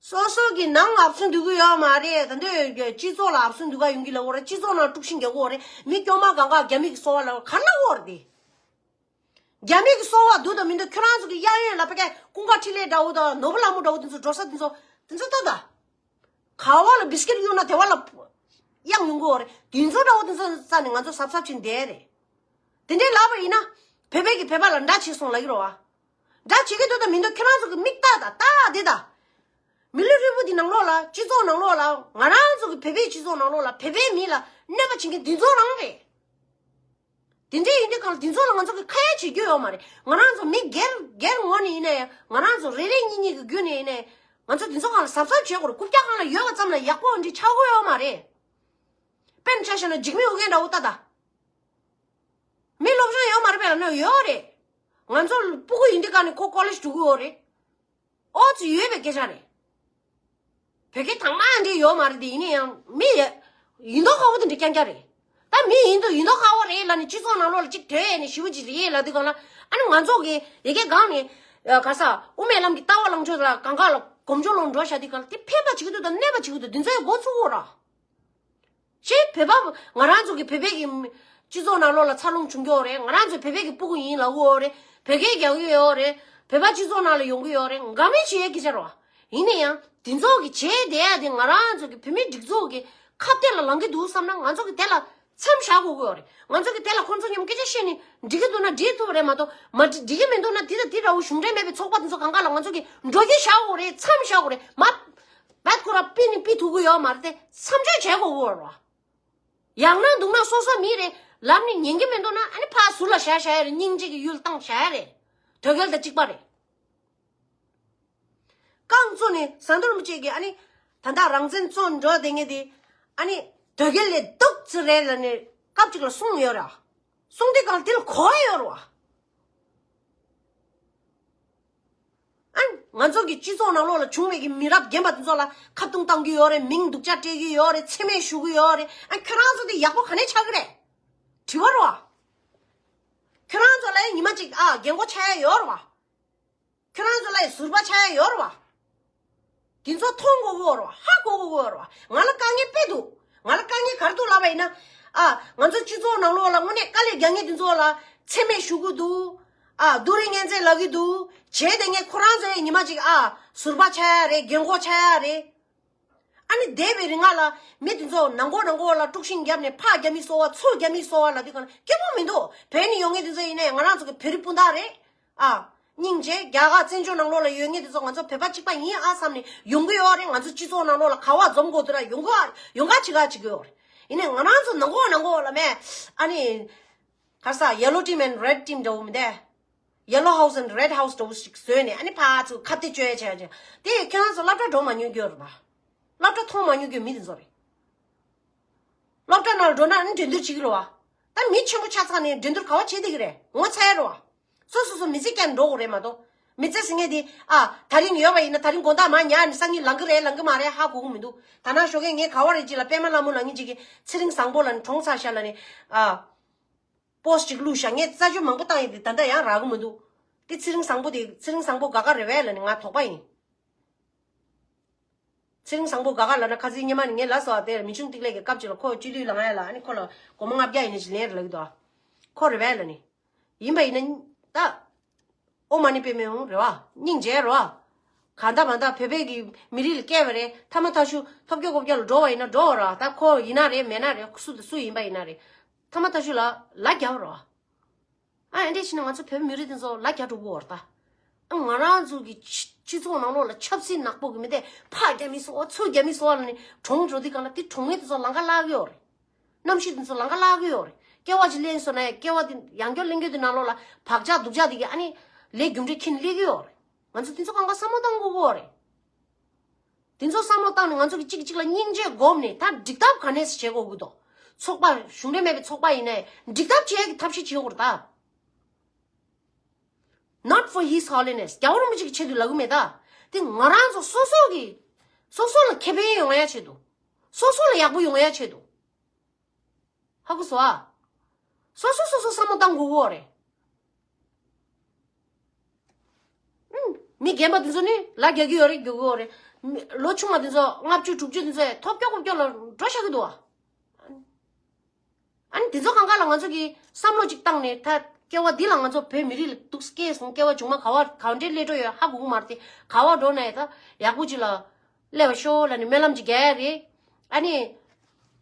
སོ་སོ་གི་ནང་ལ་ཨབ་སུན་འདུག་གི་ཡོད་མ་རེད། ད་འདོད་སྤྱི་ཚོགས་ལ་ཨབ་སུན་འདུག་ག་ཡོང་གི་ལ་འོ་རེད། སྤྱི་ཚོགས་ནང་དཀྲུག་ཤིང་རྒྱག་གི་འོ་རེད། མི་སྐྱོ་མ་གང་ག་རྒྱ་མི་གི་སོ་བ་ལ་ག་ལ་འོ་རེད་དེ། རྒྱ་མི་གི་སོ་བ་འདུག་དང་མི་འདུག་ཁྱོད་རང་ཚོ་གི་གཡས་གཡོན་ལ་ཕ་གི་ཀུན་དགའ་འཕྲིན་ལས་འདྲ་བོ་དང་ནོར་བུ་ལྷ་མོ་འདྲ་བོ་དེ་ཚོ་འགྲོ་ས་དེ་ཚོ་དེ་ཚོ་ལྟ་ད། ག་བ་ལ་བིས་ཀིཊ་གཡུག་ན་དེ་བ་ལ་གཡང་ཡོང་གི་འོ་རེད། དེ་ཚོ་འདྲ་བོ་དེ་ཚོ་རྩ་ནས་ང་ཚོ་གཟབ་གཟབ་བྱས་ནས་བསྡད་རེད། དེ་འདྲའི་ལབ་པ་ཡིན་ན་བོད་པའི་གི་བོད་པ་ལ་འདྲ་བྱེད་སོང་ལབ་ཀྱི་རེད་བ། འདྲ་བྱེད་ཀྱི་འདུག་དང་མི་འདུག་ཁྱོད་རང་ཚོ་གི་མིག་ལྟ་ད་ལྟ་དེ་ད། མི་ལུས་རིལ་བུ་འདི་ནང་ལོགས་ལ་སྤྱི་ཚོགས་ནང་ལོགས་ལ་ང་རང་ཚོ་གི་བོད་པའི་སྤྱི་ཚོགས་ནང་ལོགས་ལ་བོད་པའི་མི་ལ་གནོད་པ་བྱེད་མཁན་འདི་ཚོ་རང་རེད། དེ་འདྲའི་ཡིན་དུས་གང་ལ་དེ་ཚོ་ལ་ང་ཚོ་གི་ཁ་ཡ་བྱེད་རྒྱུ་ཡོད་མ་རེད། ང་རང་ཚོ་མི་སྒེར་སྒེར་ངོས་ནས་ཡིན་ན་ཡང་ང་རང་ཚོ་རེ་རེ་གཉིས་གཉིས་ཀྱི་བརྒྱུད་ནས་ཡིན་ན་ཡང་ང་ཚོ་དེ་ཚོ་གང་ལ་གཟབ་གཟབ་བྱེད་དགོས་རེད། རྐུབ་བཀྱག་སྒང་ལ་ཡོད་པ་ཙམ་ལ་ཡག་པོ་འདི་ཆགས་ཀྱི་ཡོད་མ་རེད། དཔེར་ན་ཆ་བཞག་ན་འཇིགས་མེད་ཨོ་རྒྱན་འདྲ་བོ་ལྟ་ད། མི་སློབ་སྦྱོང་ཡོད་མ་རེད་པས་ལབ་ན་ཡོད་རེད། ང་ཚོ་སྤུ་གུ་ཡིན་དུས་གང་ནས་ཁོ་ཀོ་ལེཇ་འགྲོ་གི་ཡོད་རེད། ཨོ་ཙི་ཡོད་པའི་སྐད་ཆ་རེད། བོད་སྐད་དང་མ་འདྲེས་ཡོད་མ་རེད་དེ། ཡིན་ན་ཡང་མི་ཡ་ཡིན་མདོག་ཁ་པོ་དེ་འདྲ་རྐྱང་རྐྱང་རེད། ད་མི་ཡིན་མདོག་ཡིན་མདོག་ཁ་པོ་རེད་ལབ་ནས་སྤྱི་ཚོགས་ནང་ལོགས་ལ་གཅིག་དོན་ཡས་ནས་ཞི་བ་གཅིག་རེད་ལབ་དུས་གང་ལ་ཨ་ནི་ང་ཚོ་གི་ཡ་གི་སྒང་ནས་ག་ས་དབུ་མའི་ལམ་གྱི་ལྟ་བ་ལངས་ཕྱོགས་ལ་གང་ག་ལ་གོམ་བགྲོད་ལོག་འགྲོ་བཞག་དུས་གང་ལ་དེ་ཕན་པ་བྱེད་ཀྱི་འདུག་དང་གནོད་པ་བྱེད་ཀྱི་འདུག་འདི་ཚོ་ཡང་འགོ་ཚུགས་དགོས་ར། ཞེས་བོད་པ་ང་རང་ཚོ་གི་བོད་པའི་གི་སྤྱི་ཚོགས་ནང་ལོགས་ལ་འཚར་ལོངས་བྱུང་གི་ཡོད་རེད། ང་རང་ཚོ་བོད་པའི་གི་སྤུ་གུ་ཡིན་ལབ་ཀྱི་ཡོད་རེད། བོད་སྐད་རྒྱག་གི་ཡོད་རེད། བོད་པ་སྤྱི་ཚོགས་ནང་ལ་ཡོང་གི་ཡོད་རེད། འགའ་མི་བྱེད་ཡས་ཀྱི་ཆ་རེད་བ། ཡིན་ན་ཡང་དེ་ཚོ་གི་བྱས་བསྡད་ཡ་དེ་ང་རང་ཚོ་གི་བོད་མིའི་སྒྲིག་འཛུགས་གི་ཁ་གཏད་ལ་ལངས་ཀྱི་འདུག་བསམ་ན་ང་ཚོ་གི་དེ་ལ་མཚམས་བཞག་དགོས་ཀྱི་ཡོད་རེད། ང་ཚོ་གི་དེ་ལ་ཁོང་ཚོ་མཉམ་སྐད་ཆ་བཤད་ནས་འགྲིག་གི་འདུག་ན་འགྲིག་ཐུབ་པ་རེད་མ་གཏོགས་མ་འགྲིག་གི་མི་འདུག་ན་དེ་དང་དེ་འདྲ་བོ་གཞུང་འབྲེལ་མེད་པའི་ཚོགས་པ་དེ་ཚོ་གང་ག་ལ་ང་ཚོ་གི་འགྲོ་རྒྱུ་བཞག་དགོས་རེད། མཚམས་བཞག་དགོས་རེད་མ། བད་ཁོ་ར་པི་ནི་པི་ཐུག་གི་ཡོད་མ་རེད་དེ་མཚམས་འཇོག་བྱེད་དགོས་ཀྱི་ཡོད་རེད་བ། ཡང་ན་འདུག་ན་སོ་སོ་མི་རེད། ལམ་ནས་ཉན་གྱི་མི་འདུག་ན་ཨ་ནི་ཕར་ཟུར་ལ་བཞག་བཞག་ཡ་རེད། སྙིང་རྗེ་གི་ཡུལ་བཏང་བཞག་ཡ་རེད། དོལ་རྒྱལ་དང་གཅིག་པ་རེད། རྐང་བཙུགས་ནས་ཟམ་གདོང་རིན་པོ་ཆེ་གིས་ཨ་ནི་ད་ལྟ་རང་བཙན་རྩོད་འགྲོ་བསྡད་མཁན་དེ་ཨ་ནི་དོལ་རྒྱལ་ལས་སྡུག་ཙམ་རེད་ལབ་ནས་སྐབས་གཅིག་ལ་གསུངས་ཡོད་རེད། གསུངས་དུས་གང་དེ་ལ་གོ་བ་ཡོད་རེད་བ། ཨ་ང་ཚོ་གི་སྤྱི་ཚོགས་ནང་ལོགས་ལ་བྱུང་བའི་གི་མི་རབས་རྒན་པ་དེ་ཚོ་ལ་ཁ་རྡུང་བཏང་གི་ཡོད་རེད། མིང་སྡུག་ཅག་སྤྲད་ཀྱི་ཡོད་རེད། མཚན་སྨད་ཞུ་གི་ཡོད་རེད། ཨ་ཁྱོད་རང་ཚོ་དེ་ཡག་པོ་ག་ནས་ཆགས་ཀྱི་རེད། དྲི་བ་རེད་བ། ཁྱོད་རང་ཚོ་ལ་ཉི་མ་གཅིག་ཨ་རྒན་གོག་ཆགས་ཡ་ཡོད་རེད་བ། ཁྱོད་རང་ཚོ་ལ་ཟུར་པ་ཆགས་ཡ་ཡོད་རེད་བ། དེ་ཚོ་མཐོང་དགོས་ཀྱི་ཡོད་རེད་བ། ཧ་གོ་དགོས་ཀྱི་ཡོད་རེད་བ། ང་ལ་དཀའ་ངལ་དཔེ་འདུག་ང་ལ་དཀའ་ངལ་ག་རེ་འདུག་ལབ་པ་ཡིན་ན། ཨ་ང་ཚོ་སྤྱི་ཚོགས་ནང་ལོགས་ལ་དངོས་གནས་དཀའ་ལས་རྒྱག་མཁན་དེ་ཚོ་ལ་མཚན་སྨད་ཞུ་གི་འདུག་ཨ་སྡུག་རུས་ངན་ཚད་ལབ་ཀྱི་འདུག་བྱས་དེ་ངས་ཁོ་རང་ཚོ་ཡང་ཉི་མ་གཅིག་ཨ་ཟུར་པ་ཆགས་ཡ་རེད། རྒན་གོག་ཆགས་ཡ་རེད། ཨ་ནི་འདས་པའི་རིང་ལ་མི་དེ་ཚོ་ནང་སྒོ་ནང་སྒོ་ལ་དཀྲུག་ཤིང་བརྒྱབ་ནས་ཕར་རྒྱ་མི་སོ་བ་ཚུར་རྒྱ་མི་སོ་བ་ལབ་དུས་གང་ལ་སྐྱིད་པོ་མི་འདུག་བོད་ནས་ཡོང་མཁན་དེ་ཚོ་ཡིན་ནའི་ང་རང་ཚོ་གི་བོད་རིགས་སྤུན་ཟླ་རེད། ཨ། སྙིང་རྗེ། རྒྱ་གར་བཙན་བྱོལ་ནང་ལོགས་ལ་ཡོད་མཁན་དེ་ཚོ་ང་ཚོ་བོད་པ་གཅིག་པ་ཡིན་ཨ་བསམ་ནས་ཡོང་གི་ཡོད་རེད། ང་ཚོ་སྤྱི་ཚོགས་ནང་ལོགས་ལ་ག་བ་འཛོམས་དགོས་དུས་ར་ཡོང་གི་ཡོང་ག་ཅིག་ག་ཅིག་གི་ཡོད་རེད། ཡིན་ནའི་ང་རང་ཚོ་ནང་སྒོ་ནང་སྒོ་ལ་མེད། ཨ་ནི། ག་ས་Yellow Team and Red Team འདྲ་བོ་མི་འདུག Yellow House and Red House འདྲ་བོ་ཞིག་བཟོས་ནས་ཨ་ནི་ཕར་ཚུར་ཁ་གཏད་གཅོག་ཡ་བྱས་བྱས། དེ་ཁྱེད་རང་ཚོ་སློབ་གྲྭ་འགྲོ་མ་མྱོང་རྒྱུ་རེད་པ། སློབ་གྲྭ་མཐོང་མ་མྱོང་རྒྱུ་མི་དེ་ཚོ་རེད། སློབ་གྲྭ་ནང་ལ་འགྲོ་ན་ཨ་ནི་འགྲན་བསྡུར་བྱེད་ཀྱི་རེད་བ། ད་མི་ཆེན་པོ་ཆགས་ཚར་ནས་འགྲན་བསྡུར་ག་བ་བྱེད་བསྡད་ཀྱི་རེད། ངོ་ཚ་ཡ་རེད་བ། སོ་སོ་སོ་མི་ཚེ་བསྐྱལ་ནས་འགྲོ་དགོས་རེད་མ་གཏོགས། མི་ཚེ་ཟེར་མཁན་དེ་ཨ་ད་རིང་ཡོད་པ་ཡིན་ན་ད་རིང་དགོང་དག་མར་ཉལ་ནས་སང་ཉིན་ལང་གི་རེད་ལང་གི་མ་རེད་ཧ་གོ་གི་མི་འདུག་ད་ནང་ཞོགས་ཀས་ངས་ག་བ་རེད་ཅིག་ལ་པད་མ་ལྷ་མོ་ལབ་མཁན་ཅིག་གིས་ཚེ་རིང་བཟང་པོ་ལབ་ནས་གྲོངས་ཚར་ཤག་ལབ་ནས་ཨ། པོ་སི་ཊི་ཅིག་བླུགས་ཤག་ངས་རྩད་གཅོད་མང་པོ་བཏང་ཡིན་དེ་ད་ལྟ་ཡང་རག་གི་མི་འདུག་དེ་ཚེ་རིང་བཟང་པོ་དེ་ཚེ་རིང་བཟང་པོ་དགའ་དགའ་རེད་པས་ལབ་ནས་ང་དོགས་པ་ཡིན། ཚེ་རིང་བཟང་པོ་དགའ་དགའ་ལབ་ན། ཁ་སང་སྔོན་མ་ནས་ངས་ལབ་སོང་བ། དེ་མི་ཆུང་ཏིག་ལེ་གི་སྐབས་ཅིག་ལ་ཁོ་སྤྱི་འཐུས་ལངས་ཡ་ལ། ཨ་ནི་ཁོ་ལ་སྒོར་མོ་ལྔ་བརྒྱ་ཡིན་ནའི་ཅིག་ལེན་རེད་ལབ་ཀྱི་འདུག་ཁོ་རེད་པས་ལབ་ནི། ཡིན་པ་ཡིན་ན་ད། ཨོཾ་མ་ཎི་པདྨེ་ཧཱུྃ་རེད་བ། སྙིང་རྗེ་རེད་བ། གང་ལྟར་མ་ལྟར་བོད་པའི་གི་མི་རིགས་ལ་སྐྱེས་པ་རེད། ཐ་མ་ཐ་ཤུ་ཐོབ་སྐྱོ་ཀོབ་སྐྱོ་ལ་འགྲོ་བ་ཡིན་ན་འགྲོ་བ་རེད་བ། ད་ཁོ་ཡིན་ན་རེད། མེད་ན་རེད། སུ་དང་སུ་ཡིན་པ་ཡིན་ན་རེད། ཐ་མ་ཐ་ཤུ་ལ་ལ་རྒྱ་བ་རེད་བ། ཨ་ཨེ་འདྲས་བྱས་ན་ང་ཚོ་བོད་མི་རིགས་དེ་ཚོ་ལ་རྒྱ་འགྲོ་གི་ཡོད་རེད་ད། ཨ་ང་རང་ཚོ་གི་སྤྱི་སྤྱི་ཚོགས་ནང་ལོགས་ལ་ཆབ་སྲིད་ནག་པོ་གི་མི་དེ་ཕར་རྒྱ་མི་གསོ་བ་ཚུར་རྒྱ་མི་གསོ་བ་ལ་ནི་གྲོངས་འགྲོ་དུས་སྒང་ལ་དེ་གྲོངས་མི་དེ་ཚོ་ལམ་ཁ་བརླག་གི་ཡོད་རེད། རྣམ་ཤེས་དེ་ཚོ་ལམ་ཁ་བརླག་གི་ཡོད་རེད། སྐྱེ་བ་ཅིག་ལེན་སོང་ན་ཡང་སྐྱེ་བ་དེ་ཡང་བསྐྱར་ལེན་རྒྱུ་དེ་ནང་ལོགས་ལ་བག་ཆགས་སྡུག་ཅག་དེ་གི་ཨ་ནི་ལས་རྒྱུ་འབྲས་ཁྱེར་ནས་སླེབས་ཀྱི་ཡོད་རེད། ང་ཚོ་དེ་ཚོ་གང་ག་བསམ་བློ་གཏོང་དགོས་ཀྱི་ཡོད་རེད། དེ་ཚོ་བསམ་བློ་བཏང་ནས་ང་ཚོ་གི་གཅིག་གིས་གཅིག་ལ་སྙིང་རྗེ་སྒོམ་ནས་ད་འགྲིག་ཐབས་ག་ནས་བྱེད་དགོས་ཀྱི་འདུག་ཚོགས་པ་གཞུང་འབྲེལ་མེད་པའི་ཚོགས་པ་ཡིན་ནའི་འགྲིག་ཐབས་བྱེད་ཡག་གི་ཐབས་ཤེས་བྱེད་དགོས་རེད་ད། Not for His Holiness. རྒྱལ་བ་རིན་པོ་ཆེ་གི་ཆེད་དུ་ལབ་ཀྱི་མེད་ད། དེ་ང་རང་ཚོ་སོ་སོ་གི་སོ་སོ་ལ་ཁེ་ཕན་ཡོང་ཡ་ཆེད་དུ། སོ་སོ་ལ་ཡག་པོ་ཡོང་ཡ་ཆེད་དུ། ཧ་གོ་སོང་ཨ། སོ་སོ་སོ་སོ་བསམ་བློ་བཏང་དགོས་ཀྱི་ཡོད་རེད། ཨུམ། མི་རྒན་པ་དེ་ཚོ་ནི་ལ་རྒྱག་གི་ཡོད་རེད། རྒྱག་གི་ཡོད་རེད། མི་ལོ་ཆུང་བ་དེ་ཚོ་ལྔ་བཅུ་དྲུག་ཅུ་དེ་ཚོ་ཐོབ་སྐྱོ་ཀོབ་སྐྱོ་ལ་འགྲོ་བཞག་གི་འདུག་ཨ། ཨ་ནི་དེ་ཚོ་གང་ག་ལ་ང་ཚོ་གིས་བསམ་བློ་ཅིག་བཏང་ནས། ད་སྐྱེ་བ་འདི་ལ་ང་ཚོ་བོད་མི་རིགས་ལ་འདུག་སྐྱེས་སོང་། སྐྱེ་བ་མཇུག་མ་ག་བ་ག་འདྲའི་སླེབས་འགྲོ་ཡོད་ཧ་གོ་གི་མ་རེད་དེ། ག་བ་འགྲོ་ན་ཡང་ད་ཡག་པོ་ཅིག་ལ་སླེབས་པ་ཤོག་ལབ་ནས་སྨོན་ལམ་ཅིག་རྒྱག་ཡ་རེད། ཨ་ནི་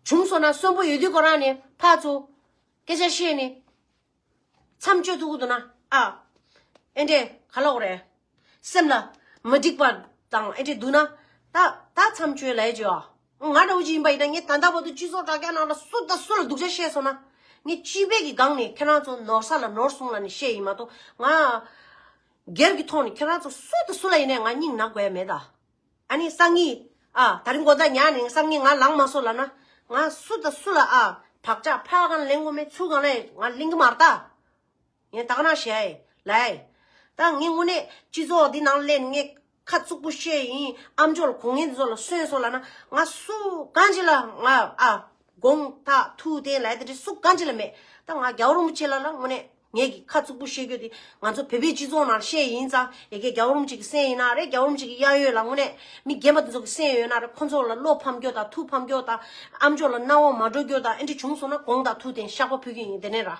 བྱུང་སོང་ན་གསོན་པོ་ཡོད་དུས་ཁོ་རང་ནས་ཕར་ཚུར་སྐད་ཆ་བཤད་ནས། མཚམས་གཅོད་ཐུབ་ཀྱི་འདུག་ན། ཨ། ཨེ་འདྲས་ག་ལབ་དགོས་རེད། སེམས་ལ་མ་འགྲིག་པ་དང་ཨེ་འདྲས་འདུག་ན། ད་ད་མཚམས་གཅོད་ལབ་ཡ་བྱོས་ཨ། ང་འདྲ་བོ་ཅིག་ཡིན་པ་ཡིན་ན། ངས་ད་ལྟ་བར་དུ་སྤྱི་ཚོགས་དྲ་རྒྱ་ནང་ལ་སུ་དང་སུ་ལ་སྡུག་ཅག་བཤད་སོང་ན། ངས་སྤྱི་པའི་གི་སྒང་ནས་ཁྱེད་རང་ཚོ་ནོར་ས་ལ་ནོར་སོང་ལབ་ནས་བཤད་ཡིན་མ་གཏོགས། ང་སྒེར་གྱི་ཐོག་ནས་ཁྱེད་རང་ཚོ་སུ་དང་སུ་ལ་ཡིན་ནའི་ང་སྙིང་ན་དགོས་ཡ་མེད་ད། ཨ་ནི་སང་ཉིན། ཨ། དེ་རིང་དགོང་དག་ཉལ་ནས་སང་ཉིན་ང་ལངས་མ་སོང་ལབ་ན། ང་སུ་དང་སུ་ལ། ཨ། བག་ཆགས་ཕར་གང་ལེན་དགོས་མེད། ཚུར་གང་ལེན། ང་ལེན་གྱི་མ་རེད་ད། ངས་ད་ག་ནང་བཤད་ཡ་ལབ་ཡ། ད་ངས་དངོས་གནས་སྤྱི་ཚོགས་འདི་ནང་སླེབས་ནས་ངས་ཁ་བཙུགས་པོ་བཤད་ཡིན། ཨ་མཆོག་ལ་གོ་ངན་འདི་ཚོ་ལ་སོན་སོང་ལབ་ན། ང་སུ་གང་ཅིག་ལ་ང་། ཨ། དགོངས་དག་ཐུགས་བདེན་ལབ་ཡ་དེ་འདྲ་སུ་གང་ཅིག་ལ་མེད། ད་ང་རྒྱལ་བ་རིན་པོ་ཆེ་ལ་ལ་དངོས་གནས། ངས་ཀྱི་ཁ་བཙུགས་པོ་བཤད་རྒྱུ་དེ། ང་ཚོ་བོད་པའི་སྤྱི་ཚོགས་ནང་བཤད་ཡིན་ཙང་། ཡ་གི་རྒྱལ་བ་རིན་པོ་ཆེ་གི་སེམས་ཡིན་ན་རེད། རྒྱལ་བ་རིན་པོ་ཆེ་གི་གཡས་གཡོན་ལ་དངོས་གནས་མི་རྒན་པ་དེ་ཚོ་གི་སེམས་ཡོད་ན་རེད། ཁོ་ཚོ་ལ་བློ་ཕམ་རྒྱུ་དང་ཐུགས་ཕམ་རྒྱུ་དང་། ཨ་མཆོག་ལ་སྣང་བ་མ་འགྲོ་རྒྱུ་དང་། ཨེ་འདྲ་བྱུང་སོང་ན་དགོངས་དག་ཐུགས་བདེན་བཤགས་པ་ཕུལ་གྱི་ཡིན། དེ་ནས་ར།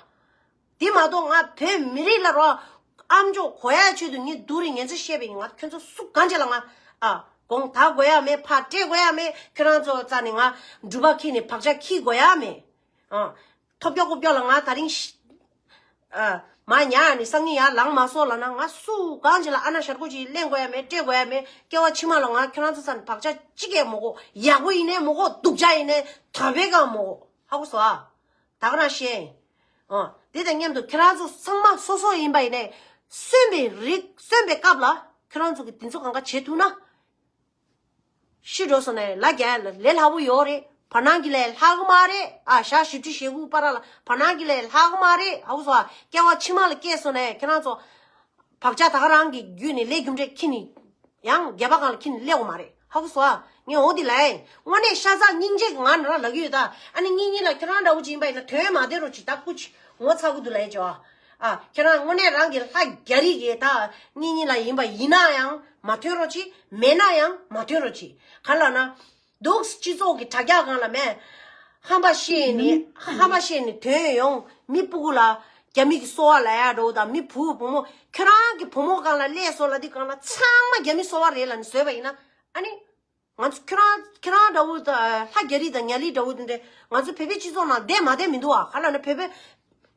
དེ་མ་གཏོགས་ང་བོད་མི་རིགས་ལ་རོ། ཨ་མཆོག་གོ་ཡ་ཆེད་དུ་ངས་སྡུག་རུས་ངན་ཚད་བཤད་པ་ཡིན། ང་ཁྱོད་ཚོ་སུ་གང་ཅིག་ལ་ང་། ཨ། དགོངས་དག་དགོས་ཡ་མེད། ཕར་སྤྲད་དགོས་ཡ་མེད། ཁྱོད་རང་ཚོ་རྩ་ནས་ང་སྒྲུབ་པ་ཁྱེར་ནས་བག་ཆགས་འཁྱེར་དགོས་ཡ་མེད། ཨ། ཐོབ་སྐྱོ་ཀོབ་སྐྱོ་ལ་ང་དེ་རིང་ཤི། ཨ། མ་ཉལ་ནས་སང་ཉིན་ཡར་ལངས་མ་སོང་ལབ་ན། ང་སུ་གང་ཅིག་ལ་ཨ་ན་ཞར་གོ་ཅིག་ལེན་དགོས་ཡ་མེད། སྤྲད་དགོས་ཡ་མེད། སྐྱེ་བ་ཕྱི་མ་ལ་ང་ཁྱོད་རང་ཚོ་རྩ་ནས་བག་ཆགས་གཅིག་ཀྱང་མ་དགོས། ཡག་པོ་ཡིན་ནའི་མ་དགོས། སྡུག་ཅག་ཡིན་ནའི་དམ་པའི་གང་མ་དགོས། ཧ་གོ་སོང་ཨ། ད་ག་རང་བཤད་ཡིན། ཨ། དེ་དང་མཉམ་དུ་ཁྱེད་རང་ཚོ་ཚང་མ་སོ་སོ་ཡིན་པ་ཡིན་ནའི། གསོན་པའི་རིགས། གསོན་པའི་སྐབས་ལ་ཁྱེད་རང་ཚོ་གི་དེ་ཚོ་གང་ག་བྱེད་ཐུབ་ན། ཤི་འགྲོ་སོང་ནའི་ལ་རྒྱ་ལ་ལས་སླ་པོ་ཡོད་རེད། བར་སྣང་གི་ལས་སླ་གི་མ་རེད། ཨ། ཞག་བཞི་བཅུ་ཞེ་དགུ་བར་ལ་བར་སྣང་གི་ལས་སླ་གི་མ་རེད། ཧ་གོ་སོང་ཨ། སྐྱེ་བ་ཕྱི་མ་ལ་སྐྱེས་སོང་ནའི་ཁྱེད་རང་ཚོ་བག་ཆགས་ད་ག་རང་གི་བརྒྱུད་ནས་ལས་རྒྱུ་འབྲས་ཁྱེར་ནས་ཡང་རྒྱ་པ་གང་ལ་ཁྱེར་ནས་སླེབས་དགོས་མ་རེད། ཧ་གོ་སོང་ཨ། ངས་འོ་དེ་ལབ་ཡིན། དངོས་གནས་ཤ་ཚ་སྙིང་རྗེ་གི་ང་ནི་རང་ལབ་ཀྱི་ཡོད་ད། ཨ་ནི་སྙིང་ཉེ་ལ་ཁྱེད་རང་འདྲ་བོ་ཅིག་ཡིན་པ་ཡིན་ན་དོན་མ་དོན་རོགས་ཅིག་ད་སྐུ་ཅིག་ངོ་ཚ་གི་འདུག་ལབ་ཡིན་ཅོ། ཨ། ཁྱེད་རང་དངོས་གནས་རང་གི་ལྷ་རྒྱ་རིགས་ཀྱི་ད་སྙིང་ཉེ་ལ་ཡིན་པ་ཡིན་ན་ཡང་མ་དོན་རོགས་ཅིག་མེད་ན་ཡང་མ་དོན་རོགས་ཅིག་ག་ལབ་ན། འདུག་སྤྱི་ཚོགས་ཀྱི་དྲ་རྒྱ་སྒང་ལ་མེད། ཧམ་པ་བཤད་ནས་ཧམ་པ་བཤད་ནས་དོན་ཡོང་། མི་སྤུ་གུ་ལ་རྒྱ་མི་གི་སོ་པ་ལབ་ཡ་འདྲ་བོ་དང་། མི་བུ་བུ་མོ་ཁྱེད་རང་གི་བུ་མོ་སྒང་ལ་སླེབས་སོང་ལབ་དུས་སྒང་ལ་ཚང་མ་རྒྱ་མི་སོ་པ་རེད་ལབ་ནས་བཟོས་པ་ཡིན་ན། ཨ་ནི། ང་ཚོ་ཁྱེད་རང་ཁྱེད་རང་འདྲ་བོ་དང་། ལྷ་རྒྱ་རིགས་དང་ཉ་ལི་འདྲ་བོ་དེ་འདྲ་ང་ཚོ་བོད་པའི་སྤྱི་ཚོགས་ནང་བསྡད་མ་བསྡད་མི་འདུག་ཨ། ག་ལབ་ན་བོད་པའི་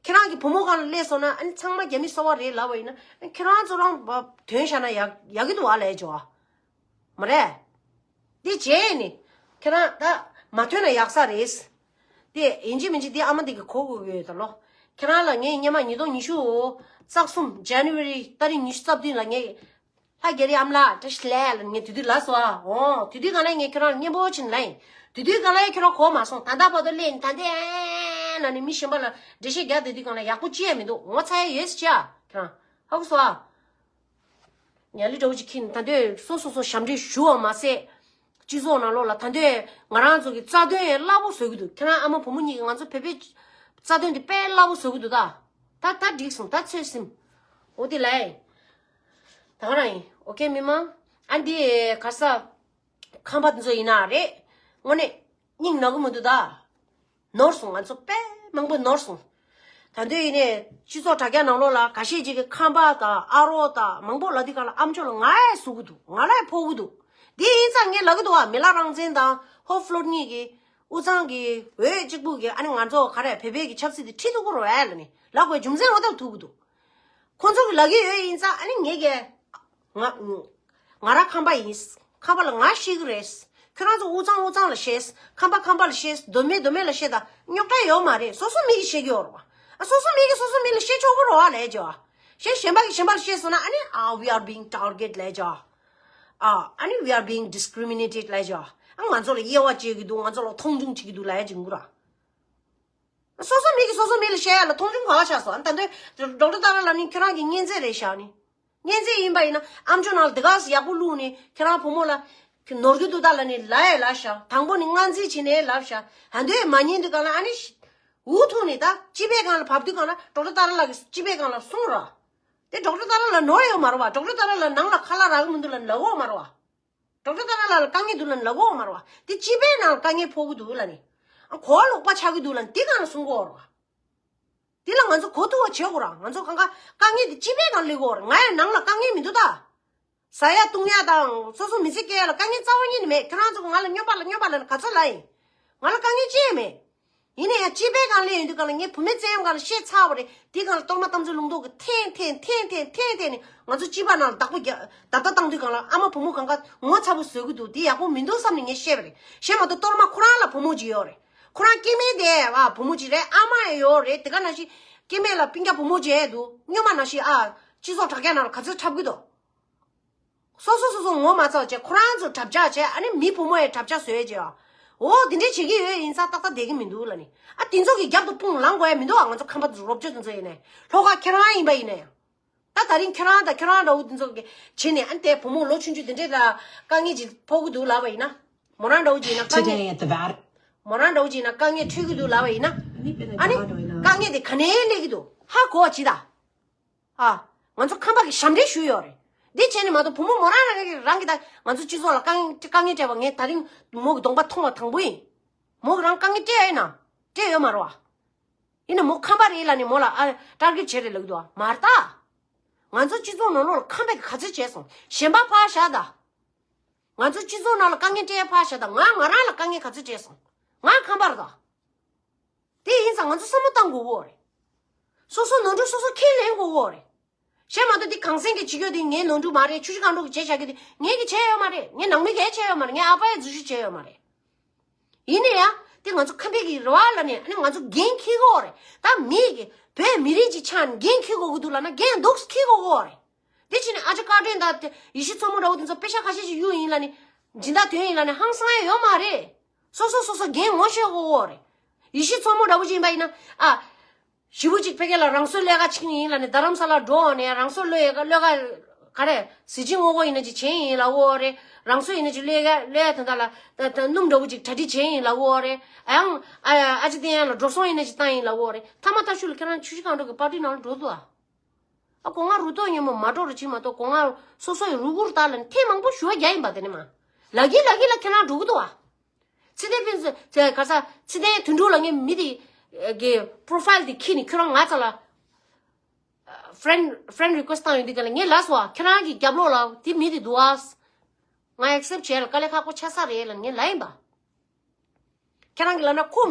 ཁྱེད་རང་གི་བུ་མོ་སྒང་ལ་སླེབས་སོང་ན། ཨ་ནི་ཚང་མ་རྒྱ་མི་སོ་པ་རེད་ལབ་པ་ཡིན་ན། ཨ་ནི་ཁྱེད་རང་ཚོ་རང་དོན་བཞག་ན་ཡག་ཡག་གི་འདུག་ཨ་ལབ་ཡ་ཅོ་ཨ། མ་རེད། འདི་བྱས་ནས་ཁྱེད་རང་ད་མ་ཐོན་ན་ཡག་ས་རེད། དེ་ཡིན་གཅིག་མིན་གཅིག་དེ་ཨ་མ་དེ་གི་གོ་དགོས་ཀྱི་ཡོད་ད་ལོ། ཁྱེད་རང་ལ་ངས་སྔོན་མ་ཉིས་སྟོང་ཉི་ཤུ་རྩ་གསུམ་January ཏ་རིག་ཉི་ཤུ་རྩ་བདུན་ལ་ངས། ལྷ་རྒྱ་རི་ཨ་མ་ལགས་བཀྲ་ཤིས་བདེ་ལེགས་ལབ་ནས་ངས་དེ་དུས་ལབ་སོང་ཨ། འོ། དེ་དུས་སྒང་ལ་ངས་ཁྱེད་རང་སྙན་པོ་བྱས་ནས་ལབ་ཡིན། དེ་དུས་སྒང་ལ་ཁྱེད་རང་གོ་མ་སོང་། ད་ལྟ་བར་དུ་སླེབས་ནས་ད་ལྟའི་ཨེ་ལབ་ནས་མི་གཞན་པ་ལ་འགྲེལ་བཤད་རྒྱག་བསྡད་དུས་སྒང་ལ་ཡག་པོ་ཅི་ཡང་མི་འདུག་ངོ་ཚ་ཡ་ཡོད་ཟེར་བྱས་ཨ། ཁྱེད་རང་ཧ་གོ་སོང་ཨ། ཉ་ལི་འདྲ་བོ་ཅིག་ཁྱེར་ནས་ད་ལྟའི་སོ་སོ་སོ་ཞབས་འདྲེན་ཞུ་བ་མ་ཟད། སྤྱི་ཚོགས་ནང་ལོགས་ལ་ད་ལྟའི་ང་རང་ཚོ་གི་རྩ་དོན་ཡང་སླ་པོ་བཟོ་གི་འདུག་ཁྱེད་རང་ཨ་མ་བུ་མོ་གཉིས་ཀྱིས་ང་ཚོ་བོད་པའི་རྩ་དོན་དེ་དཔེ་སླ་པོ་བཟོ་གི་འདུག་ད། ད་ད་འགྲིག་སོང་། ད་ཚོད་ཟིན། འོ་དེ་ལབ་ཡིན། ད་ག་རང་ཡིན། ཨོ་ཁེ་མི་མང་། ཨ་འདི་ག་ས། ཁམས་པ་དེ་ཚོ་ཡིན་ན་རེད། དངོས་གནས་སྙིང་ན་གི་མི་འདུག་ད། ནོར་སོང་། ང་ཚོ་དཔེ་མང་པོ་ནོར་སོང་། ད་དུང་ཡིན་ནའི་སྤྱི་ཚོགས་དྲ་རྒྱ་ནང་ལོགས་ལ་ཁ་ཤས་ཅིག་གིས་ཁམས་པ་དང་ཨ་རོགས་དང་མང་པོ་ལབ་དུས་སྒང་ལ་ཨ་མཆོག་ལ་ང་ཡང་ཟུག་གི་འདུག་ང་ལ་ཡང་ཕོག་གི་འདུག་དེ་ཡིན་ཙང་ངས་ལབ་ཀྱི་འདུག་བ། མི་ལ་རང་བཙན་དང་ཧོབ་ལྷོ་གཉིས་ཀྱིས་དབུས་གཙང་གི་འོས་གཅིག་པུ་གི་ཨ་ནི་ང་ཚོ་ག་རེ་བོད་པའི་གི་ཆབ་སྲིད་དེ་ཁྲིད་ཐུབ་ཀྱི་རེད་བས་ལབ་ནི་ལབ་དགོས་རྒྱུ་མཚན་འོ་ད་ཐུག་གི་འདུག་ཁོ་ཚོ་གི་ལབ་ཀྱི་ཡོད་ཡིན་ཙང་ཨ་ནི་ངས་ཀྱི་ང་ང་རང་ཁམས་པ་ཡིན། ཁམས་པ་ལ་ང་ཤེས་ཀྱི་རེད། ཁྱོད་རང་ཚོ་དབུས་གཙང་དབུས་གཙང་ལ་བཤད། ཁམས་པ་ཁམས་པ་ལ་བཤད། མདོ་སྨད་མདོ་སྨད་ལ་བཤད་ད་རྙོག་དྲ་ཡོད་མ་རེད། སོ་སོ་མི་གིས་བཤད་ཀྱི་ཡོད་རེད་བ། ཨ་སོ་སོ་མི་གིས་སོ་སོ་མི་ལ་བཤད་ཆོག་གི་རེད་བ་ལབ་ཀྱི་བ། གཞན་གཞན་པ་གིས་གཞན་པ་ལ་བཤད་སོང་ན་ཨ་ནི་ཨ་we are being target ལབ་ཀྱི་བ། ཨ་ཨ་ནི་we are being discriminated ལབ་ཀྱི་བ། ཨ་ང་ཚོ་ལ་དབྱེ་བ་འབྱེད་ཀྱི་འདུག་ང་ཚོ་ལ་མཐོང་ཆུང་བྱེད་ཀྱི་འདུག་ལབ་ཡ་ཅིག་ཡོང་གི་ར། སོ་སོ་མི་གིས་སོ་སོ་མི་ལ་བཤད་ཡ་ལ་མཐོང་ཆུང་ག་པར་ཆགས་སོང་། ཨ་ད་འདོད་ཌོག་ཊར་ཏཱ་ར་ལབ་ནི་ཁྱོད་རང་གི་གཉེན་ཚན་རེད་བཞག་ནི། གཉེན་ཚན་ཡིན་པ་ཡིན་ན་ཨ་མཆོག་ནང་ལ་དེ་ག་ཡག་པོ་བླུགས་ནས་ཁྱེད་རང་བུ་མོ་ལ་ནོར་རྒྱུ་འདུག་ད་ལབ་ནས་ལབ་ཡས་ལབ་ཤག་དང་པོ་ནས་མངའ་མཛད་བྱས་ནས་ལབ་ཤག་ཧ་འདོད་མ་ཉན་དུས་སྒང་ལ་ཨ་ནི་འུ་ཐུག་ནས་ད་སྤྱི་པའི་སྒང་ལ་བབས་དུས་སྒང་ལ་ཌོག་ཊར་ཏཱ་ར་ལགས་ཀྱིས་སྤྱི་པའི་སྒང་ལ་གསུངས་ར། དེ་ཌོག་ཊར་ཏཱ་ར་ལགས་ནོར་ཡོད་མ་རེད་བ། ཌོག་ཊར་ཏཱ་ར་ལགས་ནང་ལ་ཁ་ལག་རག་གི་མི་འདུག་ལབ་ནས་ལབ་ཡོད་མ་རེད་བ། ཌོག་ཊར་ཏཱ་ར་ལགས་ལ་དཀའ་ངལ་འདུག་ལབ་ནས་ལབ་ཡོད་མ་རེད་བ། དེ་སྤྱི་པའི་ནང་ལ་དཀའ་ངལ་ཕོག་གི་འདུག་ལབ་ནས། ཨ་གོ་ལོག་པ་ཆགས་ཀྱི་འདུག་ལབ་ནས་དེ་སྒང་ལ་གསུང་གི་ཡོད་རེད་བ། དེ་ལ་ང་ཚོ་གོ་ཐུབ་པ་བྱེད་དགོས་ར། ང་ཚོ་གང་ག་དཀའ་ངལ་དེ་སྤྱི་པའི་ནང་སླེབས་ཀྱི་ཡོད་རེད། ང་ཡང་ནང་ལ་དཀའ་ངལ་མི་འདུག་ད། ཟ་ཡ་བཏུང་ཡ་དང་སོ་སོ་མི་ཚེ་སྐྱེལ་ཡ་ལ་དཀའ་ངལ་རྩ་བ་ཉིད་ནས་མེད། ཁྱེད་རང་ཚོ་གིས་ང་ལ་སྨྱོན་པ་ལ་སྨྱོན་པ་ལབ་ནས་ག་ཚོད་ལབ་ཡིན། ང་ལ་དཀའ་ངལ་ཅི་ཡང་མེད། ཡིན་ན་ཡང་སྤྱི་པའི་སྒང་སླེབས་ཡོང་དུས་སྒང་ལ་ངས་བུད་མེད་བཙན་གཡེམ་སྒང་ལ་བཤད་ཚར་བ་རེད། དེའི་སྒང་ལ་གཏོར་མ་རྟ་མགོ་ལུང་རྟོགས་ཀྱིས་འཐེན་འཐེན་འཐེན་འཐེན་འཐེན་ནས་ང་ཚོ་སྤྱི་པ་ནང་ལ་བདག་པོ་རྒྱག་བརྡབ་བརྡབ་བཏང་དུས་སྒང་ལ་ཨ་མ་བུ་མོ་གང་ག་ངོ་ཚ་པོ་བཟོ་གི་འདུག་དེ་ཡག་པོ་མི་འདུག་བསམ་ནས་ངས་བཤད་པ་རེད། གཞན་མ་གཏོགས་གཏོར་མ་ཁོ་རང་ལ་བུ་མོ་གཅིག་ཡོད་རེད། ཁོ་རང་སྐྱེ་དམན་དེ་བ་བུ་མོ་གཅིག་རེད། ཨ་མ་ཡང་ཡོད་རེད། དེ་ག་ནང་བཞིན་སྐྱེ་དམན་ལ་སྤུན་ཀྱག་བུ་མོ་གཅིག་ཡང་འདུག་སྔོན་མ་ནང་བཞིན་ཨ་སྤྱི་ཚོགས་དྲ་རྒྱ་ནང་ལ་ག་ཚོད་འཁྲབ་གི་འདུག་སོ་སོ་སོ་སོ་ངོ་མ་ཚ་བྱས་ཁོ་རང་ཚོ་གྲབས་ཆག་བྱས། ཨ་ནི་མི་བུ་མོ་ཡང་གྲབས་ཆག་བཟོས་བྱས། འོ་འདི་འདྲས་བྱེད་ཀྱི་ཡོད་ཡིན་ཙང་ཏག་ཏག་བསྡད་ཀྱི་མི་འདུག་ལབ་ནི། ཨ་དེ་ཚོ་གི་རྒྱབ་ཏུ་དཔུང་ལངས་དགོས་ཡ་མི་འདུག་ཨ་ང་ཚོ་ཁམས་པ་ཚོ་རོབ་ཅོ་དེ་ཚོ་ཡིན་ནའི་ལྷོ་ཁ་ཁྱེད་རང་ཡིན་པ་ཡིན་ནའི། ད་ད་རིང་ཁྱེད་རང་དང་ཁྱེད་རང་འདྲ་བོ་དེ་ཚོ་གི་བྱས་ནས་ཨ་ནི་དེ་བུ་མོ་ལོ་ཆུང་ཆུང་དེ་འདྲས་ལ་དཀའ་ངལ་ཅིག་ཕོག་གི་འདུག་ལབ་པ་ཡིན་ན། མོ་རང་འདྲ་བོ་ཅིག་ཡིན་ན་དཀའ་ངལ། མོ་རང་འདྲ་བོ་ཅིག་ཡིན་ན་དཀའ་ངལ་འཕྲད་ཀྱི་འདུག་ལབ་པ་ཡིན་ན། ཨ་ནི་དཀའ་ངལ་དེ་ག་ནས་སླེབས་ཀྱི་འདུག་ཧ་གོ་བ་བྱེད་ད། ཨ། ང་ཚོ་ཁམས་པ་གི་ཞབས་འདྲེན་ཞུས་ཡོད་རེད། འདི་བྱས་ནས་མ་གཏོགས་བུ་མོ་མོ་རང་རང་གི་རང་གི་ད་ང་ཚོ་སྤྱི་ཚོགས་ལ་དཀའ་ངལ་དཀའ་ངལ་སྤྲད་པ་ངས་ད་རིང་མོ་གི་གདོང་པ་མཐོང་བ་དང་པོ་ཡིན། མོ་གི་རང་དཀའ་ངལ་སྤྲད་ཡ་ཡིན་ན་སྤྲད་ཡོད་མ་རེད་བ། ཡིན་ན་མོ་ཁམས་པ་རེད་ལབ་ནས་མོ་ལ་ཨ་ཊར་གེཊ་བྱས་རེད་ལབ་ཀྱི་འདུག་བ། མ་རེད་ད། ང་ཚོ་སྤྱི་ཚོགས་ནང་ལོགས་ལ་ཁམས་པ་གི་ག་ཚོད་བྱས་སོང་། གཞན་པ་ཕར་བཞག་ད། ང་ཚོ་སྤྱི་ཚོགས་ནང་ལ་དཀའ་ངལ་སྤྲད་ཡ་ཕར་བཞག་ད། ང་ང་རང་ལ་དཀའ་ངལ་ག་ཚོད་སྤྲད་སོང་། ང་ཁམས་པ་རེད་ད། དེ་ཡིན་ཙང་ང་ཚོ་བསམ་བློ་བཏང་དགོས་ཀྱི་ཡོད་རེད། སོ་སོ་ནོར་འཁྲུལ་སོ་སོ་ཁས་ལེན་དགོས་ཀྱི་ཡོད་རེད། གཞན་མ་གཏོགས་འདི་གངས་སེང་གིས་བྱེད་རྒྱུ་དེ་ངའི་ནོར་འཁྲུལ་མ་རེད། ཆུ་བཞི་སྒང་དྲུག་གིས་བྱས་བཞག་རྒྱུ་དེ་ངས་ཀྱིས་བྱས་ཡོད་མ་རེད། ངའི་ནང་མི་གིས་བྱས་ཡོད་མ་རེད། ངའི་ཨ་ཕ་ཡིས་འཛུལ་ཞུགས་བྱས་ཡོད་མ་རེད། ཡིན་ན་ཡང་དེ་ང་ཚོ་ཁམས་པའི་གི་རེ་བ་ལ་ནས་ཨ་ནི་ང་ཚོ་འགན་འཁྱེར་དགོས་རེད། ད་མི་གི་བོད་མི་རིགས་ཀྱི་ཆ་ནས་འགན་འཁྱེར་དགོས་ཀྱི་འདུག་ལབ་ན་འགན་འདུག་འཁྱེར་དགོས་ཀྱི་ཡོད་རེད། དེ་ཕྱིན་ནས་ཨ་ཅག་བཀའ་དྲིན་དང་དེ་ཡེ་ཤེས་མཚོ་མོ་འདྲ་བོ་དེ་ཚོ་པེ་ཤག་ཁ་ཤས་ཤིག་གཡུགས་ཡིན་ལབ་ནས་སྦྱིན་བདག་ཐོན་ཡིན་ལབ་ནས་ཧང་སང་ཡ་ཡོད་མ་རེད། སོ་སོ་སོ་སོ་འགན་ངོ་ཤེས་དགོས་ཀྱི་ཡོད་རེད། ཡེ་ཤེས་མཚོ་མོ་འདྲ་བོ་ཅིག་ཡིན་པ་ཡིན་ན་ཨ། ཞེ་པོ་ཅིག་ཕ་གི་ལ་རང་སྲོག་བློས་ཀ་ཅིག་ཡིན་ལབ་ནས་རྡ་རམ་ས་ལ་འགྲོ་འོང་ནས་རང་སྲོག་བློས་ཀ་བློས་ཀ་ག་རེ་གཟི་བྱིན་སྔོན་འགོག་ཡིན་ན་ཅིག་བྱས་ཡིན་ལབ་ཀྱི་ཡོད་རེད། རང་སྲོག་ཡིན་ན་ཅིག་བློས་ཀ་བློས་ཡ་དོན་དག་ལ་ད་ད་སྣུམ་འདྲ་བོ་ཅིག་གྲ་སྒྲིག་བྱས་ཡིན་ལབ་ཀྱི་ཡོད་རེད། ཨ་ཡང་ཨ་ཨ་ཅེ་བསྟན་ཡ་ལ་འགྲོ་སོང་ཡིན་ན་ཅིག་བཏང་ཡིན་ལབ་ཀྱི་ཡོད་རེད། མཐའ་མ་མཐའ་གཞུག་ལ་ཁྱེད་རང་ཆུ་བཞི་སྒང་དྲུག་གི་པར་ཊི་ནང་ལ་འགྲོ་འདུག་ཨ། ཨ་ཁོ་ང་རུ་ཏོག་ཉོན་མོངས་མ་འགྲོ་རུ་ཕྱིན་མ་གཏོགས་ཁོ་ང་སོ་སོ་ཡི་རུ་གུར་དག་ལ་ནི་ཐེངས་མང་པོ་ཞུ་བ་རྒྱག་ཡིན་པ་དེ་ནི་མ། ལག་གི་ལག་གི་ལ་ཁྱེད་རང་འགྲོ་གི་འདུག་ཨ། ཚེ་བརྟན་ཕུན་ཚོགས་ཚེ་ག་ས་ཚེ་བརྟན་དོན་གྲུབ་ལ་ངས་མི་དེ་གི་པོ་རོ་ཕའིལ་དེ་ཁྱེར་ནས་ཁྱོད་རང་ང་ཚ་ལ་ཕྲེན་ཕྲེན་རི་ཀུ་ཨེ་སི་བཏང་ཡོང་དུས་ག་ལ་ངས་ལབ་སོང་ཨ། ཁྱེད་རང་གི་རྒྱབ་ལོགས་ལ་དེ་མི་དེ་འདུག་ཨ། ང་ཨེག་སེབ་བྱས་ལ་དཀའ་ལས་ཁག་པོ་ཆགས་ས་རེད་ལབ་ངས་ལབ་ཡིན་པ། ཁྱེད་རང་གི་ལབ་ན་ཁོ་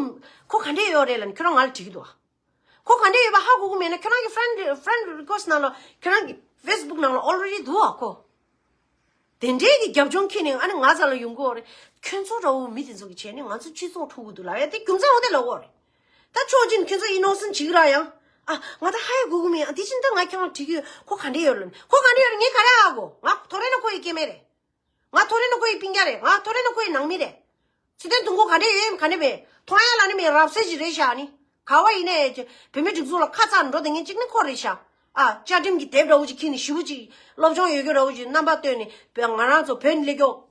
ཁོ་ག་འདྲས་ཡོད་རེད་ལབ་ནས་ཁྱོད་རང་ང་ལ་དྲིས་ཀྱི་འདུག་ཨ། ཁོ་ག་འདྲས་ཡོད་པ་ཧ་གོ་གི་མེད་ན་ཁྱོད་རང་གི་ཕྲེན་ཕྲེན་རི་ཀུ་ཨེ་སི་ནང་ལ་ཁྱོད་རང་གི་ཕེ་སི་བུག་ནང་ལ་ཨོལ་རེ་ཌི་འདུག་ཨ་ཁོ། དེ་འདྲའི་གི་རྒྱབ་ལྗོངས་ཁྱེར་ནས་ཨ་ནི་ང་ཚ་ལ་ཡོང་གི་ཡོད་རེད། ཁྱོད་ཚོ་འདྲ་བོ་མི་དེ་ཚོ་གི་བྱས་ནས་ང་ཚོ་སྤྱི་ཚོགས་འཁྲུག་གི་འདུག་ལབ་ཡ་དེ་རྒྱུ་མཚན་འོ་དེ་ལབ་ཡོད་རེད། ད་ཕྱོགས་གཅིག་ནས་ཁྱོད་ཚོ་ཨི་ནོ་སེན་ཊི་བྱེད་ཀྱི་ར་ཡང་ཨ་ང་ད་ཧ་ཡ་གོ་གི་མེད། ཨ་དེ་བཞིན་ད་ང་ཁྱེད་རང་དྲིས་གི་ཡོད། ཁོ་ག་འདྲས་ཡོད་ལབ་ནས། ཁོ་ག་འདྲས་ཡོད་རེད་ངས་ག་རེ་ཧ་གོ། ང་ཐོ་རེ་ན་ཁོ་ཡི་སྐྱེ་དམན་རེད། ང་ཐོ་རེ་ན་ཁོ་ཡི་སྤུན་ཀྱག་རེད། ང་ཐོ་རེ་ན་ཁོ་ཡི་ནང་མི་རེད། ཚེ་བརྟན་དུང་གོ་ག་འདྲས་ཡོད་ག་འདྲས་མེད། མཐོང་ཡ་ལ་ནི་མེད། རབ་གསལ་ཞིག་རེད་ཤག་ནི། ག་བ་ཡིན་ནའི་བོད་མི་སྒྲིག་འཛུགས་ལ་ཁ་ཚ་འགྲོ་དེ་ངན་གཅིག་ནི་ཁོ་རེད་ཤག་ཨ་བཅའ་ཁྲིམས་ཀྱི་དེབ་འདྲ་བོ་ཅིག་ཁྱེར་ནས་ཞེ་པོ་ཅིག་སློབ་སྦྱོང་ཡོད་རྒྱུ་འདྲ་བོ་ཅིག་རྣམ་པ་སྟོན་ནས་བོད་ང་རང་ཚོ་བོད་ནས་སླེབས་མཁན་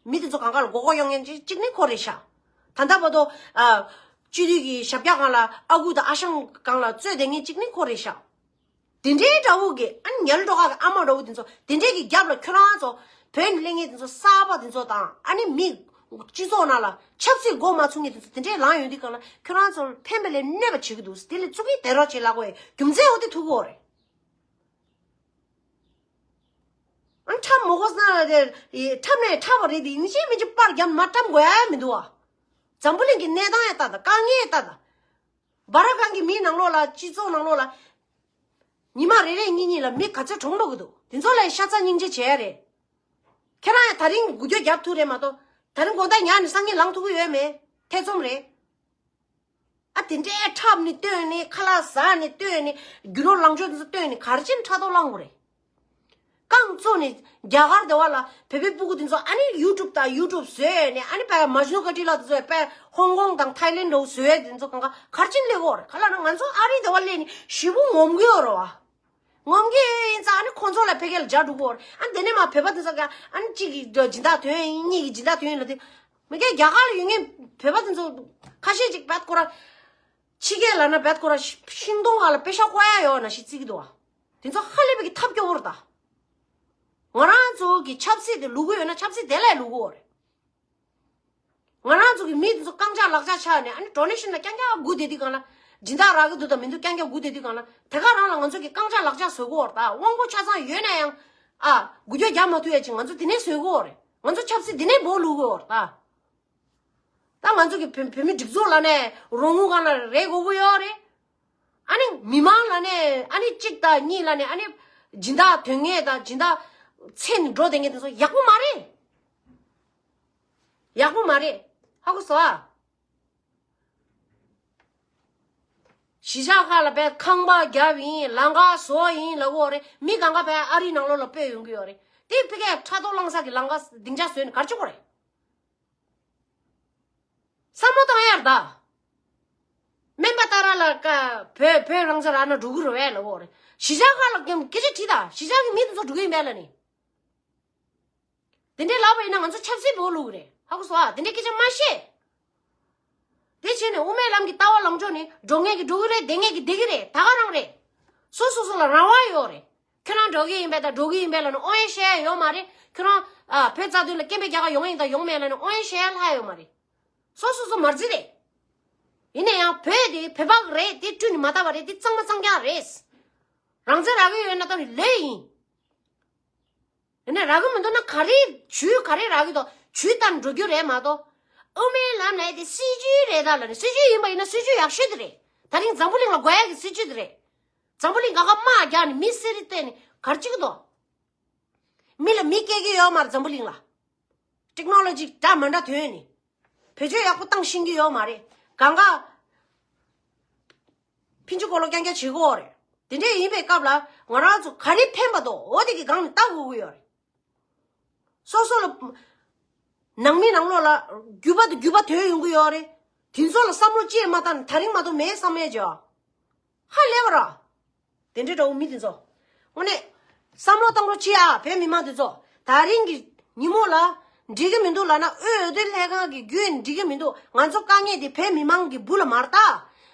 མི་དེ་ཚོ་གང་ག་ལ་མགོ་སྐོར་གཡོག་མཁན་གཅིག་གཅིག་ནི་ཁོ་རེད་ཤག་ད་ལྟ་བར་དུ་ཨ་སྤྱི་འཐུས་ཀྱི་ཞབས་བཀྱག་སྒང་ལ་ཨ་ཁུ་དང་ཨ་ཞང་སྒང་ལ་རྩོད་དེ་ངན་གཅིག་ནི་ཁོ་རེད་ཤག་དེ་འདྲའི་འདྲ་བོ་གི་ཨ་ནི་ཉལ་འགྲོ་ཁ་གི་ཨ་མ་འདྲ་བོ་དེ་ཚོ་དེ་འདྲའི་གི་རྒྱབ་ལ་ཁྱོད་རང་ཚོ་ བོད་ནས་སླེབས་མཁན་དེ་ཚོ་གསར་པ་དེ་ཚོ་དང་ཨ་ནི་མི་སྤྱི་ཚོགས་ནང་ལ་ཆབ་སྲིད་མགོ་མ་ཚོས་མཁན་དེ་ཚོ་དེ་འདྲས་ལངས་ཡོང་དུས་སྒང་ལ་ཁྱོད་རང་ཚོར་ཕན་པ་ལས་གནོད་པ་བྱེད་ཀྱི་འདུག་དེ་ལས་ཚུགས་ཀྱི་དེ་རོགས་བྱེད་ལབ་དགོས་ཡ་རྒྱུ་མཚན་འོ་དེ་ཐུག་གི་ཡོད་རེད། ཨ་ཁྲམ་མ་དགོས་ན་དེ་ཁྲམ་ནས་ཁྲམ་པ་རེད་དེ་ཡིན་གཅིག་མིན་གཅིག་པར་བརྒྱབ་མ་ཁྲམ་དགོས་ཡ་མི་འདུག་བ། འཛམ་བུ་གླིང་གི་གནས་སྟངས་ཡང་ལྟ་དང་དཀའ་ངལ་ཡང་ལྟ་དང་། སྦ་ར་གང་གི་མིའི་ནང་ལོགས་ལ་སྤྱི་ཚོགས་ནང་ལོགས་ལ། ཉི་མ་རེ་རེ་གཉིས་གཉིས་ལ་མི་ག་ཚོད་གྲོངས་འགྲོ་གི་འདུག་དེ་ཚོ་ལ་ཤ་ཚ་སྙིང་རྗེ་བྱས་རེད། ཁྱེད་རང་ཡང་ད་རིང་འགུལ་སྐྱོད་རྒྱབ་ཐུབ་རེད་མ་གཏོགས་ད་རིང་དགོང་དག་ཉལ་ནས་སང་ཉིན་ལངས་ཐུབ་ཀྱི་ཡོད་མེད་ཐེ་ཚོམ་རེད། ཨ་དེ་འདྲའི་འཁྲབ་ནས་བཏོན་ནས་ཁ་ལག་ཟ་ནས་བཏོན་ནས་རྒྱུ་ནོར་ལངས་ཕྱོགས་དེ་ཚོ་བཏོན་ནས་ག་རེ་བྱས་ནས་ཕྲག་དོག་ལངས་དགོས་རེད། རྐང་བཙུགས་ནས་རྒྱ་གར་དེ་བ་ལ་བོད་པའི་སྤུ་གུ་དེ་ཚོ་ཨ་ནི་ཡུ་ཊུབ་དང་ཡུ་ཊུབ་བཟོས་ནས་ཨ་ནི་པའི་མ་ཇུ་ཀ་ཊི་ལ་དེ་ཚོ་པའི་ཧོང་ཀོང་དང་ཐའི་ལེན་འདྲ་བོ་བཟོས་དེ་ཚོ་གང་ག་གར་ཕྱིན་སླེབས་ཡོད་རེད། ག་ལ་ན་ང་ཚོ་ཨ་རི་དེ་བ་སླེབས་ནས་ཞེ་པོ་ངོམ་གི་ཡོད་རེད་བ། ངོམ་གི་ཡིན་ཙང་ཨ་ནི་ཁོང་ཚོ་ལ་ཕ་གི་ལ་འཇགས་འགྲོ་གི་ཡོད་རེད། ཨ་ནི་དེ་ནས་མ་བོད་པ་དེ་ཚོ་ག་ཨ་ནི་གཅིག་གི་སྦྱིན་བདག་དོན་ཡིན་གཉིས་ཀྱི་སྦྱིན་བདག་དོན་ཡིན་ལ་དེ་མི་གའི་རྒྱ་གར་ལ་ཡོད་མཁན་བོད་པ་དེ་ཚོ་ཁ་ཤས་ཅིག་བད་ཁོ་ར། ཕྱི་རྒྱལ་ལ་ན་བད་ཁོ་ར་ཤིང་སྡོང་སྒང་ལ་པེ་ཤ་བཀོག་ཡ་ཡོད་ན་ཞིག་བརྩི་གི་འདུག་བ། དེ་ཚོ་ཧ་ལས་པའི་གི་ཐབས་སྐྱོ་བོ་རེད་ད། ང་རང་ཚོ་གི་ཆབ་སྲིད་དེ་ལུག་གུ་ཡོད་ན་ཆབ་སྲིད་དེ་ལས་ལུག་གུ་ཡོད་རེད། ང་རང་ཚོ་གི་མི་དེ་ཚོ་རྐང་ལྕགས་ལག་ལྕགས་ཆགས་ནས་ཨ་ནི་ཌོ་ནེ་ཤན་ལ་རྐྱང་རྐྱང་སྒུག་བསྡད་དུས་སྒང་ལ་སྦྱིན་བདག་རག་གི་འདུག་དང་མི་འདུག་རྐྱང་རྐྱང་སྒུག་བསྡད་དུས་སྒང་ལ་དེ་ག་རང་ལ་ང་ཚོ་གི་རྐང་ལྕགས་ལག་ལྕགས་བཟོ་གི་ཡོད་རེད་ད། དབང་པོ་ཆ་ཚང་ཡོད་ན་ཡང་ཨ་འགུལ་སྐྱོད་རྒྱག་མ་ཐུབ་ཡ་ཅིག་ང་ཚོ་དེ་ནས་བཟོ་གི་ཡོད་རེད། ང་ཚོ་ཆབ་སྲིད་དེ་ནས་འབོ་ལུག་གི་ཡོད་རེད་ད། ད་ང་ཚོ་གི་བོད་བོད་མི་སྒྲིག་འཛུགས་ལ་ནས་རོགས་དངུལ་སྒང་ལ་རེ་དགོས་ཀྱི་ཡོད་རེད། ཨ་ནི་མི་མང་ལ་ནས་ཨ་ནི་གཅིག་དང་གཉིས་ལ་ནས་ཨ་ནི་སྦྱིན་བདག་དོན་གཉེར་དང་སྦྱིན་བདག་ཚེ་ནས་འགྲོ་བསྡད་མཁན་དེ་ཚོ་ཡག་པོ་མ་རེད། ཡག་པོ་མ་རེད། ཧ་གོ་སོང་ཨ། གཞིས་ཆགས་ཁག་ལ་བས་ཁང་པ་བརྒྱབ་ཡིན་ལམ་ཁ་བཟོ་ཡིན་ལབ་ཡོད་རེད། མི་གང་ག་བས་ཨ་རིའི་ནང་ལོགས་ལ་སྤོས་ཡོང་གི་ཡོད་རེད། དེ་ཕ་གིའི་ཕྲག་དོག་ལངས་ས་གི་ལམ་ཁ་སྡིངས་ཆ་བཟོས་ནས་ག་རེ་བྱེད་དགོས་རེད། བསམ་བློ་བཏང་ཡར་ད། སྨན་པ་ཏཱ་ར་ལ་ཀ་བོད་བོད་རང་ས་ར་ན་འགྲོ་གི་རེད་བས་ལབ་ཡོད་རེད། གཞིས་ཆགས་ཁག་ལ་ཀྱང་སྐད་ཆ་དྲིས་ད་གཞིས་ཆགས་ཀྱི་མི་དེ་ཚོ་འགྲོ་གི་ཡིན་པས་ལ་ནི། དེ་འདྲའི་ལབ་པ་ཡིན་ན་ང་ཚོ་ཆབ་སྲིད་འབོག་ལུག་རེད། ཧ་གོ་སོང་ཨ། དེ་འདྲའི་སྐད་ཆ་མ་བཤད། དེ་བྱས་ནས་དབུ་མའི་ལམ་གྱི་ལྟ་བ་ལངས་ཕྱོགས་ནི་འགྲོ་མཁན་གྱི་འགྲོ་གི་རེད། བསྡད་མཁན་གྱི་བསྡད་ཀྱི་རེད། ད་ག་རང་རེད། སོ་སོ་སོ་ལ་རང་དབང་ཡོད་རེད། ཁྱོད་རང་འགྲོ་གི་ཡིན་པས་ད་འགྲོ་གི་ཡིན་པས་ལ་ནི་ཨོ་ཡེ་བཤད་ཡ་ཡོད་མ་རེད། ཁྱོད་རང་ཨ་བོད་རྩ་དོན་ལ་སྐད་འབོད་རྒྱག་ག་ཡོང་ཡིན་ད་ཡོང་མེད་ལ་ནི་ཨོ་ཡེ་བཤད་ཡ་ལྷག་ཡོད་མ་རེད། སོ་སོ་སོ་མར་རྩི་རེད། ཡིན་ན་ཡང་བོད་དེ་བོད་པ་རེད། དེ་བསྐྲུན་ནས་མ་བཏབ་པ་རེད། དེ་གཙང་མ་གཙང་རྐྱང་རེད། རང་བཙན་རག་གི་ཡོད་ན་ད་ནི་ལོས་ཡིན། ཡིན་ན་རག་གི་མི་འདུག་ན་ག་རེ་ཇུས་ག་རེ་རག་གི་འདུག་ཇུས་ལྟར་འགྲོ་རྒྱུ་རེད་མ་གཏོགས། དབུ་མའི་ལམ་ལས་དེ་སྲིད་ཇུས་རེད་ད་ལ་ནི་སྲིད་ཇུས་ཡིན་པ་ཡིན་ན་སྲིད་ཇུས་ཡག་ཤོས་དེ་རེད། ད་རིང་འཛམ་བུ་གླིང་ལ་དགོས་ཡག་གི་སྲིད་ཇུས་དེ་རེད། འཛམ་བུ་གླིང་ག་ག་དམག་རྒྱག་ནས་མི་བསད་རེས་བལྟས་ནས་ག་རེ་བྱེད་ཀྱི་འདུག་མི་ལ་མི་སྐྱེ་གི་ཡོད་མ་རེད་འཛམ་བུ་གླིང་ལ། ཊེག་ནོ་ལོ་ཇི་འདྲ་མི་འདྲ་ཐོན་ནས། བེད་སྤྱོད་ཡག་པོ་བཏང་ཤེས་ཀྱི་ཡོད་མ་རེད། གང་ག་ཕིན་ཆུ་གོ་ལོ་རྐྱང་རྐྱང་བྱེད་ཀྱི་ཡོད་རེད། དེ་འདྲས་ཡིན་པའི་སྐབས་ལ་ང་རང་ཚོ་ག་རེ་ཕན་པ་འདུག་འོ་དེ་གི་སྒང་ནས་ལྟ་དགོས་ཀྱི་ཡོད་རེད། སོ་སོ་ལ་ནང་མི་ནང་ལོགས་ལ་རྒྱུད་པ་དང་རྒྱུད་པ་ཐོན་ཡོང་གི་ཡོད་རེད། དེ་ཚོ་ལ་བསམ་བློ་ཅི་ཡང་མ་བཏང་ནས་ད་རིང་མ་གཏོགས་མེད་བསམ་ཡས་བྱས། ཧ་ལས་པ་ར། དེ་འདྲའི་འདྲ་བོ་མི་དེ་ཚོ། དངོས་གནས། བསམ་བློ་བཏང་རོགས་བྱེད་ཨ་བོད་མི་མང་དེ་ཚོ། ད་རིང་གི་ཉིན་མོ་ལ། འགྲིག་གི་མི་འདུག་ལབ་ན་འོས་བསྡུ་ལྷན་ཁང་གི་བརྒྱུད་འགྲིག་གི་མི་འདུག་ང་ཚོ་དཀའ་ངལ་དེ་བོད་མི་མང་གི་སྦུག་ལ་མ་རེད་ད།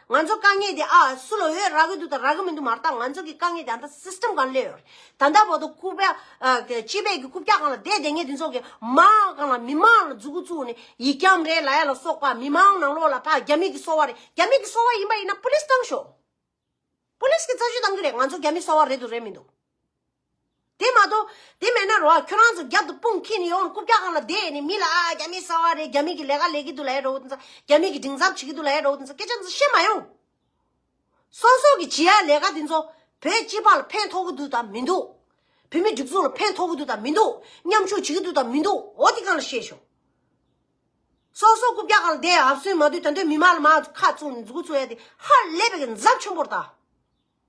ང་ཚོ་དཀའ་ངལ་དེ་ཨ་སུ་ལ་འོས་རག་གི་འདུག་དང་རག་གི་མི་འདུག་མ་རེད་ད། ང་ཚོ་གི་དཀའ་ངལ་དེ་ཨ་ད་སི་སི་ཊེམ་སྒང་སླེབས་ཡོད་རེད། ད་ལྟ་བར་དུ་རྐུབ་བཀྱག་ཨ་སྤྱི་པའི་གི་རྐུབ་བཀྱག་སྒང་ལ་བསྡད་བསྡད་མཁན་དེ་ཚོ་གི་མང་སྒང་ལ་མི་མང་ལ་མཛུ་གུ་བཙུགས་ནས་ཡིག་སྐྱམ་རེད་ལབ་ཡ་ལ་སོགས་པ་མི་མང་ནང་ལོགས་ལ་ཕར་རྒྱ་མི་གི་སོ་པ་རེད། རྒྱ་མི་གི་སོ་པ་ཡིན་པ་ཡིན་ན་པུ་ལིས་བཏང་ཤོག་པུ་ལིས་ཀྱིས་རྩད་གཅོད་གཏང་གི་རེད། ང་ཚོ་རྒྱ་མི་སོ་པ་རེད་འདུག་རེད་མི་འདུག་དེ་མ་གཏོགས་དེ་མེད་ན་རོ་ཁྱོད་རང་ཚོ་རྒྱབ་ཏུ་དཔུང་འཁྱེར་ནས་ཡོང་རྐུབ་བཀྱག་སྒང་ལ་བསྡད་ནས་མི་ལ་ཨ་རྒྱ་མི་སོ་པ་རེད། རྒྱ་མི་གི་ལས་ཀ་ལས་ཀྱི་འདུག་ལབ་ཡ་འདྲ་བོ་དེ་ཚོ། རྒྱ་མི་གི་མགྲིན་ཚབ་བྱེད་ཀྱི་འདུག་ལབ་ཡ་འདྲ་བོ་དེ་ཚོ་སྐད་ཆ་དེ་ཚོ་བཤད་མ་ཡོང་། སོ་སོ་གི་བྱེད་ཡ་ལས་ཀ་དེ་ཚོ་བོད་སྤྱི་པ་ལ་ཕན་ཐོགས་ཀྱི་འདུག་དང་མི་འདུག་བོད་མི་སྒྲིག་འཛུགས་ལ་ཕན་ཐོགས་ཀྱི་འདུག་དང་མི་འདུག་མཉམ་ཞུགས་བྱེད་ཀྱི་འདུག་དང་མི་འདུག་འོ་དེ་སྒང་ལ་བཤད་ཤོག་སོ་སོ་རྐུབ་བཀྱག་སྒང་ལ་བསྡད་ཡ་ཨབ་སུའི་མ་དུས་ད་དུས་མི་མང་ལ་མར་ཁ་བཙུགས་ནས་མཛུ་གུ་བཙུགས་ཡ་དེ་ཧ་ལས་པའི་གི་འཛབ་ཆེན་པོ་རེད་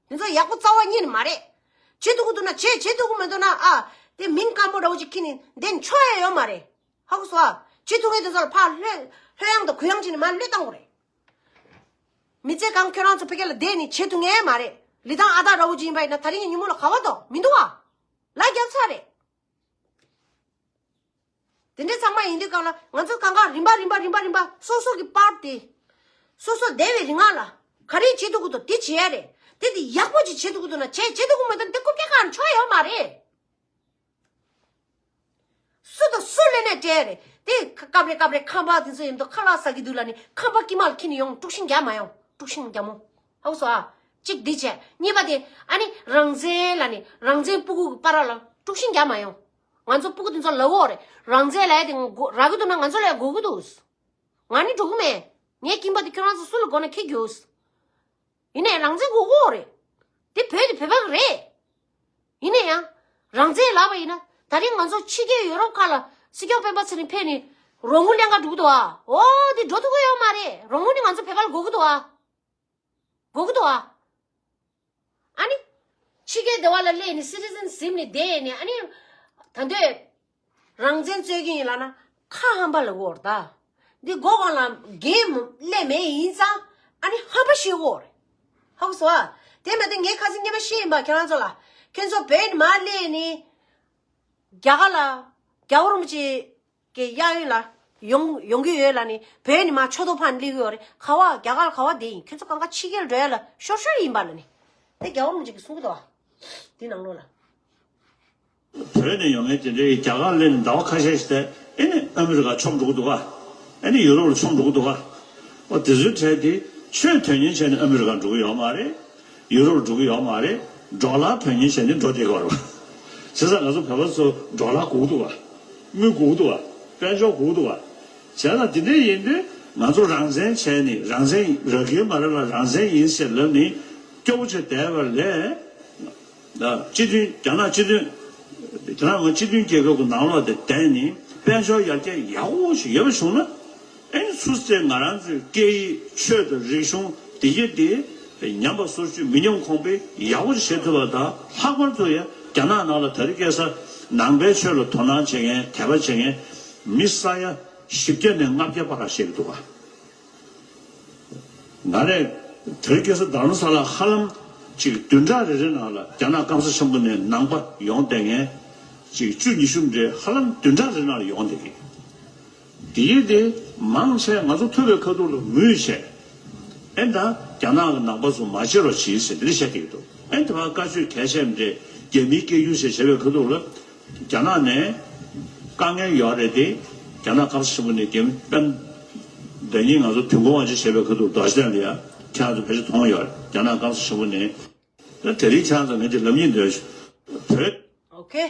ད། དེ་ཚོ་ཡག་པོ་རྩ་བ་ཉིད་ནས་མ་རེད། བྱེད་ཐུབ་ཀྱི་འདུག་ན་བྱེད། བྱེད་ཐུབ་ཀྱི་མི་འདུག་ན་ཨ་དེ་མིང་སྐམ་པོ་འདྲ་བོ་ཅིག་འཁྱེར་ནས་བསྡད་ནས་ཆོག་ཡ་ཡོད་མ་རེད། ཧ་གོ་སོང་ཨ། བྱེད་ཐུབ་མཁན་དེ་ཚོ་ལ་ཕར་ལྷོད་ལྷོད་ཡངས་དང་གུ་ཡངས་བྱས་ནས་མར་གློད་བཏང་དགོས་རེད། མི་ཚེ་གང་ཁྱོད་རང་ཚོ་ཕ་གི་ལ་བསྡད་ནས་བྱེད་ཐུབ་མཁན་མ་རེད། ལི་ཐང་ཨ་སྟག་འདྲ་བོ་ཅིག་ཡིན་པ་ཡིན་ན་ད་རིང་གི་ཉིན་མོ་ལ་ག་བ་འདུག་མི་འདུག་ཨ། ལ་རྒྱབ་ཚར་རེད། དེ་འདྲའི་ཚང་མ་ཡིན་དུས་སྒང་ལ་ང་ཚོ་གང་ག་རིམ་པ་རིམ་པ་རིམ་པ་རིམ་པ་སོ་སོ་གི་པར་དེ། སོ་སོ་བསྡད་པའི་རིང་ལ་ག་རེ་བྱེད་ཐུབ་ཀྱི་འདུག་དེ་བྱེད་ཡ་རེད། དེ་དེ་ཡག་པོ་ཅིག་བྱེད་ཐུབ་ཀྱི་འདུག་ན་བྱེད། བྱེད་ཐུབ་ཀྱི་མི་འདུག་དེ་རྐུབ་བཀྱག་སྒང་ལ་ཆོག་ཡོད་མ་རེད། སུ་དང་སུ་ལས་ནས་སྤྲད་རེད། དེ་སྐབས་རེ་སྐབས་རེ་ཁང་པ་དེ་ཚོ་ཡིན་དུས་ཁ་ལག་ཟ་གི་འདུག་ལ་ནི་ཁང་པ་དཀྱིལ་མ་ལ་ཁྱེར་ནས་ཡོང་། དཀྲུག་ཤིང་རྒྱག་མ་ཡོང་། དཀྲུག་ཤིང་རྒྱག་མོ། ཧ་གོ་སོང་ཨ། གཅིག་འདི་བྱས། གཉིས་པ་དེ་ཨ་ནི་རང་བཙན་ལ་ནི་རང་བཙན་སྤུ་གུ་གི་བར་ལ་དཀྲུག་ཤིང་རྒྱག་མ་ཡོང་། ང་ཚོ་སྤུ་གུ་དེ་ཚོ་ལབ་ཡོད་རེད། རང་བཙན་ལབ་ཡ་དེ་ང་དགོ་རག་གི་འདུག་ན་ང་ཚོ་ལ་ཡ་དགོས་ཀྱི་འདུག་ང་ནི་འགྲོ་གི་མེད། ངའི་ཁྱིམ་པ་དེ་ཁྱོད་རང་ཚོ་སུ་ལ་དགོས་ན་ཁྱེར་རྒྱུགས། ཡིན་ནའི་རང་བཙན་དགོས་ཀྱི་ཡོད་རེད། དེ་བོད་དེ་བོད་པ་རེད། ཡིན་ན་ཡང་། རང་བཙན་ལབ་པ་ཡིན་ན། ད་རིང་ང་ཚོ་ཕྱི་རྒྱལ་ཡོ་རོབ་ཁག་ལ་སྲིད་སྐྱོང་སྤེན་པ་ཚེ་རིང་ཕེབས་ནས་རོགས་དངུལ་ལེན་ག་འགྲོ་གི་འདུག་ཨ། འོ་དེ་འགྲོ་ཐུབ་ཀྱི་ཡོད་མ་རེད། རོགས་དངུལ་ནི་ང་ཚོ་བོད་པ་ལ་དགོས་ཀྱི་འདུག་ཨ། དགོས་ཀྱི་འདུག་ཨ། ཨ་ནི། ཕྱི་རྒྱལ་སྡེ་བ་ལ་སླེབས་ནས་སི་ཊི་ཛིན་ཟིན་ནས་བསྡད་ནས་ཨ་ནི། ད་འདོད། རང་བཙན་རྩོད་ཀྱི་ཡིན་ལབ་ན་ཁ་ཧམ་པ་ལ་གོ་ར་ད། འདི་མགོ་སྒང་ལ་འགན་སླེབས་མེད་ཡིན་ཙང་ཨ་ནི་ཧམ་པ་བཤད་གོ་རེད། ཧ་གོ་སོང་ཨ། དེ་མ་གཏོགས་ངས་ཁ་སང་སྔོན་མ་བཤད་ཡིན་པ་ཁྱེད་རང་ཚོ་ལ། ཁྱོད་ཚོ་བོད་ནས་མར་སླེབས་ནས་རྒྱ་གར་ལ་རྒྱལ་བ་རིན་པོ་ཆེ་གི་གཡས་གཡོན་ལ་ཡོང་ཡོང་གི་ཡོད་ལབ་ནས་བོད་ནས་མར་ཆོས་ཐོག་ཕར་སླེབས་ཀྱི་ཡོད་རེད། ག་བ་རྒྱ་གར་ག་བ་བསྡད་ཡིན། ཁྱོད་ཚོ་གང་ག་ཕྱི་རྒྱལ་འགྲོ་ཡ་ལ་ཤོར་ཤོར་ཡིན་པ་ལབ་ནས། དེ་རྒྱལ་བ་རིན་པོ་ཆེ་གིས་གསུང་གི་འདུག་ཨ། དེ་ནང་ལོགས་ལ། བོད་ནས་ཡོང་མཁན་དེ་འདྲའི་རྒྱ་གར་སླེབས་ནས་ཟླ་བ་ཁ་ཤས་ཤིག་བསྡད། ཨེ་ནི་ཨ་མི་རི་ཀ་མཆོངས་འགྲོ་གི་འདུག་ག་ཨེ་ནི་ཡུ་རོབ་ལ་མཆོངས་འགྲོ་གི་འདུག་ག་ཨོ་དེ་ཚོའི་གྲས་དེ་ཆོས་དོན་གཉེར་བྱས་ནས་ཨ་མི་རི་ཀ་འགྲོ་གི་ཡོད་མ་རེད། ཡུ་རོབ་ལ་འགྲོ་གི་ཡོད་མ་རེད། ཌོ་ལར་དོན་གཉེར་བྱས་ནས་འགྲོ་བསྡད་ཀྱི་ཡོད་རེད་པ། བྱས་ཙང་ང་ཚོ་བོད་པ་ཚོ་ཌོ་ལར་དགོས་ཀྱི་འདུག་ག་དངུལ་དགོས་ཀྱི་འདུག་ག་དཔལ་འབྱོར་དགོས་ཀྱི་འདུག་ག་བྱས་ཙང་དེ་འདྲ་ཡིན་དུས་ང་ཚོ་རང་བཙན་བྱས་ནས་རང་བཙན་རག་གི་མ་རེད་ལ་རང་བཙན་ཡིན་ཟེར་ལབ་ནས་སྐྱོ་པོ་བྱས་བསྡད་པ་ལས། སྤྱི་མཐུན་རྒྱ་ནག་སྤྱི་མཐུན། དེ་རང་ང་སྤྱི་མཐུན་རྒྱལ་ཁབ་ཀྱི་ནང་ལོགས་དེ་བསྡད་ནས་དཔལ་འབྱོར་ཡར་རྒྱས་ཡག་པོ་ཞིག་ཡོད་པ་བྱུང་ན། ཨེ་ནི་ཚུར་ཚེ་ང་རང་ཚོའི་སྐད་ཡིག་ཆོས་དང་རིག་གཞུང་དེ་གྱད་དེ་ཉམས་པ་སོར་ཆུད་མི་ཉམས་གོང་འཕེལ་ཡག་པོ་ཞིག་བྱེད་ཐུབ་པ་དང་། ལྷག་པར་དུ་ཡང་རྒྱ་ནག་ནང་ལ་དེ་རིང་ཁ་སང་ནང་པའི་ཆོས་ལ་དོ་སྣང་བྱེད་མཁན་དད་པ་བྱེད་མཁན་མི་ས་ཡ་བཞི་བརྒྱ་ནས་ལྔ་བརྒྱ་བར་ལ་བཤད་ཀྱི་འདུག་ག་ང་རས་དེ་རིང་ཁ་སང་རྡ་རམ་ས་ལ་ཧ་ལམ་ཅིག་བདུན་ཕྲག་རེ་རེ་ནང་ལ་རྒྱ་ནག་སྐམ་ས་ཆེན་པོ་ནས་ནང་པ་ཡོང་བསྡད་མཁན་ཅིག་བཅུ་ཉི་ཤུ་འདྲ་ཧ་ལམ་བདུན་ཕྲག་རེ་ནང་ལ་ཡོང་བསྡད་མཁན། དེ་ཡིན་དེ་མང་ཆེ་ང་ཚོ་ཐུབ་པའི་ཁ་ཐུག་ལ་ངུས་བྱས། ཨེ་ད་རྒྱ་ནག་གི་ནང་པ་ཚོ་མ་བྱེད་རོགས་བྱེད་ཟེར་དེ་འདྲ་བཤད་ཀྱི་འདུག་ཨེ་དེ་བར་བཀའ་ཆོས་གལ་ཆེན་འདྲ་རྒྱ་མིའི་སྐད་སྒྱུར་བྱས་བྱས་པའི་ཁ་ཐུག་ལ། རྒྱ་ནག་ནས་དཀའ་ངལ་ཡོད་རེད་དེ། རྒྱ་ནག་སྐམ་ས་ཆེན་པོ་ནས་རྒྱ་མི་དཔོན་ཟླ་ཉིན་ང་ཚོ་དུས་འཁོར་དབང་ཆེན་བྱས་པའི་ཁ་ཐུག་རྡོ་རྗེ་གདན་ལ་ཡ་ཁྱེད་རང་ཚོ་ཕལ་ཆེར་མཐོང་ཡོད་རེད། རྒྱ་ནག་སྐམ་ས་ཆེན་པོ་ནས་ད་དེ་རིང་ཁྱེད་རང་ཚོ་ངས་ཅིག་ལབ་སྙིང་འདོད། བོད། ཨོ་ཁེ།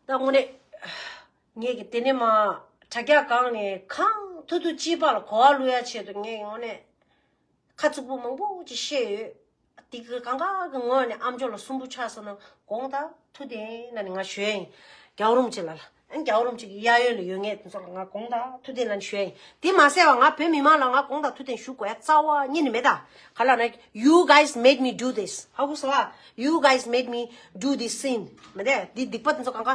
ད་དངོས་གནས། ངས་ཀྱི་དེ་ནས་མ་དྲ་རྒྱ་སྒང་ནས་གང་ཐུབ་ཐུབ་སྤྱི་པ་ལ་གོ་བ་བླུག་ཡ་ཆེད་དུ་ངས་དངོས་གནས། ཁ་ཚུགས་པོ་མང་པོ་ཅིག་བཤད་ཡོད། དེ་གི་གང་ག་གི་ངོས་ནས་ཨ་མཆོག་ལ་སུན་པོ་ཆགས་སོང་ན་དགོངས་དག་ཐུགས་བདེན་ལབ་ནས་ང་ཞུ་ཡ་ཡིན། རྒྱལ་བ་རིན་པོ་ཆེ་ལ་ལ། ཨ་རྒྱལ་བ་རིན་པོ་ཆེ་གི་གཡས་གཡོན་ལ་ཡོད་ངས་དེ་ཚོ་ལ་ང་དགོངས་དག་ཐུགས་བདེན་ལབ་ནས་ཞུ་ཡ་ཡིན། དེ་མ་ཟད་པ་ང་བོད་མི་མང་ལ་ང་དགོངས་དག་ཐུགས་བདེན་ཞུ་དགོས་ཡ་རྩ་བ་ཉིད་ནས་མེད་ད། ག་ལ་ན། You guys made me do this. ཧ་གོ་སོང་ཨ། You guys made me do this sin. མི་དེ་འདི་སྡིག་པ་དེ་ཚོ་གང་ག་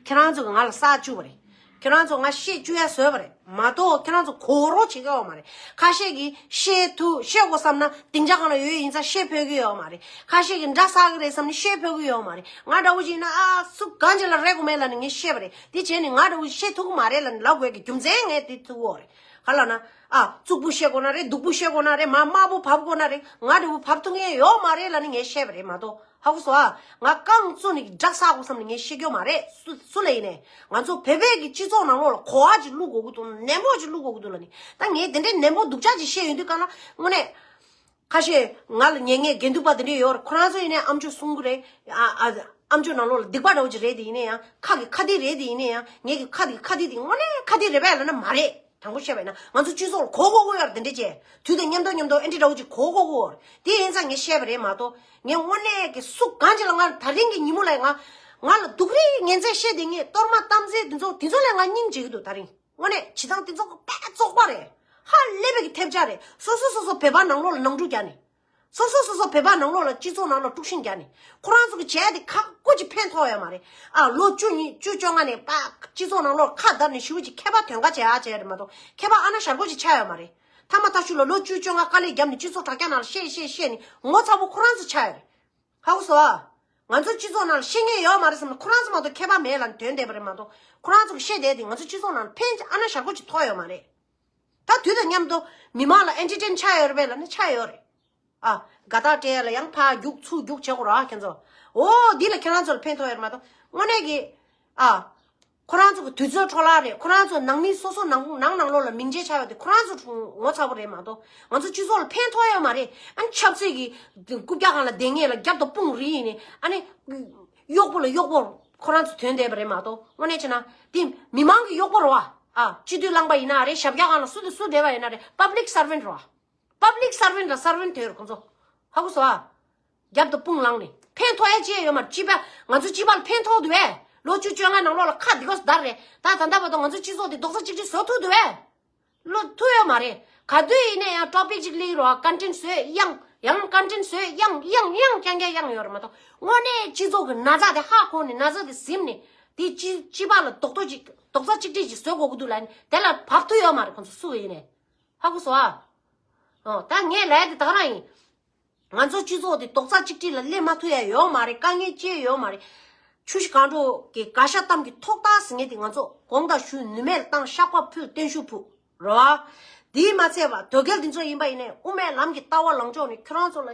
ཁྱེད་རང་ཚོ་གི་ང་ལ་བསགས་བཅུག་པ་རེད། ཁྱེད་རང་ཚོ་ང་ཤེས་བཅུག་ཡ་བཟོས་པ་རེད་མ་གཏོགས། ཁྱེད་རང་ཚོ་གོ་རོགས་བྱེད་ཀྱི་ཡོད་མ་རེད། ཁ་ཤས་ཀྱིས་ཤེས་ཐུབ་ཤེས་དགོས་བསམ་ན་སྡིངས་ཆ་སྒང་ལ་ཡོད་ཡིན་ཙང་ཤེས་ཕོད་ཀྱི་ཡོད་མ་རེད། ཁ་ཤས་ཀྱིས་འདྲ་བསགས་ཀྱི་རེད་བསམ་ན་ཤེས་ཕོད་ཀྱི་ཡོད་མ་རེད། ང་འདྲ་བོ་ཅིག་ཡིན་ན་ཨ་སུ་གང་ཅིག་ལ་རེ་དགོས་མེད་ལབ་ནས་ངས་བཤད་པ་རེད། དེ་བྱས་ནས་ང་འདྲ་བོ་ཤེས་ཐུབ་ཀྱི་མ་རེད་ལབ་ནས་ལབ་དགོས་ཀྱི་རྒྱུ་མཚན་ངས་དེ་ཐུག་གི་ཡོད་རེད། ག་ལ་ན། ཨ། གཙུག་ཕུད་བཤད་དགོས་ན་རེད། བདུག་སྤོས་བཤད་དགོས་ན་རེད། མར་དམར་པོ་བབས་དགོས་ན་རེད། ང་འདྲ་བོ་བབས་ཐུབ་མཁན་ཡོད་མ་རེད་ལབ་ནས་ངས་བཤད་པ་རེད་མ་གཏོགས། ཧ་གོ་སོང་ཨ། ང་རྐང་བཙུགས་ནས་དགྲ་བསགས་དགོས་བསམ་ནས་ངས་བཤད་རྒྱུ་མ་རེད། སུ་སུ་ལ་ཡིན་ནའི་ང་ཚོ་བོད་པའི་གི་སྤྱི་ཚོགས་ནང་ལོགས་ལ་གོ་བ་ཅིག་བླུག་དགོས་ཀྱི་འདུག་ནན་པོ་ཅིག་བླུག་དགོས་ཀྱི་འདུག་ལབ་ནས། ད་ངས་དེ་འདྲའི་ནན་པོ་སྡུག་ཅག་ཅིག་བཤད་ཡོང་དུས་ག་ལ་དངོས་གནས། ཁ་ཤས་ང་ལ་ཉན་མཁན་དགེ་འདུན་པ་དེ་འདྲ་ཡོད་རེད། ཁོ་རང་ཚོ་ཡིན་ནའི་ཨ་མཆོག་གསུང་གི་རེད། ཨ་ཨ་ཨ་མཆོག་ནང་ལོགས་ལ་སྡིག་པ་འདྲ་བོ་ཅིག་རེད་དེ་ཡིན་ན་ཡང་། ཁ་གི་ཁ་སྡིག་རེད་དེ་ཡིན་ན་ཡང་། ངེད་ཀྱི་ཁ་གི་ཁ་སྡིག་དེ་དངོས་གནས་ཁ་སྡིག་རེད་པས་ལབ་ན་མ་རེད། དྲང་པོ་བཤད་པ་ཡིན་ན་ང་ཚོ་སྤྱི་ཚོགས་ལ་གོ་གོ་གོ་ཡོད་རེད། དེ་འདྲ་བྱས་དུས་དང་མཉམ་དུ་མཉམ་དུ་ཨེ་འདྲ་འདྲ་བོ་ཅིག་གོ་གོ་གོ་ཡོད་རེད། དེ་ཡིན་ཙང་ངས་བཤད་པ་རེད་མ་གཏོགས། ངས་དངོས་གནས་ཀྱི་སུ་གང་ཅིག་ལ་ང་དེ་རིང་གི་ཉིན་མོ་ལ་ང་ང་ལ་སྡུག་རུས་ངན་ཚད་བཤད་དེ་ངས་གཏོར་མ་གཏམ་ཚད་དེ་ཚོ་དེ་ཚོ་ལས་ང་སྙིང་རྗེ་གི་འདུག་ད་རིང་། དངོས་གནས་བྱེད་སྟངས་དེ་ཚོ་དཔེ་བཙོག་པ་རེད། ཧ་ལས་པའི་གི་ཐེབས་ཆག་རེད། སོ་སོ་སོ་སོ་བོད་པ་ནང་ལོགས་ལ་ནང་འཁྲུག་རྒྱག་ནས། སོ་སོ་སོ་སོ་བོད་པ་ནང་ལོགས་ལ་སྤྱི་ཚོགས་ནང་ལ་དཀྲུག་ཤིང་རྒྱག་ནས། ཁོ་རང་ཚོ་གི་བྱས་དེ་ཁག་པོ་ཅིག་ཕན་ཐོགས་ཡོད་མ་རེད། ཨ་ལོ་བཅུ་གཉིས་བཅུ་བཅོ་ལྔ་ནས་པ་སྤྱི་ཚོགས་ནང་ལོགས་ཁ་བརྡབས་ནས་ཞེ་པོ་ཅིག་མཁས་པ་དོན་ག་བྱེད་ཨ་བྱས་རེད་མ་གཏོགས་མཁས་པ་ཨ་ན་ཞར་པོ་ཅིག་ཆགས་ཡོད་མ་རེད། ཐ་མ་ཐག་ཆོད་ལ་ལོ་བཅུ་བཅོ་ལྔ་དཀའ་ལས་བརྒྱབ་ནས་སྤྱི་ཚོགས་དྲ་རྒྱ་ནང་ལ་བཤད་བཤད་བཤད་ནས་ངོ་ཚ་པོ་ཁོ་རང་ཚོ་ཆགས་ཡོད་རེད། ཧ་གོ་སོང་ཨ། ང་ཚོ་སྤྱི་ཚོགས་ནང་ལ་ཤེས་མཁན་ཡོད་མ་རེད་བསམ་ན་ཁོ་རང་ཚོ་མ་གཏོགས་མཁས་པ་མེད་ལབ་ནས་འདོན་བསྡད་པ་རེད་མ་གཏོགས། ཁོ་རང་ཚོ་གི་བཤད་བསྡད་དེ་ང་ཚོ་སྤྱི་ཚོགས་ནང་ལ་ཕན་ཨ་ན་ཞར་པོ་ཅིག་ཐོགས་ཡོད་མ་རེད། ད་དུས་དང་མཉམ་དུ་མི་མང་ལ་ཨེན་ཊར་ཊེན་ཆགས་ཡོད་རེད་པས་ལབ་ན་ཆགས་ཡོད་རེད། ཨ། དགའ་རྟགས་སྤྲད་ཡ་ལ་ཡང་ཕར་རྒྱུག་ཚུར་རྒྱུག་བྱེད་དགོས་ར་ཁྱེད་ཚོ། འོ་འདི་ལ་ཁྱེད་རང་ཚོ་ལ་ཕན་ཐོགས་ཡོད་མ་གཏོགས་དངོས་གནས་ཀྱི་ཨ། ཁོ་རང་ཚོ་གི་དུས་ཚོད་འཕྲོ་བརླག་རེད། ཁོ་རང་ཚོ་ནང་མི་སོ་སོ་ནང་ནང་ནང་ལོགས་ལ་མིང་ཆད་ཆགས་ཡོད་དེ་ཁོ་རང་ཚོ་ངོ་ཚ་པོ་རེད་མ་གཏོགས་ང་ཚོ་སྤྱི་ཚོགས་ལ་ཕན་ཐོགས་ཡོད་མ་རེད། ཨ་ནི་ཆབ་སྲིད་ཀྱི་རྐུབ་བཀྱག་སྒང་ལ་བསྡད་མཁན་ལ་རྒྱབ་དང་དཔུང་རེད་ཡིན་ནི་ཨ་ནི་གཡོག་པོ་ལ་གཡོག་པོ་ཁོ་རང་ཚོ་དོན་བསྡད་པ་རེད་མ་གཏོགས་དངོས་གནས་བྱས་ན་དེ་མི་མང་གི་གཡོག་པོ་རེད་བ། ཨ་སྤྱི་འཐུས་རླངས་པ་ཡིན་ན་རེད། ཞབས་བཀྱག་སྒང་ལ་སུ་དང་སུ་བསྡད་པ་ཡིན་ན་རེད། པབ་ལིག་སར་ཝན་རེད་བ། པབ་ལིག་སར་ཝན་ལ་སར་ཝན་དོན་ཁོང་ཚོ་ཧ་གོ་སོང་ཨ། རྒྱབ་ཏུ་དཔུང་ལངས་ནས་ཕན་ཐོགས་ཡ་ཅི་ཡང་ཡོད་མ་རེད། སྤྱི་པ་ང་ཚོ་སྤྱི་པ་ལ་ཕན་ཐོགས་འདུག་བས། ལོ་བཅུ་བཅོ་ལྔ་ནང་ལོགས་ལ་ཁ་འདི་གོ་སྡར་རེད། ད་ད་ལྟ་བར་དུ་ང་ཚོ་སྤྱི་ཚོགས་འདི་རྡོག་རྩ་གཅིག་སྒྲིལ་བཟོ་ཐུབ་འདུག་བས། ལོ་ཐུབ་ཡོད་མ་རེད། ག་དུས་ཡིན་ནའི་ཡང་ཊོ་པིག་ཅིག་གླེང་རོགས་ཀོན་ཊེན་ཊི་བཟོས་ཡང་ཡང་ཀོན་ཊེན་ཊི་བཟོས་ཡང་ཡང་ཡང་རྐྱང་རྐྱང་ཡང་ཡོད་རེད་མ་གཏོགས་དངོས་གནས་སྤྱི་ཚོགས་ཀྱི་ན་ཚ་དེ་ཧ་གོ་ནས་ན་ཚ་དེ་ཟིན་ནས་དེ་སྤྱི་སྤྱི་པ་ལ་རྡོག་རྡོག་ཅིག་རྡོག་རྩ་གཅིག་སྒྲིལ་ཅིག་བཟོ་དགོས་ཀྱི་འདུག་ལབ་ནས་དེ་ལ་བབས་ཐུབ་ཡོད་མ་རེད། ཁོང་ཚོ་སུ་ཡིན་ནའི་ཧ་གོ་སོང་ཨ། ཨོ་ད་ངས་ལབ་ཡ་དེ་ད་ག་རང་ཡིན། ང་ཚོ་སྤྱི་ཚོགས་དེ་རྡོག་རྩ་གཅིག་སྒྲིལ་ལ་སླེབས་མ་ཐུབ་ཡ་ཡོད་མ་རེད། དཀའ་ངལ་ཅི་ཡང་ཡོད་མ་རེད། ཆུ་བཞི་སྒང་དྲུག་གི་དགའ་ཤ་གཏམ་གྱི་ཐོག་ཐག་ཟེར་མཁན་དེ་ང་ཚོ་དགོངས་དག་ཞུ། ནུས་མེད་ལ་བཏང་། བཤགས་པ་ཕུལ། བརྟན་བཞུགས་ཕུལ་རོ། དེས་མ་ཚད་པ་དོལ་རྒྱལ་འདི་ཚོ་ཡིན་པ་ཡིན་ནའི་དབུ་མའི་ལམ་གྱི་ལྟ་བ་ལངས་ཕྱོགས་ནས་ཁྱོད་རང་ཚོ་ལ་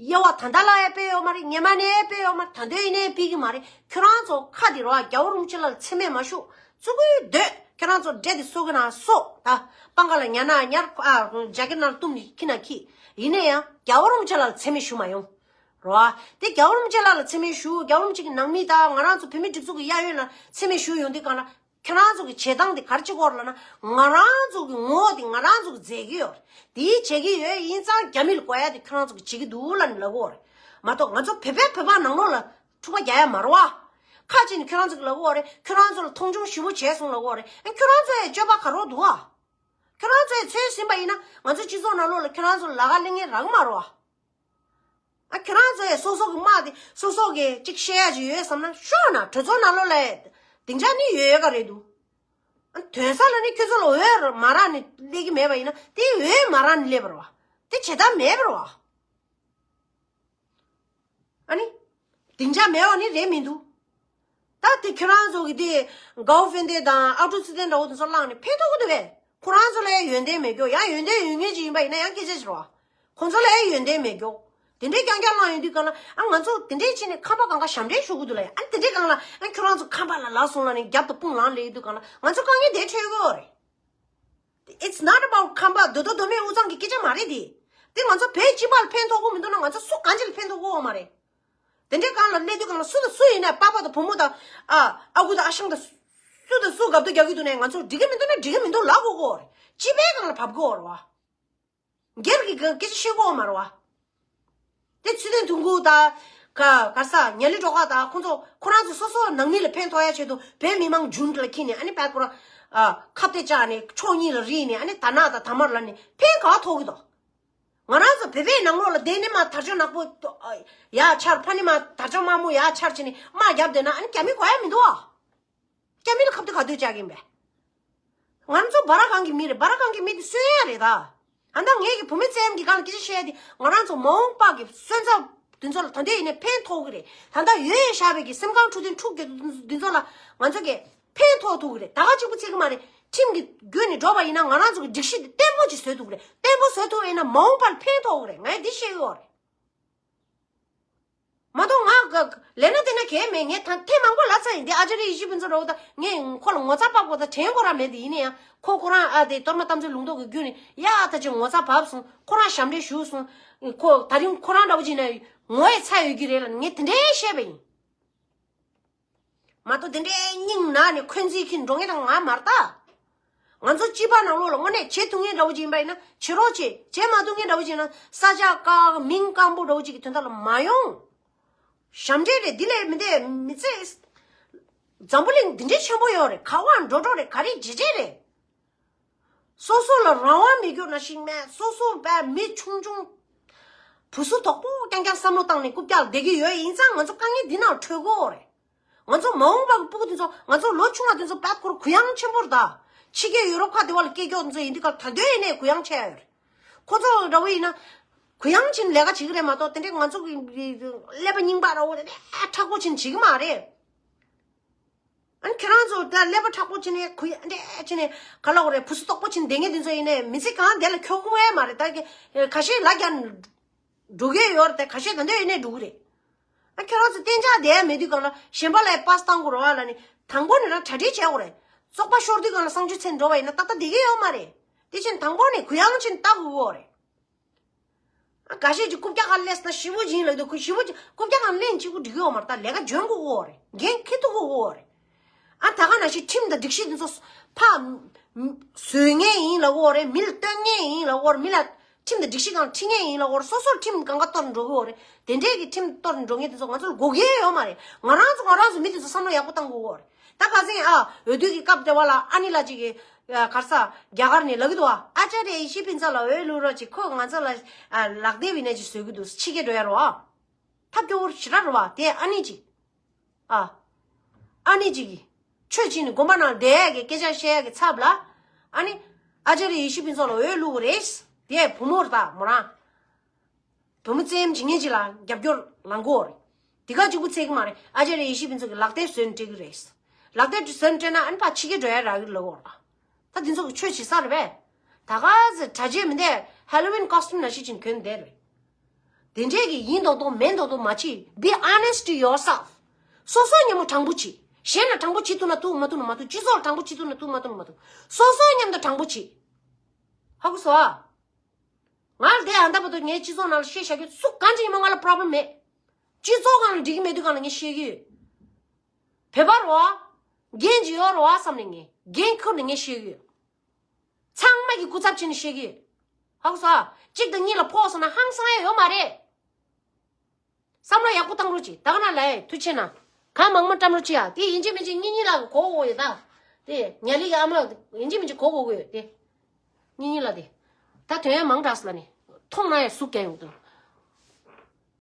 དབྱེ་བ་ད་ལྟ་ལ་ཡང་སྤེལ་ཡོད་མ་རེད། སྔོན་མ་ནས་ཡང་སྤེལ་ཡོད་མ་རེད། ད་ལྟ་ཡིན་ནའི་སྤེལ་གྱི་མ་རེད། ཁྱོད་རང་ཚོ་ཁ་འདི་རོ་རྒྱལ་བ་རིན་པོ་ཆེ་ལ་མཚན་སྨད་མ་ཞུ། ཙུ་གུའི་འདོད་ཁྱོད་རང་ཚོ་འདྲེ་དེ་སོ་གི་ན་སོ། ད་སྤང་ཁ་ལ་ཉལ་ན་ཉལ། ཨ་རྒྱ་གི་ནང་ལ་བཏུམ་ནས་ཁྱི་ན་ཁྱི། ཡིན་ན་ཡང་རྒྱལ་བ་རིན་པོ་ཆེ་ལ་མཚན་སྨད་ཞུ་མ་ཡོང་། རོ། དེ་རྒྱལ་བ་རིན་པོ་ཆེ་ལ་ལ་མཚན་སྨད་ཞུ། རྒྱལ་བ་རིན་པོ་ཆེ་གི་ནང་མི་དང་ང་རང་ཚོ་བོད་མི་སྒྲིག་འཛུགས་ཀྱི་གཡས་གཡོན་ལ་མཚན་སྨད་ཞུ་ཡོང་དུས་སྒང་ལ་ཁྱོད་རང་ཚོ་གི་བྱེད་སྟངས་དེ་ག་རེ་བྱེད་ཀྱི་ཡོད་རེད་ལབ་ན་ང་རང་ཚོ་གི་ངོ་བོ་དེ་ང་རང་ཚོ་གི་མཛད་ཀྱི་ཡོད་རེད། དེའི་བྱེད་ཀྱི་ཡོད་ཡིན་ཙང་རྒྱ་མི་ལ་གོ་ཡ་དེ་ཁྱོད་རང་ཚོ་གི་བྱེད་ཀྱི་འདུག་ལབ་ནས་ལབ་ཀྱི་ཡོད་རེད་མ་གཏོགས་ང་ཚོ་བོད་པའི་བོད་པ་ནང་ལོགས་ལ་འཁྲུག་པ་རྒྱག་ཡ་མ་རེད་བ། ཁ་ཅིག་ནས་ཁྱོད་རང་ཚོ་གི་ལབ་ཀྱི་ཡོད་རེད། ཁྱོད་རང་ཚོ་ལ་མཐོང་ཆུང་ཞེ་པོ་བྱས་སོང་ལབ་ཀྱི་ཡོད་རེད། ཨ་ཁྱོད་རང་ཚོ་ཡ་སྤྱོད་པ་ག་རེ་འདུག་བ། ཁྱོད་རང་ཚོས་ཚོད་ཟིན་པ་ཡིན་ན་ང་ཚོ་སྤྱི་ཚོགས་ནང་ལོགས་ལ་ཁྱོད་རང་ཚོ་ལ་ལ་ཀ་གླེང་མཁན་རག་གི་མ་རེད་བ། ཨ་ཁྱོད་རང་ཚོས་སོ་སོ་གི་དམག་དེ་སོ་སོ་གི་ཅིག་བཤད་ཡ་ཅིག་ཡོད་བསམ་ན་ཤོག་ན་གྲོས་ཚོགས་ནང་ལོགས་ལ་སྡིངས་ཆ་ནི་ཡོད་ཡོད་ག་རེད་འདུག་ཨ་དོན་ས་ལ་ནི་ཁྱོད་ཚོ་ལ་འོས་མ་རག་ནི་སླེབས་ཀྱི་མེད་པ་ཡིན་ན་དེ་འོས་མ་རག་ནི་སླེབས་པ་རེད་བ། དེ་བྱེད་ཐབས་མེད་པ་རེད་བ། ཨ་ནི། སྡིངས་ཆ་མེད་པ་ནི་རེད་མི་འདུག་ད་དེ་ཁྱོད་རང་ཚོ་གི་དེ་གའོ་ཧྥེན་ཏེ་དང་ཨ་ཀྲུག་ཚེ་བརྟན་འདྲ་བོ་དེ་ཚོ་བླངས་ནས་ཕན་ཐོགས་ཀྱི་འདུག་པས། ཁོ་རང་ཚོ་ལ་ཡང་ཡོན་ཏན་མེད་རྒྱུ། ཡང་ཡོན་ཏན་ཡོད་མཁན་ཅིག་ཡིན་པ་ཡིན་ན་ཡང་སྐད་ཆ་ཞིག་རེད་བ། ཁོ་ཚོ་ལ་ཡང་ཡོན་ཏན་མེད་རྒྱུ། དེ་འདྲའི་རྐྱང་རྐྱང་བླངས་ཡོང་དུས་གང་ལ་ཨ་ང་ཚོ་དེ་འདྲའི་བྱས་ནས་ཁམས་པ་གང་ག་ཞབས་འདྲེན་ཞུ་གི་འདུག་ལ་ཡ། ཨ་དེ་འདྲའི་གང་ལ་ཨ་ཁྱོད་རང་ཚོ་ཁམས་པ་ལ་ལབ་སོང་ལབ་ནས་རྒྱབ་ཏུ་དཔུང་ལངས་སླེབས་ཡོང་དུས་གང་ལ་ང་ཚོ་དཀའ་ངལ་དེ་འཕྲད་ཀྱི་ཡོད་རེད། It's not about ཁམས་པ་མདོ་སྟོད་མདོ་སྨད་དབུས་གཙང་གི་སྐད་ཆ་མ་རེད་དེ། དེ་ང་ཚོ་བོད་སྤྱི་པ་ལ་ཕན་ཐོགས་ཀྱི་མི་འདུག་ན་ང་ཚོ་སུ་གང་ཅི་ལ་ཕན་ཐོགས་ཀྱི་ཡོད་མ་རེད། དེ་འདྲའི་སྒང་ལ་སླེབས་དུས་སྒང་ལ་སུ་དང་སུ་ཡིན་ནའི་པ་ཕ་དང་བུ་མོ་དང་ཨ་ཨ་ཁུ་དང་ཨ་ཞང་དང་སུ་དང་སུ་འགབ་ཏུ་རྒྱག་གི་འདུག་ནའི་ང་ཚོ་འགྲིག་གི་མི་འདུག་ན་འགྲིག་གི་མི་འདུག་ལབ་དགོས་ཀྱི་ཡོད་རེད། སྤྱི་པའི་སྒང་ལ་བབས་དགོས་ཀྱི་ཡོད་རེད་བ། སྒེར་གྱི་སྐད་ཆ་བཤད་དགོས་མ་རེད་བ། དེ་ཚུལ་ལྡན་དོན་གྲུབ་དང་ག་ག་ས་ཉ་ལི་སྒྲོལ་དཀར་དང་ཁོང་ཚོ་ཁོ་རང་ཚོ་སོ་སོ་ནང་མི་ལ་ཕན་ཐོགས་ཡ་ཆེད་དུ་བོད་མི་མང་རྒྱུན་ལ་འཁྱེར་ནས་ཨ་ནི་དཔལ་ཁོ་རང་ཨ་ཁ་གཏད་བཅག་ནས་ཕྱོགས་གཉིས་ལ་རིལ་ནས་ཨ་ནི་དར་ནག་དང་དར་དམར་ལབ་ནས་ཕན་ག་ཐོགས་ཀྱི་འདུག་ང་རང་ཚོ་བོད་པའི་ནང་ལོགས་ལ་དེ་ནི་མ་དར་ལྕོག་ནག་པོ་ཡར་འཕྱར། ཕ་ནི་མ་དར་ལྕོག་དམར་མོ་ཡར་འཕྱར་བྱས་ནས་དམག་བརྒྱབ་བསྡད་ན་ཨ་ནི་རྒྱ་མི་གོ་ཡ་མི་འདུག་ཨ། རྒྱ་མི་ལ་ཁ་གཏད་ག་དུས་བཅག་གིན་པས། ང་ཚོ་སྦ་ར་གང་གི་མི་རེད། སྦ་ར་གང་གི་མི་དེ་གསོད་ཡ་རེད་ད། ཨ་ད་ངས་ཀྱི་བུད་མེད་བཙན་གྱི་སྒང་ལ་སྐད་ཆ་བཤད་ཡ་དེ་ང་རང་ཚོ་མ་འོངས་པ་གི་སོན་རྩ་དེ་ཚོ་ལ་ད་ལྟ་ཡིན་ནའི་ཕན་ཐོགས་ཀྱི་རེད། ད་ལྟ་ཡོད་ཡོད་བཞག་པའི་གི་སེམས་ཁམས་འཕྲོད་བསྟེན་འཁྲུག་རྒྱུ་དེ་ཚོ་ལ་ང་ཚོ་གི་ཕན་ཐོགས་ཐུབ་ཀྱི་རེད། ད་ག་གཅིག་པུ་ཚིག་གི་མ་རེད། ཁྲིམས་ཀྱི་བརྒྱུད་ནས་འགྲོ་བ་ཡིན་ན་ང་རང་ཚོ་གི་སྒྲིག་གཞི་དེ་བརྟན་པོ་ཅིག་བཟོས་ཐུབ་ཀྱི་རེད། བརྟན་པོ་བཟོས་ཐུབ་པ་ཡིན་ན་མ་འོངས་པར་ཕན་ཐོགས་ཀྱི་རེད། ངས་འདི་བཤད་ཀྱི་ཡོད་རེད། མ་གཏོགས་ང་ག་ལས་ན་དེ་ན་གལ་མེད། ངས་ད་ཐེངས་མང་པོ་ལབ་ཚར་ཡིན། འདི་ཨ་ཅ་རི་ཡེ་ཤེས་ཕུན་ཚོགས་འདྲ་བོ་ད་ངས་ཁོ་ལ་ངོ་ཚ་བབས་དགོས་ད་དྲན་ཁོ་རང་མེད་དེ། ཡིན་ན་ཡང་ཁོ་ཁོ་རང་ཨ་དེ་གཏོར་མ་དམ་ཚིག་ལུང་རྟོགས་ཀྱི་བརྒྱུད་ནས་ཡ་ད་ཅིག་ངོ་ཚ་བབས་སོང་། ཁོ་རང་ཞབས་འདྲེན་ཞུས་སོང་། ཁོ་ད་རིང་ཁོ་རང་འདྲ་བོ་ཅིག་ན་ངོ་ཡི་ཚ་ཡོད་ཀྱི་རེད་ལབ་ནས་ངས་དེ་འདྲའི་བཤད་པ་ཡིན། མ་གཏོགས་དེ་འདྲའི་སྙིང་ན་ནས་འཁོན་འཛིན་གྱིས་འགྲོ་ངེས་དང་ང་མ་རེད་ད། ང་ཚོ་སྤྱི་པ་ནང་ལོགས་ལ་དངོས་གནས་བྱེད་ཐུབ་ངེས་འདྲ་བོ་ཅིག་ཡིན་པ་ཡིན་ན་བྱེད་རོགས་བྱེད། བྱེད་མ་ཐུབ་ངེས་འདྲ་བོ་ཅིག་ཡིན་ན་ས་ཆ་བཀག་མིང་སྐམ་པོ་འདྲ་བོ་ཅིག་གི་དོན་དག་ལ་མ་ཡོང་། ཞབས་འདྲེན་རེད། འདི་ལས་མི་འདས་མི་ཚེ། འཛམ་བུ་གླིང་འདི་འདྲའི་ཆེན་པོ་ཡོད་རེད། ག་བར་འགྲོ་འགྲོ་རེད། ག་རེ་བྱེད་བྱེད་རེད། སོ་སོ་ལ་རང་དབང་མེད་རྒྱུ་ནང་བཞིན་མེད། སོ་སོ་བས་མི་ཆུང་ཆུང་བུ་སུ་དོག་པོ་རྐྱང་རྐྱང་བསམ་བློ་བཏང་ནས་རྐུབ་བཀྱག་བསྡད་ཀྱི་ཡོད་ཡིན་ཙང་ང་ཚོ་དཀའ་ངལ་འདི་ནང་འཕྲད་དགོས་རེད། ང་ཚོ་མ་འོངས་པ་གི་སྤུ་གུ་དེ་ཚོ་ང་ཚོ་ལོ་ཆུང་བ་དེ་ཚོ་དཔེ་ཁོ་རང་གུ་ཡངས་ཆེན་པོ་རེད་ད། ཕྱི་རྒྱལ་ཡུ་རོབ་ཁག་དེ་བ་ལ་སྐྱེས་མགྱོགས་དེ་ཚོ་ཡིན་དུས་ཀ་ད་དུང་ཡིན་ནའི་གུ་ཡངས་ཆེ་ཡ་ཡོད་རེད། ཁོ་ཚོ་འདྲ་བོ་ཡིན་ན་གུ་ཡངས་ཕྱིན་ལས་ཀ་བྱེད་ཀྱི་རེད་མ་གཏོགས་དེ་འདྲའི་ང་ཚོ་གི་ཀླད་པ་རྙིང་པ་འདྲ་བོ་དེ་འདྲའི་མཁྲེགས་པོ་ཕྱིན་བྱེད་ཀྱི་མ་རེད། ཨ་ནི་ཁྱེད་རང་ཚོ་ད་ཀླད་པ་མཁྲེགས་པོ་བྱས་ནས་གུ་ཡངས་འདྲ་བྱས་ནས་ག་ལབ་དགོས་རེད། བུ་སུ་དོག་པོ་བྱས་ནས་བསྡད་མཁན་དེ་ཚོ་ཡིན་ནའི་མི་ཚེ་གང་དེ་ལ་འཁྱོག་གི་ཡོད་མ་རེད། ད་ཁ་ཤས་ལ་རྒྱ་འགྲོ་གི་ཡོད་རེད། ད་ཁ་ཤས་ད་འདོད་ཡིན་ནའི་འགྲོ་གི་རེད། ཨ་ཁྱོད་རང་ཚོ་གཏན་འཇགས་བསྡད་ཡ་མེད་དུས་གང་ལ་གཞན་པ་ལ་པཱ་སི་བཏང་དགོས་རེད་བ་ལབ་ནས། དང་པོ་ནས་རང་གྲ་སྒྲིག་བྱེད་དགོས་རེད། བཙོག་པ་ཤོར་དུས་གང་ལ་གསང་སྤྱོད་ཚེ་འགྲོ་བ་ཡིན་ན་ཏག་ཏག་བསྡད་ཀྱི་ཡོད་མ་རེད། དེ་ཕྱིན་དང་པོ་ནས་གུ་ཡངས་ཕྱིན་ལྟ་དགོས་ཀྱི་ཡོད་རེད། ཨ་འགའ་ཤས་ཀྱིས་རྐུབ་བཀྱག་སྒང་སླེབས་ན་ཞེ་པོ་ཅིག་ཡིན་ལབ་འདུག་ཁོ་ཞེ་པོ་ཅིག་རྐུབ་བཀྱག་སྒང་སླེབས་ཅིག་གུ་འགྲིག་གི་ཡོད་མ་རེད། ད་ལས་ཀ་འཇོན་དགོས་ཀྱི་ཡོད་རེད། འགན་འཁྱེར་ཐུབ་དགོས་ཀྱི་ཡོད་རེད། ཨ་ད་ག་ནང་བཞིན་ཁྲིམས་དང་སྒྲིག་གཞི་དེ་ཚོ་ཕར་བཟོ་མཁན་ཡིན་ལབ་ཀྱི་ཡོད་རེད། མི་ལ་སྟོན་མཁན་ཡིན་ལབ་ཀྱི་ཡོད་རེད། མི་ལ་ཁྲིམས་དང་སྒྲིག་གཞི་སྒང་ཁྲིད་མཁན་ཡིན་ལབ་ཀྱི་ཡོད་རེད། སོ་སོར་ཁྲིམས་སྒང་ག་གཏོར་འགྲོ་གི་ཡོད་རེད། དེ་འདྲས་ཀྱི་ཁྲིམས་གཏོར་འགྲོ་མཁན་དེ་ཚོ་ང་ཚོ་ལ་དགོས་ཀྱི་ཡོད་མ་རེད། ང་རང་ཚོ་ང་རང་ཚོ་མི་དེ་ཚོ་བསམ་བློ་ཡག་པོ་བཏང་དགོས་ཀྱི་ཡོད་རེད། ད་ཁ་སང་ཨ་འོས་བསྡུ་གི་སྐབས་དེ་བ་ལ་ཨ་ནི་ལགས་ཅིག་གིས་ག་རེ་ཟ་རྒྱ་གར་ནས་ལབ་ཀྱི་འདུག་ཨ། ཨ་ཅཱརྱ་ཡེ་ཤེས་ཕུན་ཚོགས་ལ་འོས་བླུག་རོགས་བྱེད། ཁོས་ང་ཚོ་ལ་ཨ་ལག་དེབ་ཡིན་ནའི་ཅིག་བཟོ་གི་འདུག་ཕྱི་རྒྱལ་འགྲོ་ཡ་རེད་བ། ཐབས་སྐྱོ་བོ་ཞེ་དྲག་རེད་བ། དེ་ཨ་ནི་ཅིག་ཨ། ཨ་ནི་ཅིག་གིས་ཆོས་བྱས་ནས་དགོན་པ་ནང་བསྡད་ཡ་གི་སྐད་ཆ་བཤད་ཡ་གི་ཚབ་ལ། ཨ་ནི་ཨ་ཅཱརྱ་ཡེ་ཤེས་ཕུན་ཚོགས་ལ་འོས་བླུག་གི་རེད། དེ་བུ་མོ་རེད། ད་མོ་རང་བུ་མོ་བཙན་གཡེམ་བྱེད་མཁན་ཅིག་ལ་རྒྱབ་སྐྱོར་ལངས་ཀྱི་ཡོད་རེད། དེ་ག་གཅིག་པུ་ཚད་ཀྱི་མ་རེད། ཨ་ཅཱརྱ་ཡེ་ཤེས་ཕུན་ཚོགས་ཀྱིས་ལག་དེབ་བཟོས་ནས་སྤྲད་ཀྱི་རེད། ལག་དེབ་བཟོས་ནས་སྤྲད་ན་ཨ་ནི་ཕར་ཕྱི་རྒྱལ་འགྲོ་ཡ་རག་གི་ལབ་ཀྱི་ཡོད་རེད། ད་དེ་ཚོ་གི་ཆོས་བྱེད་ས་རེད་པས། ད་ག་ཚོད་གྲྭ་ཆས་མི་འདྲ་Halloween costume ནང་བཞིན་ཅིག་གྱོན་བསྡད་རེད། དེ་འདྲས་ཀྱི་ཡིན་མདོག་མདོག་མིན་མདོག་མདོག་མ་བྱེད། Be honest to yourself. སོ་སོ་མཉམ་པོ་དྲང་པོ་བྱེད། གཞན་ལ་དྲང་པོ་བྱེད་ཐུབ་ན་ཐུབ། མ་ཐུབ་ན་མ་ཐུབ། སྤྱི་ཚོགས་ལ་དྲང་པོ་བྱེད་ཐུབ་ན་ཐུབ། མ་ཐུབ་ན་མ་ཐུབ། སོ་སོ་མཉམ་དུ་དྲང་པོ་བྱེད། ཧ་གོ་སོང་ཨ། ང་ལ་དེ་ཨ་ད་བར་དུ་ངའི་སྤྱི་ཚོགས་ནང་ལ་བཤད་བཞག་རྒྱུ་སུ་གང་ཅིག་ཡིན་མོ་ང་ལ་problem མེད། སྤྱི་ཚོགས་སྒང་ལ་འགྲིག་གི་མེད་དུས་སྒང་ལ་ངས་བཤད་ཀྱི་ཡོད། བོད་པ་རེད་བ། འགན་ཅིག་ཡོད་རེད་བ་བསམ་ནས་ངས་འགན་ཁུར་ནས་ངས་བཤད་ཀྱི་ཡོད། ཚང་མ་གི་སྐུ་ཚབ་བྱས་ནས་བཤད་ཀྱི་ཡོད། ཧ་གོ་སོང་ཨ། གཅིག་དང་གཉིས་ལ་ཕོག་སོང་ན་ཧང་སང་ཡ་ཡོད་མ་རེད། བསམ་བློ་ཡག་པོ་བཏང་རོགས་གྱིས། ད་ག་ན་ལ་ཡ་ཐུགས་ཆེ་གནང་། གང་མང་མང་བཀྲམ་རོགས་གྱིས་ཨ། དེ་ཡིན་གཅིག་མིན་གཅིག་གཉིས་གཉིས་ལ་གོ་གོ་ཡོད་ད། དེ་ཉ་ལི་གི་ཨ་མ་ཡིན་གཅིག་མིན་གཅིག་གོ་གོ་གི་ཡོད་དེ། གཉིས་གཉིས་ལ་དེ། ད་དོན་ཡ་མང་དྲགས་ལ་ནི། མཐོང་ན་ཡ་ཟུག་རྒྱག་ཡོང་དུ།